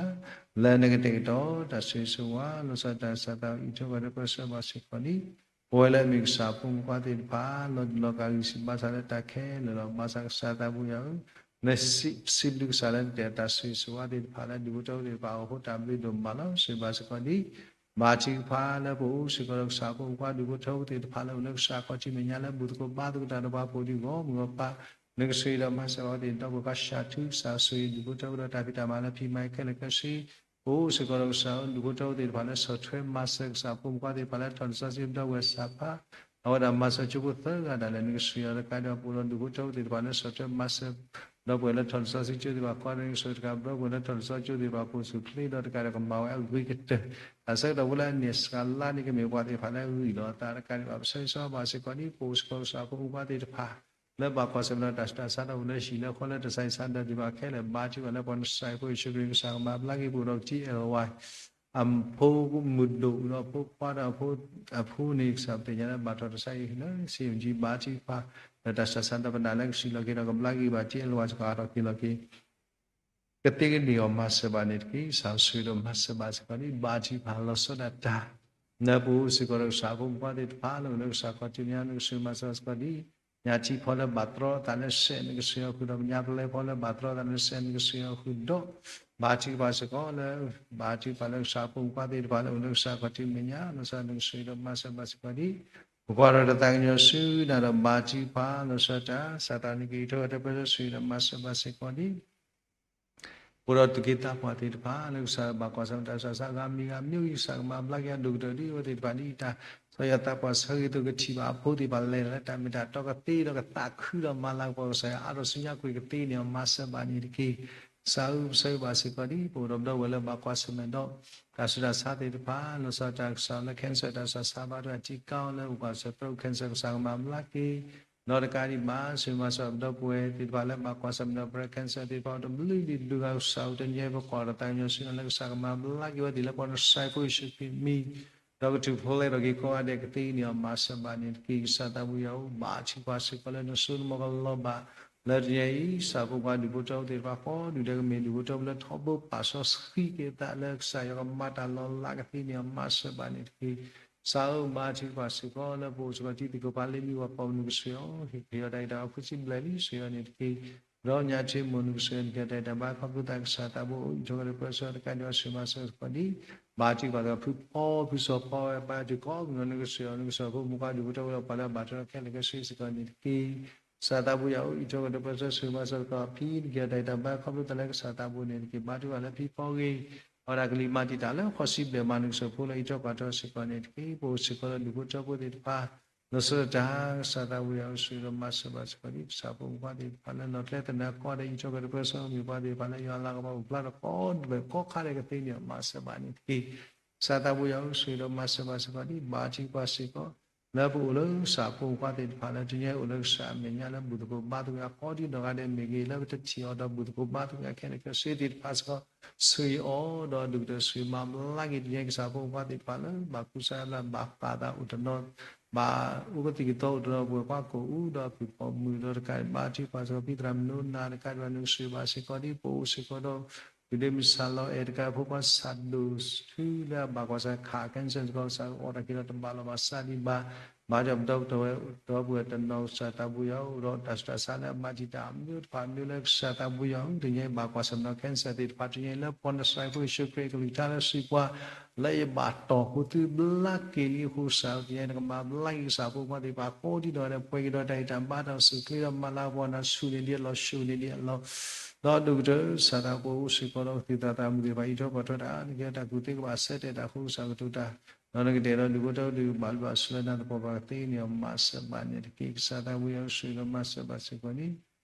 လၢနကတဲာ်ကတီၤတၢ်ဆိၣ်ဂ့ၤဆိၣ်ဝါ လီၤဆီဒၣ်တၢ် ကစၢ်သးအံးထွဲကွၢ်ထွဲပၢဆှၢဘၣ်စ့ၢ်ကီးဒ် ပဝဲလၢအမ့ၢ်ကစၢ်အဖိမုၣ်ဖိခွါသ့ၣ်တဖၣ် လီၤတူာ်လီၤကာ်ဂံၢ်ဆူၣ်ဘါစၢ်လၢတၢ်ခဲလၢာ်လီၤ. ဘၣ်ဆၣ်ကစၢ်သးဘိယွၤဧၢ, နစံးဘျုးကစၢ်လၢနတဲာ်တၢ်ဆိၣ်ဂ့ၤဆိၣ်ဝါသ့ၣ်တဖၣ်လၢဒူၣ်ဖိထၢဖိသ့ၣ်တဖၣ်အအိၣ်အဃိ တၢ်ဘျုးဒိၣ်မးလီၤ. ဆိၣ်ဂ့ၤဘၣ်စ့ၢ်ကီးဒ် ဘါထုကဖၣ်လၢပအိၣ်စ့ၢ်ကီးဒီးကစၢ်အဖိမုၣ်ဖိခွါဒူၣ်ဖိထၢဖိသ့ၣ်တဖၣ်လၢအိၣ်လၢကစၢ်အခီၣ်ထံးမဲာ်ညါ လၢဘူၣ်သကိးဘါသကိးတၢ်ဒီးပှၤဖှီၣ်ဒူၣ်ဂီၢ်မုၢ်ဂီၢ်ပၤ, နကဆိၣ်ဂ့ၤဒီးမၤစၢၤအဝဲသ့ၣ်ဒီး ပကစၢ်ထုကစၢ်ဆိၣ်ဂ့ၤဒူၣ်ဖိထၢဖိဒီးတၢ်ဖံးတၢ်မၤလၢဖံးမၤခဲလၢာ်ခဲဆ့ ပအိၣ်စ့ၢ်ကီးဒီးကစၢ်ဧၢ ဒူၣ်ဖိထၢဖိသ့ၣ်တဖၣ်လၢဆီၣ်ထွဲမၤစၢၤကစၢ်အဖိမုၣ်ဖိခွါသ့ၣ်တဖၣ်လၢထီၣ်လံာ်စီဆှံဒီးဝဲၢ်စၢ်ဖး အဝဲဒၣ်မၤစၢၤကၠိဖိသၢဂၤဒၣ်လဲာ် နကဆိၣ်ဂ့ၤအီၤတကးဒံးဘၣ် ပအိၣ်ဒီးဒူၣ်ဖိထၢဖိသ့ၣ်တဖၣ်လၢဆီၣ်ထွဲမၤစၢၤ ဒီပုၢ်ဝဲၢ်လၢထီၣ်လံာ်စီဆှံကၠိသ့ၣ်တဖၣ် ကီးန့ၢ်ကဆိးတကး ဒီပုၢ်ဝဲၢ်လၢထီၣ်လံာ်စီဆှံကၠိသ့ၣ်တဖၣ် ပိာ်ဆူၣ်ချ့ဒီးတကးဒီးကမၤဝဲအဂ့ၤကတၢၢ်, တၢ်ဆၢကတီၢ်ဖိလၢအန့ၢ်စှၤလါန့ၣ် ကမ့ၢ်ပှၤသ့ၣ်တဖၣ်လၢအဂံၢ်လီၤအသးတကးဒံးဘၣ် ပဆၢဂ့ၤဆၢဝါဘၣ်စ့ၢ်ကီးဒ် ပအိၣ်စ့ၢ်ကီးကစၢ်ဖိမုၣ်ဖိခွါသ့ၣ်တဖၣ် လၢဘၣ်ကွၢ်ဆၢၣ်မဲာ်ဒီးတၢ်ဆူးတၢ်ဆါဒီးအိၣ်လၢဟံၣ်လၢဃီလၢတၢ်ဆါဟံၣ်ဆါဒၢးသ့ၣ်တဖၣ်ခဲလၢာ် ဘါထုကဖၣ်လၢပှၤနစၢ်ဖိယ့ၣ်ၡူးခရံာ်ကစၢ်ကမၤဘျါက့ၤ ပအိၣ်ဒီးကထံအဲၣ်ဝါ အဖိမုၣ်ဒိၣ်ဒီးအဖိခွါဒီးအဖိန့ၣ် ကစၢ်ပသ့ၣ်ညါလၢဘၣ်ထီၣ်တၢ်ဆါဟံၣ်လၢ စံယိၣ်ကၠံ ဘါထုကဖၣ် ဒီးတၢ်ဆူးတၢ်ဆါဒီးပနာ်လၢကစံၣ်လီၤက့ၤဒီးကဘျါက့ၤဘၣ်ထံအဲၣ်ဝါစ့ၢ်ကီး ဟးထီၣ်က့ၤလီၤက့ၤ ကသ့ကန့ၢ်အီၤမၤစၢၤဘၣ်န့ၣ်တက့ၢ်. ကစၢ်ဆိၣ်ဂ့ၤဒီးမၤစၢၤဘၣ်စ့ၢ်ကီးဒ် ဘါထုကဖၣ်လီၤဆီဒၣ်တၢ် လၢပအိၣ်စ့ၢ်ကီးဒီးကစၢ်ဖိမုၣ်ဖိခွါသ့ၣ်တဖၣ်လၢအိၣ်လၢကစၢ်ခီၣ်ထံးမဲာ်ညါ နကဆိၣ်ဂ့ၤမၤစၢၤဘၣ်စ့ၢ်ကီးဒ် ညၣ်ထံဖီလၢဘၣ်တြီအသးလၢစဲး နကဆိၣ်ဂ့ၤအီၤဃုာ်ဒီး ညၣ်ပလဲဖီလၢဘၣ်တြီအသးလၢစဲး နကဆိၣ်ဂ့ၤအီၤဃုာ်ဒီး ဘါထုကဖၣ်စ့ၢ်ကီးလၢ ဘါထုကဖၣ်လၢကစၢ်ဖိမုၣ်ဖိခွါသ့ၣ်တဖၣ်လၢအိၣ်လၢကစၢ်ခီၣ်ထံးမဲာ်ညါ လီၤဆီဒၣ်တၢ် နကဆိၣ်ဂ့ၤဒီးမၤစၢၤဘၣ်စ့ၢ်ကီးဒ် ပကွၢ်ထီၣ်တၢ်သးကညီၤဆူနၤဒီးဘါထုကဖၣ်လီၤဆီဒၣ်တၢ် စၢ်သးနက့ၤထီၣ်ကတၢၢ်ပၢဆှၢဆိၣ်ဂ့ၤဒီးမၤစၢၤဘၣ်စ့ၢ်ကီးဒ် ပအိၣ်ဒီးသူၣ်က့သးပှၢ်သ့ၣ်တဖၣ် လၢကစၢ်ဘၣ်ကွၢ်ဆၢၣ်မဲာ်တၢ်ဆူးတၢ်ဆါအဂၤမံၤဂၤမံၤ ကစၢ်ကမၤဘျါက့ၤအဒိၣ်ကတၢၢ်ဒ်အဝဲသ့ၣ်တဖၣ်ဒ်တၢ် စီၤယၤသးပှၢ်ဆၢဂ့ၤသိးကထံၣ်ဘၣ်အဖိသ့ၣ်တဖၣ်လဲၤလၢတၢ်မ့ၢ်တၢ်တီကသ့ဒီးကသးခုဒီးမၤလၤကပီၤကစၢ်ယွၤအါထီၣ်ဆူညါကွံာ်ကသ့န့ၣ် မၤစၢၤဘၣ်န့ၣ်တက့ၢ်. ကစၢ်ဧၢ ပဆၢဂ့ၤဘၣ်စ့ၢ်ကီးဒ် ပအိၣ်ဒီးပဒီပုၢ်ဝဲၢ်လၢဘၣ်ကွၢ်ဆၢၣ်မဲာ်ဒီး တၢ်ဆူးတၢ်ဆါသ့ၣ်တဖၣ် လီၤဆီဒၣ်တၢ် ကစၢ်လၢ cancer တၢ်ဆူးတၢ်ဆါဘါထုကဖၣ်ထံကါအီၤလၢအိၣ်ကွၢ်ဆၢၣ်သရူး cancer ကစၢ်ကမၤဘျါက့ၤ ဒီးတကးဒံးဘၣ် ဆိၣ်ဂ့ၤမၤစၢၤပဒီပုၢ်ဝဲၢ်သ့ၣ်တဖၣ်လၢဘၣ်ကွၢ်ဆၢၣ်မဲာ်ဒီး breast cancer သ့ၣ်တဖၣ် တဘျုးဒံးတဘျုးဂၤ ကစၢ်ဧၢ တနံၤအံၤပကွၢ်ထီၣ်တၢ်သးကညီၤဆူနၤလၢကစၢ်ကမၤဘျါက့ၤဝဲသ့ၣ်လၢပှၤနစၢ်ဖိယ့ၣ်ၡူးခရံာ်မံၤ ဒီးကထူၣ်ဖျဲးထီၣ်က့ၤကိးဂၤဒဲးကသ့န့ၣ် မၤစၢၤဘၣ်န့ၣ်တက့ၢ်. ကစၢ်သးဘိယွၤဧၢ ဘါထုကဖၣ်စ့ၢ်ကီးလၢနစိနမီၢ်ကလီၤဘၣ် လၢတနံၤအံၤ ကစၢ်ဖိခွါဒူၣ်ဖိထၢဖိသ့ၣ်တဖၣ်ကိးဒူၣ်ဒဲး ကမ့ၢ်ဒူၣ်ဖိထၢဖိလၢထီဘိပာ်စီဆှံက့ၤအသးလၢကစၢ်ယွၤကမၤတၢ်လီၤလးကသ့န့ၣ် မၤစၢၤဘၣ်န့ၣ်တက့ၢ်. ကစၢ်ဧၢ ဘါထုကဖၣ်စ့ၢ်ကီးလၢပအိၣ်စ့ၢ်ကီးတံၤသကိးပှၤလၢမံၤဝဲပှၤနုာ်ကစၢ်အီၤ ဟ့ၣ်ခ့ယီၤတၢ်ဂံၢ်တၢ်ဘါ ဖုစံဘျဲၣ်လံ ဆိၣ်ဂ့ၤအီၤန့ၣ်တက့ၢ်. ဒီးညၣ်ထံမိၢ်နုာ်ကစၢ်အီၤ နက့ၤတၢ်ဂံၢ်တၢ်ဘါ ခီဖျိသးကစၢ်သးဘိအိၣ် အံးထွဲကဒီးပၢဆှၢတကးဒံးဘၣ် ဆိၣ်ဂ့ၤမၤစၢၤစ့ၢ်ကီးဒ် ဘါထုကဖၣ်စ့ၢ်ကီး ဖုဖီဖုစီၤဖီဝဲ ဘါထုကဖၣ်ကိးမုၢ်နံၤ နကစၢ်အီၤ နကစၢ်ဖိမုၣ်ခွါဒူၣ်ဖိထၢဖိဒီးပှၤလၢအဘၣ်ထွဲဒီးခဲလၢာ်ခဲဆ့စ့ၢ်ကီးန့ၣ်တက့ၢ်. ကစၢ်သးဘိယွၤဧၢ အံးထွဲကဒီးပၢဆှၢ ဆိၣ်ဂ့ၤမၤစၢၤစ့ၢ်ကီး ဖံ နက့ၤတၢ်ဂံၢ်တၢ်ဘါ ခီဖျိသးလၢကစၢ်သးဘိန့ၣ်တက့ၢ်. ဘါထုကဖၣ်လၢဖံဖီဂ့ၤ အဝဲဒၣ်ကလံၤမၤတံာ်တာ်လၢဖီစံဘျဲၣ်မး နကစၢ်ဖိလၢအံးထွဲကွၢ်ထွဲစ့ၢ်ကီးန့ၣ်တက့ၢ်. ပအိၣ်စ့ၢ်ကီးလၢဒူၣ်ဖိထၢဖိသ့ၣ်တဖၣ် လီၤဆီဒၣ်တၢ် ကစၢ်သးဘိယွၤဧၢ ဆိၣ်ဂ့ၤဒီးမၤစၢၤဘၣ်စ့ၢ်ကီးဒ် ကစၢ်ဖိမုၣ်ဖိခွါသ့ၣ်တဖၣ်လၢနီၣ်ကျဲသနၢၣ်ကီၢ်ဒီး အံးထွဲကဒီးပၢဆှၢ မ့ၢ်ပှၤသ့ၣ်တဖၣ်လၢယွၤအလၤကပီၤအိၣ်ဖျါထီၣ်ကိးဒူၣ်ဒဲးကိးခါဒဲးကသ့န့ၣ် မၤစၢၤဘၣ်န့ၣ်တက့ၢ်. ကစၢ်သးဘိယွၤဧၢ ဆိၣ်ဂ့ၤဒီးမၤစၢၤဘၣ်စ့ၢ်ကီးဒ် ဘါထုကဖၣ်စ့ၢ်ကီး လၢပအိၣ်လၢကစၢ်ဖိမုၣ်ဖိခွါသ့ၣ်တဖၣ်လၢတနံၤအံၤအိၣ်လၢကစၢ်အမဲာ်ညါလၢဘူၣ်သကိးဘါသကိးအကိးဒံးနီၢ်ဂၤဒဲးမ့ၢ်ဂ့ၤ လၢပတထံၣ်အီၤဒီးဘူၣ်သကိးဘါသကိးခဲလၢာ်ခဲဆ့သ့ၣ်တဖၣ်စ့ၢ်ကီး ဆိၣ်ဂ့ၤအီၤဒီးဒိၣ်ကတၢၢ်ဆိၣ်ဂ့ၤမၤဘျါက့ၤတနံၤအံၤ ကစၢ်ဖိမုၣ်ဖိခွါသ့ၣ်တဖၣ်လၢ ဘၣ်ကူစါလၢဘၣ်ဃးသးအိၣ်တနီၤ ဘၣ်အိၣ်ကသံၣ်ကသီအိၣ်တနီၤ ပဝဲပှၤကိးအူဒီးဖုၣ်ပိာ်မုၣ်ဒီးတကးဘါထုကဖၣ်စ့ၢ်ကီး ဖံသရၣ်မုၣ်နိနၤတကးဒံးဘၣ် နကဆိၣ်ဂ့ၤဘၣ်စ့ၢ်ကီးဒ် ပအိၣ်စ့ၢ်ကီးဒီး ဒုးဒ့မုၣ်ဆၣ်လီၤအဲၣ်တကး ဖိခွါဆၣ်ဒိၣ်ထူလၢအဘၣ်ကွၢ်ဆၢၣ်ခး cancer စ့ၢ်ကီး ကစၢ်အိးထီၣ်က့ၤဒီးတဘၣ်လီၤဘၣ်စးဒံးဘၣ် ဘၣ်ဒီးပဒီပုၢ်ဝဲၢ် ဒီပုၢ်ဝဲၢ်တနီၤ ကစၢ်သးဘိယွၤဧၢ အိၣ်ဒီးတၢ်ဆူးတၢ်ဆါလၢအမၤတံာ်တာ်အမျိုးတဖၣ်အမျိုးလၢကစၢ်သးဘိယွၤဧၢ တနံၤအံၤဘၣ်ကွၢ်ဆၢၣ်မဲာ်ဒီး cancer သ့ၣ်တဖၣ် တနံၤအံၤလၢပှၤနစၢ်ဖိယ့ၣ်ၡူးခရံာ် ကလုၢ်ကထါလၢစံးပှၤ လၢယဘၣ်တီၢ်ဃုာ်သုဘျါက့ၤလံအဃိ ကစၢ်ဧၢ တနံၤအံၤနကမၤဘျါက့ၤကစၢ်ဖိခွါသ့ၣ်တဖၣ် ကိးဒံးနီၢ်ဂၤဒဲး ပှဲၤက့ၤဒီးတၢ်ဂံၢ်တၢ်ဘါ တၢ်အိၣ်ဆူၣ်အိၣ်ချ့ဒီးမၤလၤကပီၤနၤ ဆူၣ်န့ၢ်ဒံးအလီၢ် ဆူၣ်န့ၢ်ဒံးအလီၢ် ဒီးဒိၣ်ကတၢၢ် ကစၢ်သးဘိအိၣ်စ့ၢ်ကီးဒီးကသံၣ်သရၣ်သမါသ့ၣ်တဖၣ် အံးထွဲကွၢ်ထွဲတၢ် နကဟ့ၣ်တၢ်ကူၣ်သ့ကဘၣ်ဆၢတဲာ်တၢ်အဃိ ကစၢ်ကတိၤတၢ် ဒီးနကတဲာ်ဒီးဒူၣ်ဖိထၢဖိ ဒုးဘၣ်လုၢ်ဘၣ်စၢၤလၢနၤသပှၢ်ပှၢ်ကသ့န့ၣ် မၤစၢၤဘၣ်န့ၣ်တက့ၢ်. ကစၢ်သးဘိယွၤဧၢ ဆိၣ်ဂ့ၤဒီးမၤစၢၤဘၣ်စ့ၢ်ကီးန့ၣ်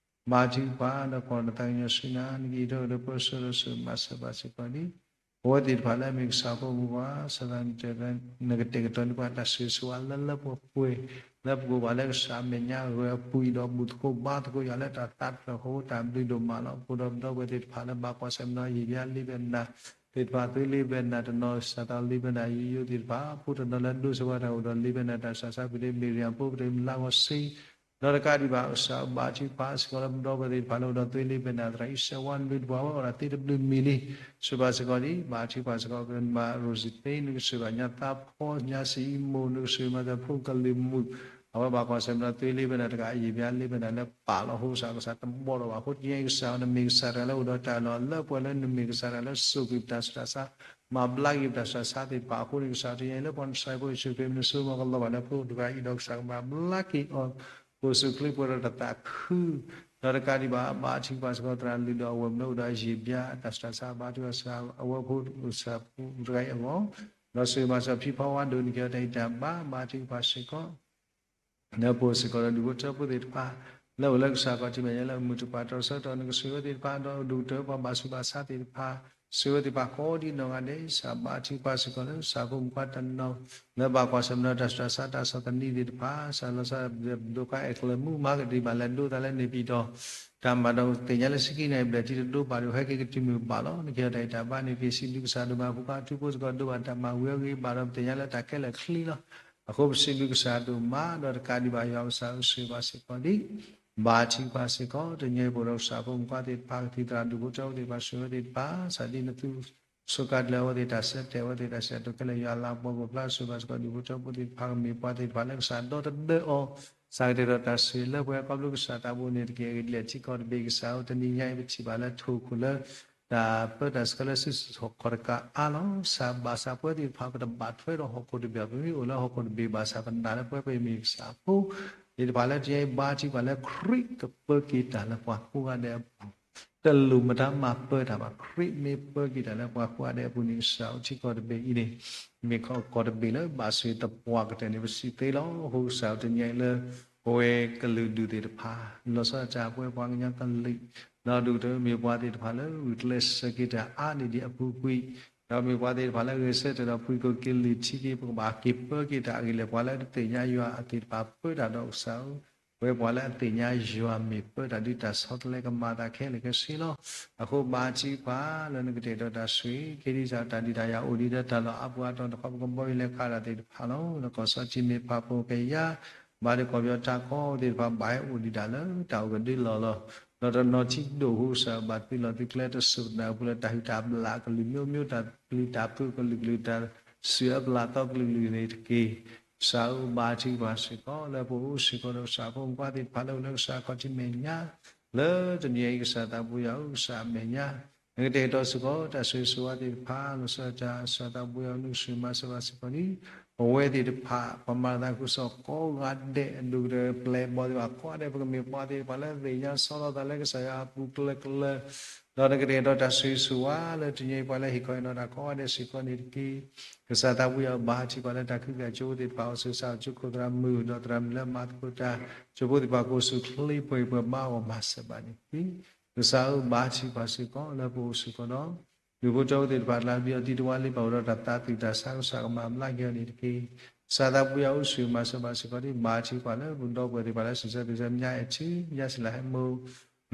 ဘါထုကဖၣ်ဒီးကွၢ်ထီၣ်တၢ်သးကညီၤဆူနၤ နကအံးထွဲကဒီးပၢဆှၢဒီးဆိၣ်ဂ့ၤမၤစၢၤဘၣ်စ့ၢ်ကီးန့ၣ် ပဝဲသ့ၣ်တဖၣ်လၢအမ့ၢ်ကစၢ်ဖိမုၣ်ဖိခွါ ကစၢ်သး နကတဲာ်ကတီၤန့ၢ်ပှၤတၢ်ဆိၣ်ဂ့ၤဆိၣ်ဝါလၢလၢပှဲၤပှဲၤ လၢပကအိၣ်ဘၣ်လၢကစၢ်အမဲာ်ညါအဂၢၢ်အပှဲၤဒီး ဘူၣ်သကိးဘါသကိးယွၤလၢတၢ်သးတဖျၢၣ်ဃီ တၢ်ဘျုးဒိၣ်မးလီၤ. ပဒီပုၢ်ဝဲၢ်သ့ၣ်တဖၣ်လၢဘၣ်ကွၢ်ဆၢၣ်မဲာ်ဒီး ယံာ်ဘျါလ့ဘဲနၤသ့ၣ်တဖၣ် သုလ့ဘဲနၤတနီၤ ကစၢ်သးလ့ဘဲနၤယိယိသ့ၣ်တဖၣ် ဖိတနီၤလၢဒိးစၢၤဝဲတၢ်အိၣ်ဒီးလ့ဘဲနၤ တၢ်ဆူးတၢ်ဆါ ဖုဒ့မ့ၢ်ရံၣ်အဖိ ပတမုၢ်လၢ်ဂီၤစ့ ဒီးတကးဒံးဘၣ် ကစၢ်ဘါထုကဖၣ်စ့ၢ်ကီးလၢပဒီပုၢ်ဝဲၢ်သ့ၣ်တဖၣ်လၢအိၣ်ဒီးသွ့လ့ဘဲနၤသရၣ် အံၣ်စဲးဝါနဘျုးတပှၢ်ဝဲ အိၣ်ဒီးသ့တဘျုးမံၤလံ ဆိၣ်ဂ့ၤဘၣ်စ့ၢ်ကီးဒ် ဘါထုကဖၣ်စ့ၢ်ကီး ပမၤရိၣ်စံသ့ နကဆိၣ်ဂ့ၤဘၣ်ညါသးဖီ ညါစံအံမူ နကဆိၣ်ဂ့ၤမၤသးဖိကလုာ်မုၣ် အဝဲဘၣ်ကွၢ်ဆၢၣ်မဲာ်ဒီးသွ့လ့ဘဲနၤတဂၤ အံၣ်ဘျါလ့ဘဲနၤလၢပာ်လီၤအဃိ ကစၢ်ကစၢ်တဘီဒီးဘၣ်အဃိ တနံၤအံၤကစၢ်နမ့ၢ်ကစၢ်တဂၤလၢအိၣ်ဒီးတၢ်လီၢ်လၢပှဲၤလၢနမ့ၢ်ကစၢ်တဂၤလၢစိာ်ကွံာ်ပတၢ်ဆူးတၢ်ဆါ မၤဘျါက့ၤပတၢ်ဆူးတၢ်ဆါသ့ၣ်တဖၣ်အဃိန့ၣ် ကစၢ်တနံၤအံၤလၢပှၤနစၢ်ဖိယ့ၣ်ၡူးခရံာ် မ့ၢ်နဆိကမိၣ်ကလီၤဘၣ်လၢဖိတဂၤအံၤဒီးကစၢ်ကမၤဘျါက့ၤအီၤ ပအိၣ်ဆူၣ်အိၣ်ချ့ပှဲၤဒီးတၢ်သးခု ဒီးတကးဒံးဘၣ် ဘါထုကဖၣ်စ့ၢ်ကီးသရၣ်လုၢ်ဒီးအဝဲၢ်မနုၤအိၣ်ဒီးယံာ်ဘျါ တၢ်ဆူးတၢ်ဆါ ဘါထုကဖၣ်စ့ၢ်ကီး အဝဲၢ်ဖိအိၣ်ဆူၣ်အိၣ်ချ့တဂၤအံၤအဂီၢ် ဒီးဆိၣ်ဂ့ၤမၤစၢၤဖံဖီဝါဒိၣ် နကဟ့ၣ်တၢ်ဂံၢ်တၢ်ဘါ ဘါထုကဖၣ်စ့ၢ်ကီး ဒီးပအိၣ်စ့ၢ်ကီးဒီးဒူၣ်ဖိထၢဖိသ့ၣ်တဖၣ် လၢအိၣ်လၢကစၢ်ခီၣ်ထံးမဲာ်ညါလၢအမုၢ်တပၤ တၢ်ဆၢကတီၢ် နကဆိၣ်ဂ့ၤဝဲသ့ၣ်တဖၣ် ဒီးဒိၣ်ကတၢၢ်ပှၤဘၣ်ဆူးဘၣ်ဆါသ့ၣ်တဖၣ် ဆိၣ်ဂ့ၤဝဲသ့ၣ်တဖၣ်ကိးဒ်နီၢ်ဂၤဒဲး ကစၢ်ဘါထုကဖၣ်စ့ၢ်ကီးလၢကစၢ်ဖိမုၣ်ခွါတနီၤ လၢဘၣ်ကွၢ်ဆၢၣ်မဲာ်ဒီးတၢ်ဆူးတၢ်ဆါ တၢ်ဆီၣ်သနံးသ့ၣ်တဖၣ် ကစၢ်လီၤဆီဒၣ်တၢ် ပဒိးခါအဲၣ်ကျၢၤမူမၤကဒံးဘၣ်လဲၤဒိသးလၢန့ၣ်ပံၤဒီး တၢ်မၤဒီးသ့ၣ်ညါလၢဆံခံနံၣ်ဘျဲၣ်ထံတဒိဘၣ်ဒီး ဟဲက့ၤကတုၤမုာ်ဘၣ်လီၤ. နကဟ့ၣ်ဒီးတၢ်အံၤတၢ်ဘါန့ၣ် က့ၤစံးဘျုးကစၢ်ဒိၣ်မး ဖိခွါထူဖိစ့ၢ်ကီးဒိးဘၣ်တၢ်မၤဝံၤအဂ့ၤဘၣ်ဒီး ပသ့ၣ်ညါလၢတၢ်ခဲလၢာ်ချံလီၤ. အဃိပစံးဘျုးကစၢ်ဒိၣ်မး ဒီးတကးဒံးဘၣ်ယွၤကစၢ်ဧၢ ဆိၣ်ဂ့ၤဘၣ်စ့ၢ်ကီးဒံး ဘါထုကဖၣ်စ့ၢ်ကီး တနံၤအံၤပအိၣ်ဒီးကစၢ်ဖိမုၣ်ခွါသ့ၣ်တဖၣ် ကသံၣ်သရၣ်ဒူၣ်ဖိထၢဖိသ့ၣ်တဖၣ် ဆိၣ်ဂ့ၤဝဲသ့ၣ်တဖၣ် ကစၢ်ဒ်နသူ ဆိကတၢၢ်အဝဲသ့ၣ် တၢ်ဆၢတဲာ်အဝဲသ့ၣ် တၢ်ဆၢတဲာ်ခဲလၢာ် ယွၤလၤကပီၤကဖျါ ဆိၣ်ဂ့ၤဘၣ်စ့ၢ်ကီးဒူၣ်ဖိထၢဖိသ့ၣ်တဖၣ် ကမ့ၢ်ပှၤသ့ၣ်တဖၣ်လၢကစၢ်ဒီသဒၢအီၤ ကစၢ်ကတဲာ်ဒီးတၢ်ဆိၣ်ဂ့ၤလၢပှဲၤ ခီဖျိကစၢ်သးဘိန့ၣ်တက့ၢ်. အဂ့ၢ်ဒ်လဲၣ်ထံကီၢ်တဘ့ၣ်ကစၢ်ဧၢ တနံၤညါအံၤပထံၣ်ဘၣ်လၢထိၣ်ခိၣ်လၢ တၢ်ပၢတၢ်ဆှၢလၢစုဟီၣ်ခိၣ်တကးအါလီၤ. ကစၢ်ဘၣ်ဆၣ်ပဝဲသ့ၣ်တဖၣ် ပတဘၣ်ထွဲဒီးဟီၣ်ခိၣ်တဘ့ၣ် ပမ့ၢ်အိၣ်လၢဟီၣ်ခိၣ်တဘ့ၣ်ဘၣ်ဆၣ် ပနာ်လၢပဝဲပမ့ၢ်ကစၢ်ဖိသ့ၣ်တဖၣ်လၢ တနံၤညါအံၤဘါထုကဖၣ်လၢခရံာ်ကပၢက့ၤတၢ်လၢပှၤကိးဂၤဒဲးအပူၤ တလိၣ်မတၤမၤပၢတၢ်ဘၣ်. ခရံာ်မ့ၢ်ပၢက့ၤတၢ်လၢပှၤကိးဂၤဒဲးအပူၤန့ၣ် ကစၢ်ဧၢ ထံကီၢ်တဘ့ၣ်အံၤန့ၣ် မ့ၢ်ကီၢ်တဘ့ၣ်လၢဘၣ်ဆိၣ်ဂ့ၤသပှၢ်ကတၢၢ်န့ၣ် ပစံးသ့လီၤ. အဃိကစၢ်ဧၢ တနံၤညါအံၤလၢ ပဝဲကလုာ်ဒူၣ်သ့ၣ်တဖၣ် လီၤဆီဒၣ်တၢ်ပဝဲပှၤကညီကလုာ် ဒီးဒိၣ်ကတၢၢ်မ့ၢ်ပှၤသ့ၣ်တဖၣ်လၢ ဂုာ်ကျဲးစၢးက့ၤတၢ်အါန့ၢ်ဒံးအပူၤကွံာ် ဒီးမ့ၢ်ပှၤသ့ၣ်တဖၣ်လၢဂဲၤဆၢထၢၣ်ဒီးပှၤကိးက့ၤလံာ်ထံက့ၤ ပကဘၣ်က့ၤပၢက့ၤတၢ်အဂ့ၢ်လၢပှၤလၢတသ့ၣ်ညါယွၤအသ့ၣ်တဖၣ် ပၢတၢ်ဒီးကစၢ်ဧၢ ပဝဲပှၤလၢအသ့ၣ်ညါယွၤမ့ၢ်ပၢတၢ်ဒ်တၢ်ဆီတလဲကမၤသးခဲလၢာ်ခဲဆ့လီၤ. အဃိဘါထုကဖၣ်လၢနကတဲာ်ဒီးတၢ်ဆိၣ်ဂ့ၤ က့ၤဒ်တၢ်တၢ်ဒုးတၢ်ယၤအိၣ်ဒံးဒီးတၢ်လီၢ်အါပူၤအါတီၤ တခီပကဘီယူၤလဲၤခးတၢ်သ့ၣ်တဖၣ်လီၤ. လၢကီၢ်စီၤထံးမ့ၢ်ဖးဖိကယၤ ဘၣ်ဒီးကီၢ်ပယီၤတၢ်ကီသ့ၣ်တဖၣ် ဘၣ်ဟဲအိၣ်ဒံးတၢ်လၢတၢ်အိၣ်ကဒုလီၢ်လီၤ. ဒီးတနီၤထံဒိၣ်အဃိ ကစၢ်ဘၣ်သုးလီၢ်သုးကျဲ တစိၢ်တနၢ်အပူၤလၢတၢ်ဟုၣ်တၢ်ဘျၣ်ကလုာ်မျိုးမျိုး တၢ်ပျံၤတၢ်ဖုးကလုာ်ကလုာ် တၢ်စူၢ်အပျၢ်သီကလုာ်ကလုာ်န့ၣ်တက့ၢ်. ကစၢ်ဧၢ ဘါထုကဖၣ်စ့ၢ်ကီး လၢပအိၣ်စ့ၢ်ကီးဒီးကစၢ်ဖိမုၣ်ခွါသ့ၣ်တဖၣ် လၢအိၣ်လၢကစၢ်ခီၣ်ထံးမဲာ်ညါ လၢတနံၤအံၤ ကစၢ်သးဘိယွၤဧၢ ကစၢ်အမဲာ်ညါ နကတဲာ်ကတီၤစ့ၢ်ကီး တၢ်ဆိၣ်ဂ့ၤဆိၣ်ဝါသ့ၣ်တဖၣ် လီၤဆီဒၣ်တၢ် ကစၢ်သးဘိယွၤဧၢ နကဆိၣ်ဂ့ၤမၤစၢၤဘၣ်စ့ၢ်ကီးဒံး ပဝဲသ့ၣ်တဖၣ် ပှၤမၤတၢ်သးခုကစီၣ်ကိးဂၤဒဲး အဒိၣ်ကတၢၢ်ပျဲၢ်ဘီၣ်သ့ၣ်တဖၣ် ကိးဂၤဒဲး ပကမ့ၢ်ပှၤသ့ၣ်တဖၣ်လၢသ့ၣ်ညါဆီလီၤသးလၢကစၢ်ယွၤအပူၤကျၢၤကျၢၤ ဒီးနကတဲာ်ကတီၤတၢ်ဆိၣ်ဂ့ၤဆိၣ်ဝါလၢတနံၤအံၤ ပှၤလၢဟ့ၣ်ခီဟ့ၣ်နီၤတၢ်ကိးဂၤဒဲးစ့ၢ်ကီးန့ၣ်တက့ၢ်. ကစၢ်သးဘိယွၤဧၢ ဘါထုကဖၣ်လၢတၢ်ခုကစီၣ်ကၠိဖိသ့ၣ်တဖၣ် အိၣ်ဆူၣ်စၢ်အိၣ်ကၠိခိၣ်သရၣ်မုၣ် ဒီးသရၣ်မုၣ်လၢမၤသကိးတၢ် ကၠိဖိသ့ၣ်တဖၣ်ကအိၣ်ဆူၣ်ချ့ပှဲၤပှဲၤ ဘါအီၤမၤစၢၤဘၣ်န့ၣ်တက့ၢ်. ကစၢ်ဧၢ ဘါထုကဖၣ်စ့ၢ်ကီး လၢပအိၣ်စ့ၢ်ကီးဒီး ဒူၣ်ဖိထၢဖိသ့ၣ်တဖၣ် တလးဘံအီၤသံတဝါလံ ဘၣ်အိၣ်ဒီးတၢ်သးသူၣ်တၢ်ဆါ ကစၢ်ကမၤဘျါက့ၤအီၤန့ၣ်တက့ၢ်. ကစၢ်သးဘိယွၤဧၢ ဆိၣ်ဂ့ၤမၤစၢၤဘၣ်စ့ၢ်ကီးဒံး ဘါထုကဖၣ်လၢပဒီပုၢ်ဝဲၢ်သ့ၣ်တဖၣ်လၢ စံးဆၢတ့ၢ်ဆၢ ညါအဲၣ်ထံ ညါစံးလၢဟဲမိၢ်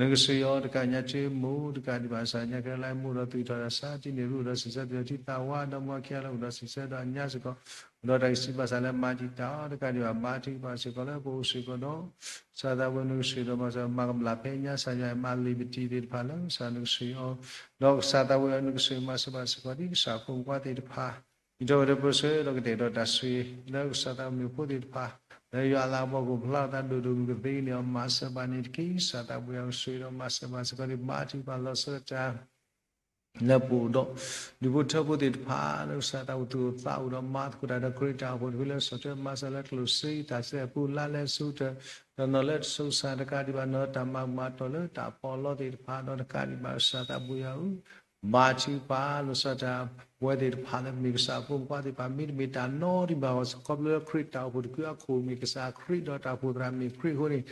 နကဆိၣ်ဂ့ၤအီၤတကးညါ ကၠိမိၢ်တကးဒံးဘၣ် ကစၢ်ညါကရၢလၢဟဲမိၢ်ဒီးသူၣ်ထီၣ်တၢ်ဆါ ထံန့ၣ်ရူၢ်ဒီးစံးဆၢတ့ၢ်အီၤထံသးဝါ ဒီမါခံဂၤလၢအိၣ်ဒီးစံးဆၢဒီးအညါစ့ၢ်ကီး အိၣ်ဒီးတၢ်ကစံးဘၣ်ဆၣ်လၢမၤတံာ်တာ်အီၤတကးဒံးဘၣ် ဘါထုကဖၣ်စ့ၢ်ကီးလၢပအိၣ်စ့ၢ်ကီးဒီး ကစၢ်သးဘိယွၤ နကဆိၣ်ဂ့ၤဒီးမၤစၢၤ မၤကဘျၣ်ဖဲညါ ကစၢ်ယွၤအဲၣ်မးလံာ်ပတံၤသ့ၣ်တဖၣ်လၢ ကစၢ်နကဆိၣ်ဂ့ၤအီၤ ဒီးကစၢ်သးဘိယွၤ နကဆိၣ်ဂ့ၤမၤစၢၤဘၣ်စ့ၢ်ကီးဒံး ကစၢ်ဖိမုၣ်ဖိခွါသ့ၣ်တဖၣ် ဒ်ထီၣ်ဝဲဒီးပၢဆှၢဒီးကတဲာ်ဒီးတၢ်ဆိၣ်ဂ့ၤ လၢကစၢ်သးဘိမ့ၢ်ဖိသ့ၣ်တဖၣ် လၢယွၤအလၤကပီၤကအိၣ်ဖျါထီၣ်သးဒိၣ်ဒိၣ်မုၢ်ကသ့န့ၣ် အီၤမၤစၢၤဘၣ်န့ၣ်တက့ၢ်. ကစၢ်သးဘိယွၤ ကဆိၣ်ဂ့ၤဒီးမၤစၢၤဘၣ်စ့ၢ်ကီးဒံး ဘါထုကဖၣ်လီၤဆီဒၣ်တၢ် လၢပအိၣ်ဒီး ဒူၣ်ဖိထၢဖိသ့ၣ်တဖၣ် လၢကစၢ်သးအိၣ်သူၣ်အိၣ်သးအိၣ်ဒီးမၤသကိးတၢ်ဒီးခရံာ်တၢ်အိၣ်ဖှိၣ်တဖုလၢ ဆီၣ်ထွဲမၤစၢၤလၢကျိၣ်စ့ တၢ်ဆဲးအပူၤ လါလဲစိတၢ် တနီၤလၢတဆိးက့တကးဒံးဘၣ် နီၤတၢ်မၤကမၤတီၢ်လၢတၢ်ပီးလီသ့ၣ်တဖၣ် ဒီးတကးဒံးဘၣ် ကစၢ်သးဘိယွၤဧၢ ဘါထုကဖၣ်လီၤဆီဒၣ်တၢ် ပဝဲသ့ၣ်တဖၣ်လၢပမ့ၢ်ကစၢ်ဖိမုၣ်ဖိခွါသ့ၣ်တဖၣ် မ့တမ့ၢ်တၢ်နီတမံၤဘၣ် ခီဖျိလၢခရံာ်တၢ်အိၣ်ဖှိၣ်တဖုအခိၣ်မ့ၢ်ကစၢ်ခရံာ် ဒီးတၢ်အိၣ်ဖှိၣ်သရၣ်မ့ၢ်ခရံာ်အဃိန့ၣ်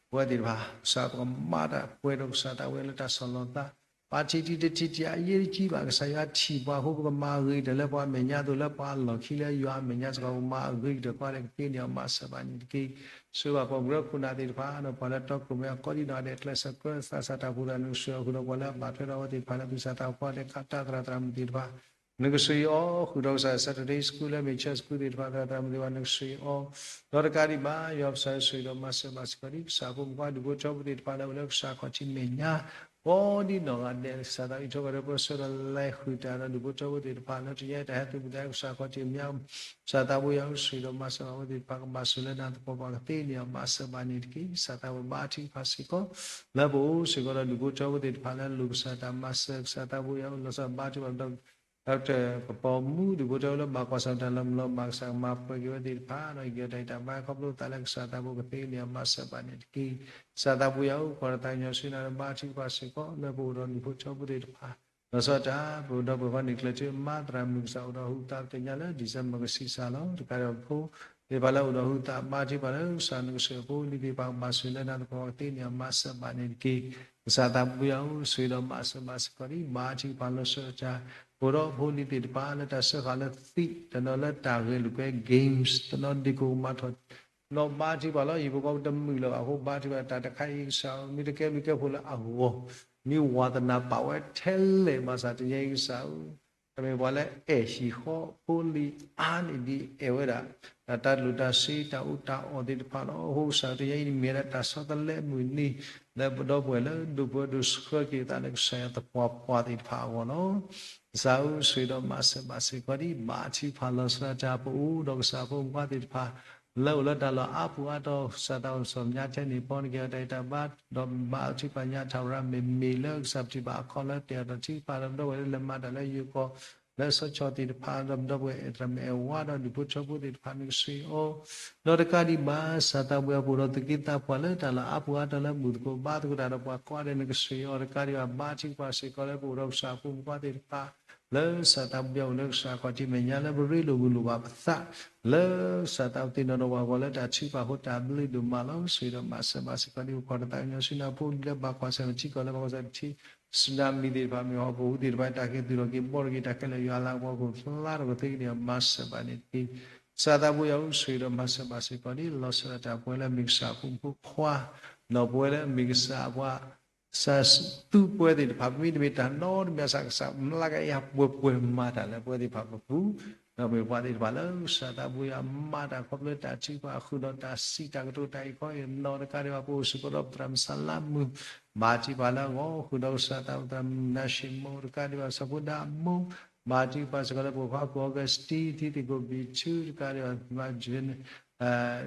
ပဝဲသ့ၣ်တဖၣ် ကစၢ်ပကမၤတၢ်ပှဲၤဒီးကစၢ်သးဝဲလၢတၢ်ဆီၣ်လီၤသး ပှၤထံၣ်တထံၣ်တထံၣ်အယံာ်တကံဘၣ် ကစၢ်ယွၤထံၣ်ပှၤအဃိ ပကမၤအဂ့ၤကတၢၢ်လၢပှၤအမဲာ်ညါအသိး လၢပှၤအလီၢ်ခံလၢယွၤအမဲာ်ညါစ့ၢ်ကီး ပကမၤအဂ့ၤကတၢၢ်ကိးဂၤဒဲးကသ့န့ၣ် အီၤမၤစၢၤဘၣ်န့ၣ်တက့ၢ်. ဆိၣ်ဂ့ၤဘၣ်ပှၤကရၢခိၣ်နၢ်သ့ၣ်တဖၣ် ဒီးပှၤလၢတီခိၣ်ရိၣ်မဲအကိးဒံးနီၢ်ဂၤဒဲး ကျဲးစၢးကြၢးသးစၢ်တၢ်အိၣ်ဖှိၣ်သရၣ် နကဆိၣ်ဂ့ၤအီၤဃုာ်ဒီး ပှၤလၢအဘၣ်ထွဲဒီးအဝဲသ့ၣ်တဖၣ်လၢ သူၣ်စၢ်သးဘီၣ်ကိးဂၤဒဲး ကးတၢ်သရၣ်သရၣ်မုၣ်သ့ၣ်တဖၣ် နကဆိၣ်ဂ့ၤအီၤဃုာ်ဒီးကစၢ် Saturday School လၢ မ့ၢ် Church School သ့ၣ်တဖၣ်သရၣ်သရၣ်မုၣ်သ့ၣ်တဖၣ် နကဆိၣ်ဂ့ၤအီၤ ဒီးတကးဒံးဘၣ် ယွၤကစၢ်ဆိၣ်ဂ့ၤဒီးမၤစၢၤဘၣ်စ့ၢ်ကီးဒံး ကစၢ်ဖိမုၣ်ဖိခွါဒူၣ်ဖိထၢဖိသ့ၣ်တဖၣ်လၢအိၣ်လၢကစၢ်ခီၣ်ထံးမဲာ်ညါ ကိးဒံးနီၢ်ဂၤဒဲး ကစၢ်သးဝံၣ်ထိၣ်ဂဲၤဒီးပၢဆှၢဒီးလဲၤဃုာ်တၢ်ဒီးဒူၣ်ဖိထၢဖိသ့ၣ်တဖၣ် လၢတယဲတၢ်ဟဲသုးမုၢ်သးကစၢ်ခီၣ်ထံးမဲာ်ညါ ကစၢ်သးဘိယွၤဆိၣ်ဂ့ၤဒီးမၤစၢၤဘၣ်အဝဲသ့ၣ်တဖၣ် ကဘၣ်ဆိၣ်လၢနၤသပှၢ်ပှၢ်ကသ့န့ၣ် အီၤမၤစၢၤဘၣ်န့ၣ်တက့ၢ်. ကစၢ်သးဝံၣ်ဘါထုကဖၣ်စ့ၢ်ကီး လၢပအိၣ်စ့ၢ်ကီးဒီးဒူၣ်ဖိထၢဖိသ့ၣ်တဖၣ်လၢလိၣ်ကစၢ်တၢ်မၤစၢၤ ကစၢ်သးဘိယွၤလီၤဆီဘါထုကဖၣ်ဒီး ဒီကထၢၣ်ကပီၤမူ ဒူၣ်ဖိထၢဖိလၢဘၣ်ကွၢ်ဆၢၣ်တၢ်လၢမုၢ်လီၤ ဘၣ်ကစၢ်ကမၤပှဲၤက့ၤဝဲသ့ၣ်တဖၣ် ဒီးဟ့ၣ်က့ၤအီၤတၢ်အံၤတၢ်ဘါခီဖျိသးလၢကစၢ်သးဘိကသ့န့ၣ် အီၤမၤစၢၤဘၣ်န့ၣ်တက့ၢ်. ကစၢ်သးဘိယွၤဧၢ ကွၢ်တၢ်သးကညီၤဆူနၤဒီးဘါထုကဖၣ်စ့ၢ်ကီး လၢပအိၣ်ဒီးဒူၣ်ဖိထၢဖိသ့ၣ်တဖၣ် လီၤဆီဒၣ်တၢ် ပအိၣ်ဒီးပှၤဃီန့ၣ် ကျဲၤထံမါသရၣ်မုၣ်ကစၢ်အိၣ်ဒီးဟူးသးပသ့ၣ်ညါလၢ December ကဆံးစၢ်လီၤ. တကးဒီးဖိ သ့ၣ်တဖၣ်လၢအအိၣ်ဒီးဟုသး ဘါထုကဖၣ်လၢကစၢ်နကစၢၢ်ဖိလံၤသ့ၣ်တဖၣ် ဘၣ်ဆိၣ်ဂ့ၤလၢနၤသပှၢ်ကသ့န့ၣ် မၤစၢၤဘၣ်န့ၣ်တက့ၢ်. ကစၢ်သးဘိယွၤဧၢ, ဆိၣ်ဂ့ၤဒီးမၤစၢၤဘၣ်စ့ၢ်ကီးဒံး ဘါထုကဖၣ်လီၤဆီဒၣ်တၢ် အိၣ်ဒီးဖိလံၤသ့ၣ်တဖၣ်လၢတၢ်စၢဃာ်လၢသံး တနီၤလၢတၢ်ဂဲၤလိာ်ကွဲ games တနီၤဒ့ၣ်ကိၣ်ကမၤထီၣ် ဒီးဘါထုကဖၣ်လီၤ ဟံၣ်ဖိဃီဖိတမုာ်လၢၤဘၣ်အဃိ ဘါထုကဖၣ်တၢ်တခါအံၤကစၢ်ဧၢ, မ့ၢ်တကဲဘျုးကဲဖှိၣ်လၢအဂီၢ် မ့ၢ်ဝါသနာပာ်ဝဲထဲလဲၣ် ဘၣ်ဆၣ်တနံၤအံၤကစၢ်ဧၢ တမ့ၢ်ပှၤလၢအဲၣ်ဟံၣ်ဃီဖိလံၤအါန့ၣ်ဒ်အဲၣ်ဝဲဒၣ် တၢ်တၢ်လိၣ်တၢ်စ့တၢ်အီၣ်တၢ်အီသ့ၣ်တဖၣ်လီၤ. အဃိကစၢ်တနံၤအံၤန့ၣ်မ့ၢ်ဝဲဒၣ်တၢ်ဆီတလဲမုၢ်နံၤ လၢပဒီပုၢ်ဝဲၢ်လၢဒိၣ်ပှၢ်ဒိၣ်ဆှၢက့ၤသးလၢကစၢ်ယွၤသပှၢ်ပှၢ်သ့ၣ်တဖၣ်အဂီၢ်လီၤ. ကစၢ်ဧၢ, ဆိၣ်ဂ့ၤဒီးမၤစၢၤဘၣ်စ့ၢ်ကီးဒံး ဘါထုကဖၣ်လီၤဆီဒၣ်တၢ် ပအိၣ်ဒီးကစၢ်ဖိမုၣ်ဖိခွါသ့ၣ်တဖၣ် လၢအိၣ်လၢတၢ်လီၢ်အါပူၤအါတီၤ ကစၢ်သးစီဆှံမဲာ်ညါထဲန့ၣ် ပီနက့ၤအီၤတၢ်ဂံၢ်တၢ်ဘါ ဒီးဘါထုကဖၣ်ညါထးရၣ် မ့မ့ၢ်လၢကစၢ်ပထံၣ်ဘၣ်အခီၣ်လၢတၢ်အဲၣ်တီထံကဖၣ် ဒီးပဒီပုၢ်ဝဲၢ်လၢလဲၤမၤတၢ်လၢယိၤကီၢ် လၢစီၤဆီၣ်သ့ၣ်တဖၣ် ဒီးပဒီပုၢ်ဝဲၢ်အဲၣ်တၢ်မ့ၢ်အဲၣ်ဝါ ဒီးဒူၣ်ဖိထၢဖိသ့ၣ်တဖၣ်နကဆိၣ်ဂ့ၤအီၤ ဒီးတကးဒံးဘၣ် ကစၢ်သးဘိယွၤ ပအိၣ်ဒီးသူၣ်က့သးပှၢ်လၢတၢ်လီၢ်အါပူၤအါတီၤလၢမုၢ်သကိးဘါသကိးတၢ်ဒီးပှၤကိးဂၤဒဲး နကဆိၣ်ဂ့ၤအီၤ တကးဒံးဘၣ် ဘါထုကဖၣ်စ့ၢ်ကီးလၢပအိၣ်ဒီးကစၢ်ဖိမုၣ်ဖိခွါသ့ၣ်တဖၣ် လၢကစၢ်သးဘိယွၤအိၣ်လၢကစၢ်ခီၣ်ထံးမဲာ်ညါလၢပရ့လိာ်မုာ်လိာ်ဘၣ်ပသး လၢကစၢ်သးပသ့ၣ်နီၣ်ဒီးပှၤဂီၢ်လၢတၢ်ထုကဖၣ်အဃိ တၢ်ဘျုးဒိၣ်မးလီၤ. ဆိၣ်ဂ့ၤဒီးမၤစၢၤဘၣ်စ့ၢ်ကီးဒံး ပကွၢ်တသးကညီၤဆူနၤ ဖိလံၤလၢဘၣ်ကွၢ်ဆၢၣ်မဲာ်ထံကီၢ်လၢဘၣ်ကွၢ်ဆၢၣ်မဲာ်ထံ စူနၤမံၤသ့ၣ်တဖၣ် မ့ၢ်ဟီၣ်ခိၣ်ဟူးသ့ၣ်တဖၣ် တၢ်ကဲသုးထီၣ်က့ၤဘီထီၣ်က့ၤ တၢ်ခဲလၢာ်ယွၤလၤကပီၤခိၣ်ဖျါထီၣ်ကသ့ကန့ၣ် မၤစၢၤဘၣ်န့ၣ်တက့ၢ်. ကစၢ်သးဘိယွၤဧၢ, ဆိၣ်ဂ့ၤဒီးမၤစၢၤဘၣ်စ့ၢ်ကီးဒံး လီၤဆီဒၣ်တၢ် ပဝဲလၢအမ့ၢ်ကစၢ်အဖိမုၣ်ဖိခွါ ဒီးပဝဲလၢအမ့ၢ်ကစၢ်အပှၤ ကစၢ်သူပှဲၤသ့ၣ်တဖၣ် ပမ့တမ့ၢ်တၢ်နီတမံၤ ကစၢ်ကစၢ်မျးကယၤပှဲၤပှဲၤမၤတၢ်လၢပဝဲသ့ၣ်တဖၣ်ပပူၤ ဒီးမ့ၢ်ပှၤသ့ၣ်တဖၣ်လၢကစၢ်သးဘိယွၤမၤတၢ်ခီဖျိတၢ်ထုကဖၣ်ဃုာ်ဒီးတၢ်စံးတၢ်ကတိၤတၢ်အံၤခီအံၤနီၢ်တကးဒံးဘၣ် ပအိၣ်စ့ၢ်ကီးဒီးပသရၣ်မုၣ်စၢ်လါမုၣ် ဘါထုကဖၣ်လၢအဂီၢ် ဃုာ်ဒီးကစၢ်သးဘိသရၣ်မုၣ်နၤၡ့မိၢ်တကးဒံးဘၣ် စီၤဖိဒါမိၢ် ဘါထုကဖၣ်စ့ၢ်ကီးလၢပဖိခွါ ပှၤအီကူးစတံ ထံသကိးဘံၣ်ထူတကးဒံးဘၣ် မၤ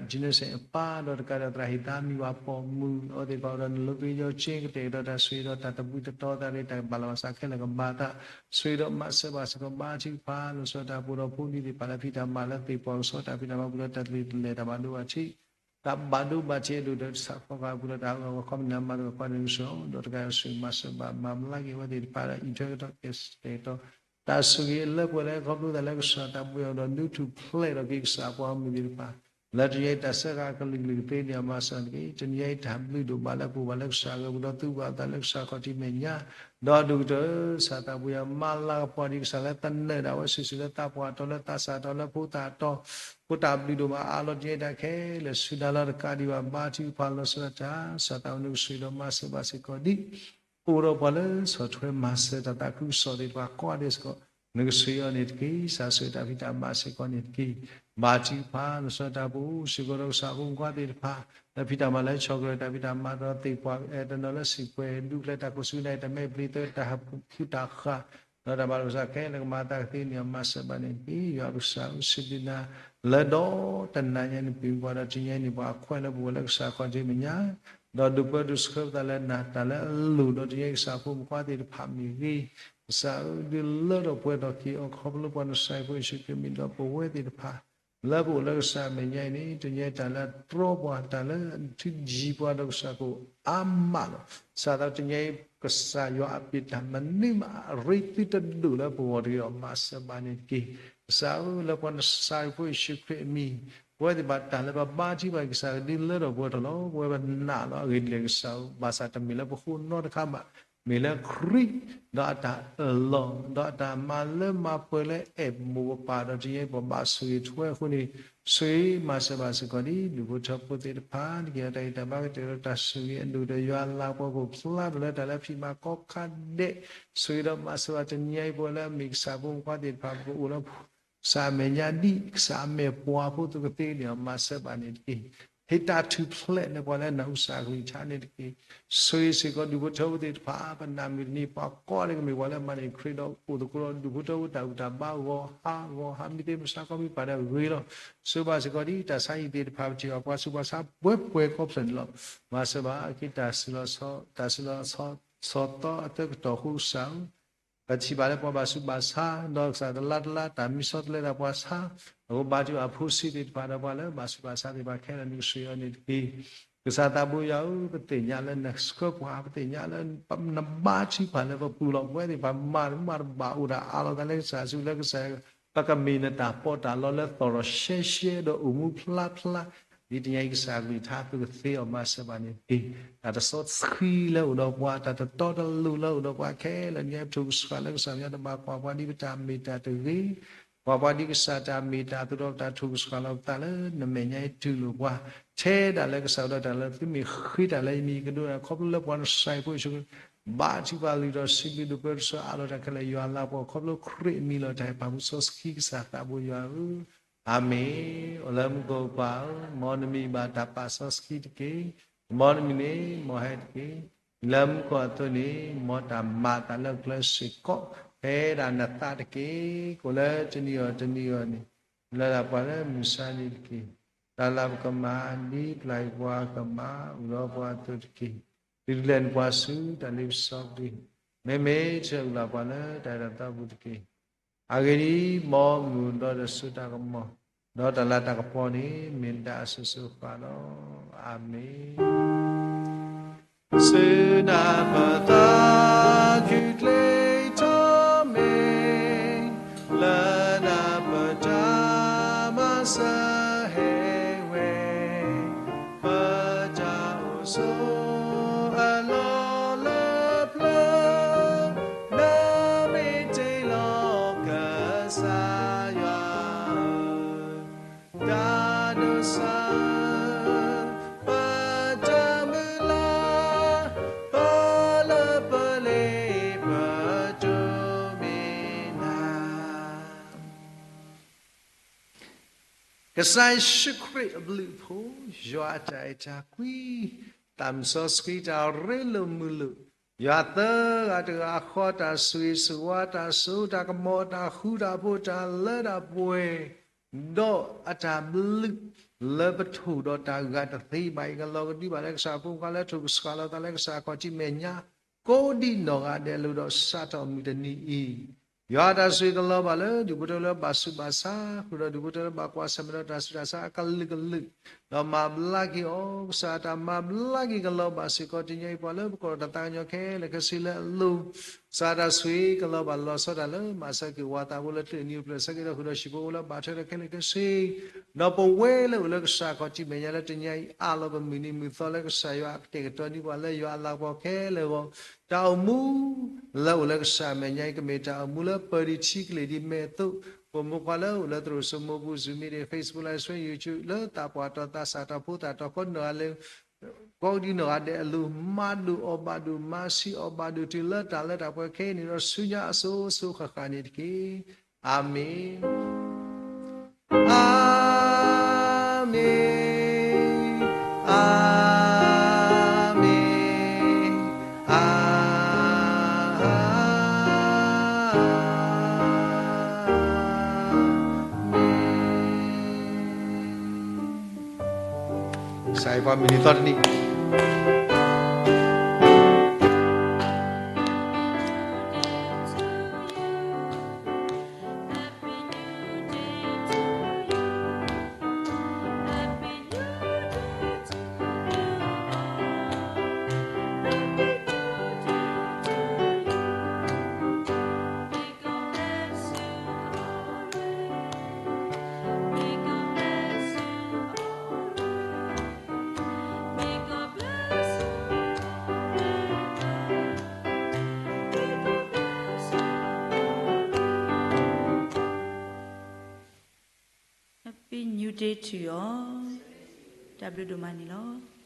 Jensen အပၢ် ဒီးတကးဒံးဘၣ် သရၣ်ဟ့ၣ်သါမံၤ ပှၤပိာ်မုၣ် အဝဲသ့ၣ်တဖၣ်အိၣ်ဒီးနလိသရံယီၤက့ ကတဲာ်ကတီၤတၢ်ဆိၣ်ဂ့ၤဒီးတၢ်တဘှံးတတီၤသးရ့ၣ် တၢ်ကဘၣ်လီၤဘၣ်စးခဲလၢာ်ကမၤတၢ် ဆိၣ်ဂ့ၤဒီးမၤစၢၤဘၣ်စ့ၢ်ကီး ဘါထုကဖၣ်လီၤဆီဒၣ်တၢ် ပအိၣ်ဒီးဖိလံၤသ့ၣ်တဖၣ်လၢဖံးတၢ်မၤလၢသ့ၣ်ပှၢ်ကဆှီ တၢ်ဖံးတၢ်မၤပူၤလၢတၢ်တလံၤတလဲၢ် တၢ်ဘၣ်ဒိဘၣ်ထံး တၢ်ဘၣ်ဒိဘၣ်ထံးအဒိၣ်ဒီး တၢ်ဆါခီကီၢ်ပူၤလၢတၢ်ဟးဂီၤခီမ့ၢ်နၤမၤသကိးခီန့ၣ်ကဆိၣ်ဂ့ၤ ဒီးတကးဒံးဘၣ် ဆိၣ်ဂ့ၤမၤစၢၤဘၣ်မၤမူလၢက့ၤအဝဲသ့ၣ်တဖၣ်ဒီး အံးထွဲကတီၢ်ကဲးကတီၤ တၢ်ဆိၣ်ဂ့ၤအလၢပှဲၤလၢခီဖျိသးလၢကစၢ်သးဘိယွၤအိၣ်ဒီး ဒုးထူၣ်ဖျဲးဒီးက့ၤကစၢ်ပှၤမုၢ်သ့ၣ်တဖၣ် လၢတနံၤအံၤတၢ်စၢဃာ်ကလုာ်ကလုာ်ကသ့န့ၣ် မၤစၢၤတက့ၢ်. တနံၤအံၤတၢ်ဘျုးဒိၣ်မးလၢပအိၣ်ဘၣ်လၢကစၢ်အဂီၢ် ပဒီပုၢ်ဝဲၢ်သးလၢကစၢ်ခီၣ်ထံးမဲာ်ညါ ဒီးဒိၣ်ကတၢၢ် ကစၢ်သးဘိယွၤ မၤလၤကပီၤဒံးကစၢ်လၢသနၢၣ်ဒၣ်ဝဲစုာ်စုာ်လၢသးပှၢ်တီၤလၢသးစၢ်တီၤလၢဖိသၣ်တီၤ ဖိတၢ်ဘျုးဒိၣ်မးအါလီၤတံၢ်တၢ်ခဲလၢာ်ဆူနၤလီၤ တကးဒံးဘၣ် ဘါထုကဖၣ်လီၤဆီဒၣ်တၢ် ကစၢ်သးဘိနကဆိၣ်ဂ့ၤဒီးမၤစၢၤဘၣ်စ့ၢ်ကီးဒံး အိၣ်ဒီးပှၤလၢဆီၣ်ထွဲမၤစၢၤတၢ်သးခုကစီၣ်သ့ၣ်တဖၣ်ကိးဂၤဒဲးစ့ၢ်ကီး နကဆိၣ်ဂ့ၤအီၤန့ၣ်တက့ၢ်. စံးဆၢတၢ်ဖံးတၢ်မၤစ့ၢ်ကီးန့ၣ်တက့ၢ်. ဘါထုကဖၣ်လီၤဆီဒၣ်တၢ် ပအိၣ်စ့ၢ်ကီးဒီးကစၢ်ဖိမုၣ်ဖိခွါသ့ၣ်တဖၣ် လၢဖံးတၢ်မၤလၢဆီၣ်ကရၢၢ် တၢ်ဖံးတၢ်မၤဒီးသ့ၣ်ပှၢ် တနီၤလၢစံၣ်ပှဲၤဒူကျဲတၢ်ခိၣ်ဆူနၢ် တၢ်မဲာ်ပျံၤသၢ တၢ်ဟးဖူးတၢ်ဃာ် ဒီးတၢ်ဘၣ်လီၤဘၣ်စးခဲလၢာ်ကမၤအသးကသ့န့ၣ် မၤစၢၤဘၣ်န့ၣ်တက့ၢ်. ယွၤပကစၢ်ဧၢ စံးဘျုးနၤ လၢဒီတနၤညါန့ၣ် ပမ့ၢ်ပှၤဒီးတနံၤညါအံၤန့ၣ် ပှၤအခွဲးလၢပဝဲလၢကစၢ်ခီၣ်ထံးမဲာ်ညါ ဒီးဒိးပၢဒိးဆှၢပသးလၢနၤ တၢ်လၢအလိၣ်ဒီးတနံၤညါအံၤ ကစၢ်ဖိမုၣ်ဖိခွါသ့ၣ်တဖၣ်မ့ၢ်ဂ့ၤ, ကစၢ်ဧၢ ဒုးလၢထီၣ်ပှဲၤထီၣ်က့ၤအီၤ ခီဖျိပှၤနဆၣ်ဖိယ့ၣ်ၡူးခရံာ်မံၤဒီးပဝဲသ့ၣ်တဖၣ် လၢပအိၣ်လၢကစၢ်အမဲာ်ညါအံၤန့ၣ် တနံၤညါအံၤတၢ်လၢအတြီပှၤ တၢ်လၢအထုးယံၤပှၤဒီးကစၢ်ကအိၣ်အါမးလီၤ. စးထီၣ်တနံၤညါအံၤ ကစၢ်ယွၤအပျ့ၤတၢ်မနုၤမး အရ့သုတဒိၣ်လၢပဂီၢ်တဂ့ၤဒီး မၤစၢၤဘၣ်န့ၣ်တက့ၢ်. ကစၢ်ဧၢ လၢပှၤနဆၣ်ဖိယ့ၣ်ၡူးခရံာ်အမံၤ ပဝဲသ့ၣ်တဖၣ်တၢ်လၢပဘါထုကဖၣ်က့ၤကစၢ် ကဒုးလၢထီၣ်ပှဲၤထီၣ်လီၤ. ပဝဲပနာ်လီၤအဂ့ၢ်ဒ်လဲၣ်ကစၢ်ဧၢ, ဘၣ်ဆၣ်တမ့ၢ်လၢပဃိနီတခါဘၣ်, မ့ၢ်လၢခရံာ် ဒီးအတၢ်အၢၣ်လီၤ ဒီးအတၢ်မၤလၢမၤပှဲၤလၢအဲၣ်မိၢ်ပပၢ်ဒီးတနံၤညါအံၤပဘၣ်ဆိၣ်ဂ့ၤထွဲအဃိန့ၣ် ဆိၣ်ဂ့ၤမၤစၢၤဘၣ်စ့ၢ်ကီးဒ်ဒူၣ်ဖိထၢဖိသ့ၣ်တဖၣ် နက့ၤအီၤတၢ်ဂံၢ်တၢ်ဘါကတဲာ်ဒီးတၢ်ဆိၣ်ဂ့ၤအဒိၣ်ဒီးယွၤလၤကပီၤကအိၣ်ဖျါထီၣ်လၢတၢ်လၢဖံးမၤကိးခါဒဲး ဆိၣ်ဂ့ၤဒီးမၤစၢၤဘၣ်တနံၤညါအံၤပဝဲလၢအမ့ၢ်ကစၢ်ဖိမုၣ်ဖိခွါသ့ၣ်တဖၣ် ပကအိၣ်လၢ ကစၢ်အမဲာ်ညါဒ်ကစၢ်အမဲာ်ပှၤဖိသ့ၣ်ကသ့န့ၣ် မၤစၢၤဘၣ်န့ၣ်တက့ၢ်. ဟ့ၣ်တၢ်ထူၣ်ဖျဲးလၢပှၤလၢနၢ်ဟူကစၢ်အကလုၢ်ကထါန့ၣ်တက့ၢ်. ဆိၣ်ဂ့ၤစ့ၢ်ကီးဒူၣ်ဖိထၢဖိသ့ၣ်တဖၣ် ပနာ်မုၢ်တနံၤ ပှၤကိးဂၤဒဲးကမ့ၢ်ပှၤလၢမၤန့ၢ်ခရံာ်ဒီးအိၣ်သကိးဒီးဒူၣ်ဖိထၢဖိတၢ်ဘူၣ်တၢ်ဘါဂီၤဟါဂီၤဟါ မ့ၢ်သ့မ့ၢ်ဆါကီမ့ၢ်ပာ်ဒၣ်ဂ့ၤလီၤ. ဆိၣ်ဂ့ၤဘၣ်စ့ၢ်ကီးဒ်တၢ်ဆါဟံၣ်သ့ၣ်တဖၣ် ပထံၣ်ဘၣ်ပှၤဆူးပှၤဆါပှဲၤပှဲၤကိးဖျၢၣ်န့ၣ်လီၤ. မၤစၢၤဘၣ်က့ၤတၢ်စုလီၤဆီ တၢ်စုလီၤဆီသီအသၢကတီၢ်ဃိကစၢ်ဧၢ ပထံၣ်ဘၣ်လၢပှၤဘၣ်ဆူးဘၣ်ဆါ ဒီးကစၢ်တလါတလါ တၢ်မံဆီတလဲတၢ်ပှၤဆါ အဃိဘါထုအဖိဆံးသ့ၣ်တဖၣ်ဒီးပှၤလၢဘၣ်ဆူးဘၣ်ဆါသ့ၣ်တဖၣ်ခဲလၢာ် နကဆိၣ်ဂ့ၤအီၤန့ၣ်တက့ၢ်. ကစၢ်သးဘိယွၤဧၢ, ပသ့ၣ်ညါလၢနဆှၢပှၤ, ပသ့ၣ်ညါလၢနဘါထုကဖၣ်လၢပပူၤလီၤ. ပဝဲသ့ၣ်တဖၣ်မၤတမၤတဘၣ် အိၣ်ဒၣ်အးလီၤသးလၢကစၢ်စုလၢကစၢ် ပကမ့ၢ်နတၢ်ပီးတၢ်လီလၢသီၣ်ရီၣ်ရှဲရှဲဒီးအိၣ်မူဖျါဖျါ, ဒ်တနံၤအံၤကစၢ်အကလုၢ်ကထါအသိးကသ့အီၤမၤစၢၤဘၣ်န့ၣ်တက့ၢ်. တၢ်တစီဆှံလၢအိၣ်ဒီးပှၤ, တၢ်တတီတလိၤလၢအိၣ်ဒီးပှၤခဲလၢာ်, တနံၤအံၤပထိၣ်ကဆှၣ်လၢကစၢ်ယွၤတဘၣ်ကွၢ်ပှၤဒ်ပတၢ်မ့ၢ်တၢ်တဂ့ၤ, ကွၢ်ပှၤဒ်ကစၢ်တၢ်မ့ၢ်တၢ်အသိးဒီးပတၢ်ထိၣ်ကဆှၣ်လီၤပသးလၢနမဲာ်ညါအံၤတူၢ်လိာ်ပှၤ, ထဲဒၣ်လၢကစၢ်အိၣ်ဒီးတၢ်လၢသုမ့ၢ်ဃ့တၢ်လၢယမံၤကဒိၣ်ဒၣ် ခီဖျိလၢပှၤနစၢ်ဖိယ့ၣ်ၡူး ဘါထုကဖၣ်လုၢ်ထီၣ်စံးဘျုးဒိၣ်ပၢတၢ်ဆၢအါလီၤတၢ်ခဲလၢာ်ယွၤလၤပှီၢ် ခီဖျိခရံာ်အမံၤလီၤတၢ်ဟဲပာ်မူစီဆှံကစၢ်သးဘိယွၤဧၢ, အၤမ့ၣ်. အိၣ်လၢမူခိၣ်ပၢ်ဧၢ, မ်နမံၤဘၣ်တၢ်ပာ်စီဆှံတက့ၢ်. မ်နမံၤန့ၣ် မ်ဟဲတက့ၢ်. လၢမူခိၣ်အသိးန့ၣ် မ်တၢ်မၤအသးလၢကျဲစ့ၢ်ကီး ဖဲဒၣ်နသးတက့ၢ်. ကအိၣ်လၢတနံၤအံၤတနံၤအံၤန့ၣ် လၢဒၣ်ပှၤလၢမုၢ်ဆါနံၤတက့ၢ်. တၢ်လၤပကမၣ် ဒ်ပျၢ်ကွံာ်ပှၤကမၣ် အိၣ်ဒီးပှၤအသိးတက့ၢ်. ဒုးလဲၤနုာ်ပှၤဆူတၢ်လ့ပစီပူၤ, မ့မ့ၢ်တၢ်အုၣ်လီၤပှၤလၢတၢ်အဲၣ်တၢ်သီပူၤတက့ၢ်. အဂ့ၢ်ဒ်အံၤ, မ်မုၢ်ဒီးတၢ်စိတၢ်ကမီၤ, ဒီးတၢ်လၤတၢ်ကပီၤန့ၣ် မ့ၢ်နတၢ်အစိၤစိၤဃၣ်ဃၣ်လီၤ. အၤမ့ၣ်. စူၢ်နၤပသးခုၣ်ကျဲထီၣ်မ့ၢ်, လၢနၤပတၢ်မၤစၢၤဟဲဝဲ, ပတၢ်အိၣ်ဆိးအလီၢ်လၢပျၢၤ, နမ့ၢ်တ့လီၤကစၢ်ယွၤဧၢ, တၢ်ဒိးစၢ် ပတၢ်မုၢ်လၢ်, ပလၢပလ့ပတိၢ်မ့ၢ်နၤ. ကစၢ်ယ့ၣ်ၡူးခရံာ်အဘျုးအဖှိၣ်, ယွၤအတၢ်အဲၣ်တၢ်ကွံ, သးစီဆှံတၢ်ရ့လိာ်မုာ်လိာ်, ယွၤသၢဂၤတဂၤဃီ တၢ်ဆိၣ်ဂ့ၤဆိၣ်ဝါ တၢ်စိတၢ်ကမီၤ တၢ်ဃူတၢ်ဖိး တၢ်လၢတၢ်ပှဲၤ ဒီးအတၢ်ဘျုး လၢပထိၣ်ဒီးတၢ်ဂာ်တသ့ဘၣ်အံၤ ကလီၤကဒုဘၣ်လၢကစၢ်အဖိခွါလၢထိၣ်ကဆှၣ်လီၤသးလၢကစၢ်အခီၣ်ထံးမဲာ်ညါ ကိးဒံနီၢ်ဂၤဒဲးအလိၤဒီးစးထီၣ်မုၢ်တနံၤအံၤ, ယွၤအတၢ်ဆိၣ်ဂ့ၤကလီၤဘၣ်လၢဒူၣ်ဖိထၢဖိလၢဘၣ်ဆူးဘၣ်ဆါ ဃုာ်ဒီးဒူၣ်ဖိထၢဖိလၢဘၣ်ကွၢ်ဆၢၣ်မဲာ်ဒီးတၢ်ဆူးတၢ်ဆါအကလုာ်ကလုာ်, ဒီးမၤဘျါက့ၤအီၤ, ကစၢ်အတၢ်မၤဘျါက့ၤကလီၤဘၣ်စ့ၢ်ကီးတနံၤအံၤ ပှၤလၢပကိးဒီးတၢ်သးကညီၤခဲလၢာ်ခဲဆ့လၢအလိၤ ကစၢ်အတၢ်ဆိၣ်ဂ့ၤကလီၤဘၣ်လီၤဆီဒၣ်တၢ်လၢ မၤစၢၤက့ၤဝၤသးဖိလၢကျဲနံၤအိၣ်ဖျဲၣ်ဆၢက့ၤဒီးဃုာ်ဒီးဟံၣ်ဖိဃီဖိလၢဘၣ်ထွဲဒီးခဲလၢာ်ခဲဆ့, ဒီးပဝဲလၢအိၣ်လၢကစၢ်အခီၣ်ထံးမဲာ်ညါလၢတနံၤအံၤအးလီၤပမုၢ်နံၤမုၢ်သီလၢကစၢ်ယွၤအကတဲာ်ကတီၤန့ၢ်ပှၤလၢယွၤအလၤကပီၤခဲလၢာ်အဂီၢ်, တၢ်အိၣ်မူ လၢအိၣ်လၢကစၢ်အမဲာ်ညါအံၤ ကမ့ၢ်တၢ်အိၣ်မူလၢပၢၤဒံးထံကလ့ၢ်ဒံးမဲာ်အသိး, ပမိၢ်ပှၢ်လၢအိၣ်လၢသရိာ်စိမိပူၤ Zoom meeting, Facebook Live Stream, YouTube လၢသးပှၢ်တီၤသးစၢ်တီၤဖိသၣ်တီၤခီနီၢ်ဂၤလၢ ကိးဒံနီၢ်ဂၤဒဲးအလိၤ မၤဒိၣ်အီၤဘၣ်ဒိၣ် မၤဆံးအီၤဘၣ်ဒိၣ်တုၤလၢတၢ်လၢတၢ်ပှဲၤခဲအံၤန့ၣ်ဒီး ဆူညါအစိၤစိၤဃၣ်ဃၣ်န့ၣ်တက့ၢ်. အၤမ့ၣ်, အၤမ့ၣ်, အၤမ့ၣ်, အၤမ့ၣ်. ကစၢ်ယွၤပှၤမုၢ်နံၤသီတနံၤ Happy New Day to you all. တၢ်ဘျုးဒိၣ်မးန့ၣ်လီၤ.